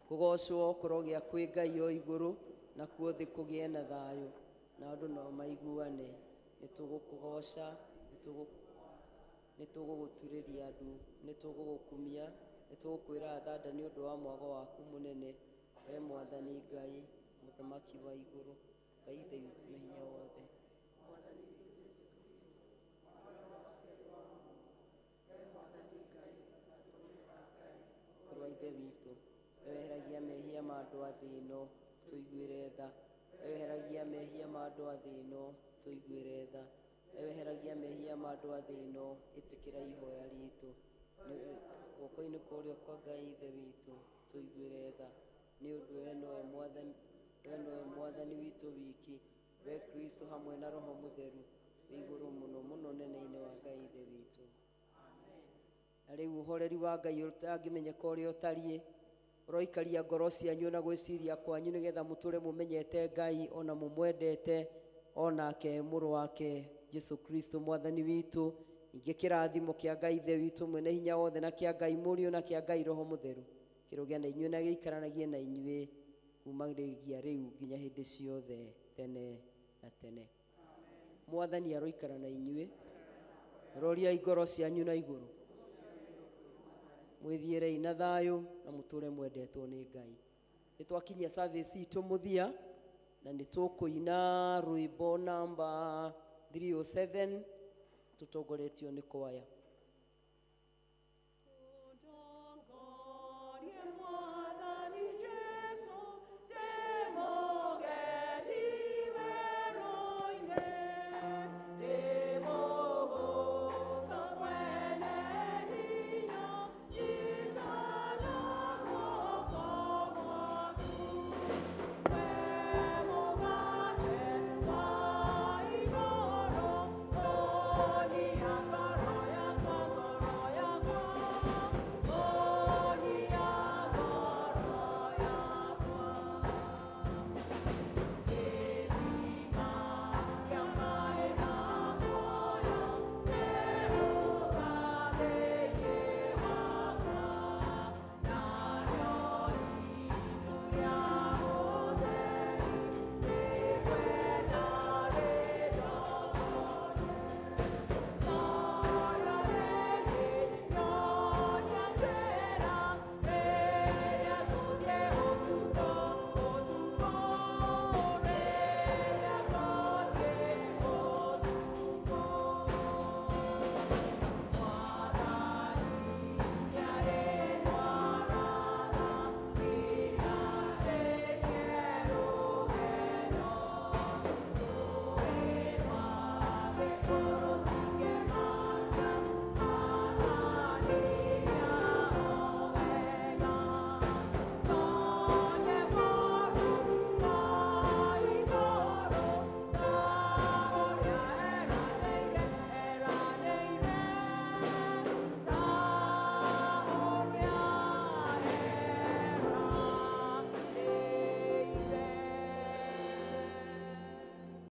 Kũgocwo kũrogĩa kwĩ Ngai o igũrũ, nakuo thĩ kũgĩe na thayũ, na andũ no maiguane. Nĩ tũgũkũgoca, nĩ tũgũgũturĩria ndu, nĩ tũgũgũkumia, nĩ tũgũkwĩra thanda nĩ ũndũ wa mwago waku mũnene, we mwathani Ngai, mũthamaki wa igũrũ, Ngai Ithe witũ na hinya wothe. Mũrũ wa Ithe witũ, weheragia mehia ma andũ a thĩ ĩno, tũiguĩre tha. Weheragia mehia ma andũ a thĩ ĩno, tũiguĩre tha. Weheragia mehia ma andũ a thĩ ĩno, ĩtĩkĩra ihoya ritũ. Guoko-inĩ kwa ũrĩo kwa Ngai Ithe witũ, tũiguĩre tha. Nĩ ũndũ we nowe mwathani, we nowe mwathani witũ wiki, we Kristo hamwe na Roho Mũtheru, wĩ igũrũ mũno mũno nene-inĩ wa Ngai Ithe witũ. Na rĩu ũhoreri wa Ngai ũtangĩmenyeka ũrĩa ũtariĩ, ũroikaria ngoro cianyu na gwĩciria kwanyu, nĩgetha mũtũre mũmenyete Ngai ona mũmwendete, onake mũrũ wake Jesu Kristo mwathani witũ. Ningĩ kĩrathimo kĩa Ngai Ithe witũ mwene hinya wothe, na kĩa Ngai Mũriũ, na kĩa Ngai Roho Mũtheru kĩrogĩa na inyuĩ na gĩikaranagie na inyuĩ kumagia rĩu nginya hĩndĩ ciothe tene na tene. Mwathani aroikara na inyuĩ. Roriai ngoro cianyu na igũrũ, mwĩthiĩrei na thayũ na mũtũre mwendetwo nĩ Ngai. Nĩ twakinyia service itũ mũthia, na nĩ tũkũina rwĩmbo namba 307 tũtongoretio nĩ kwaya.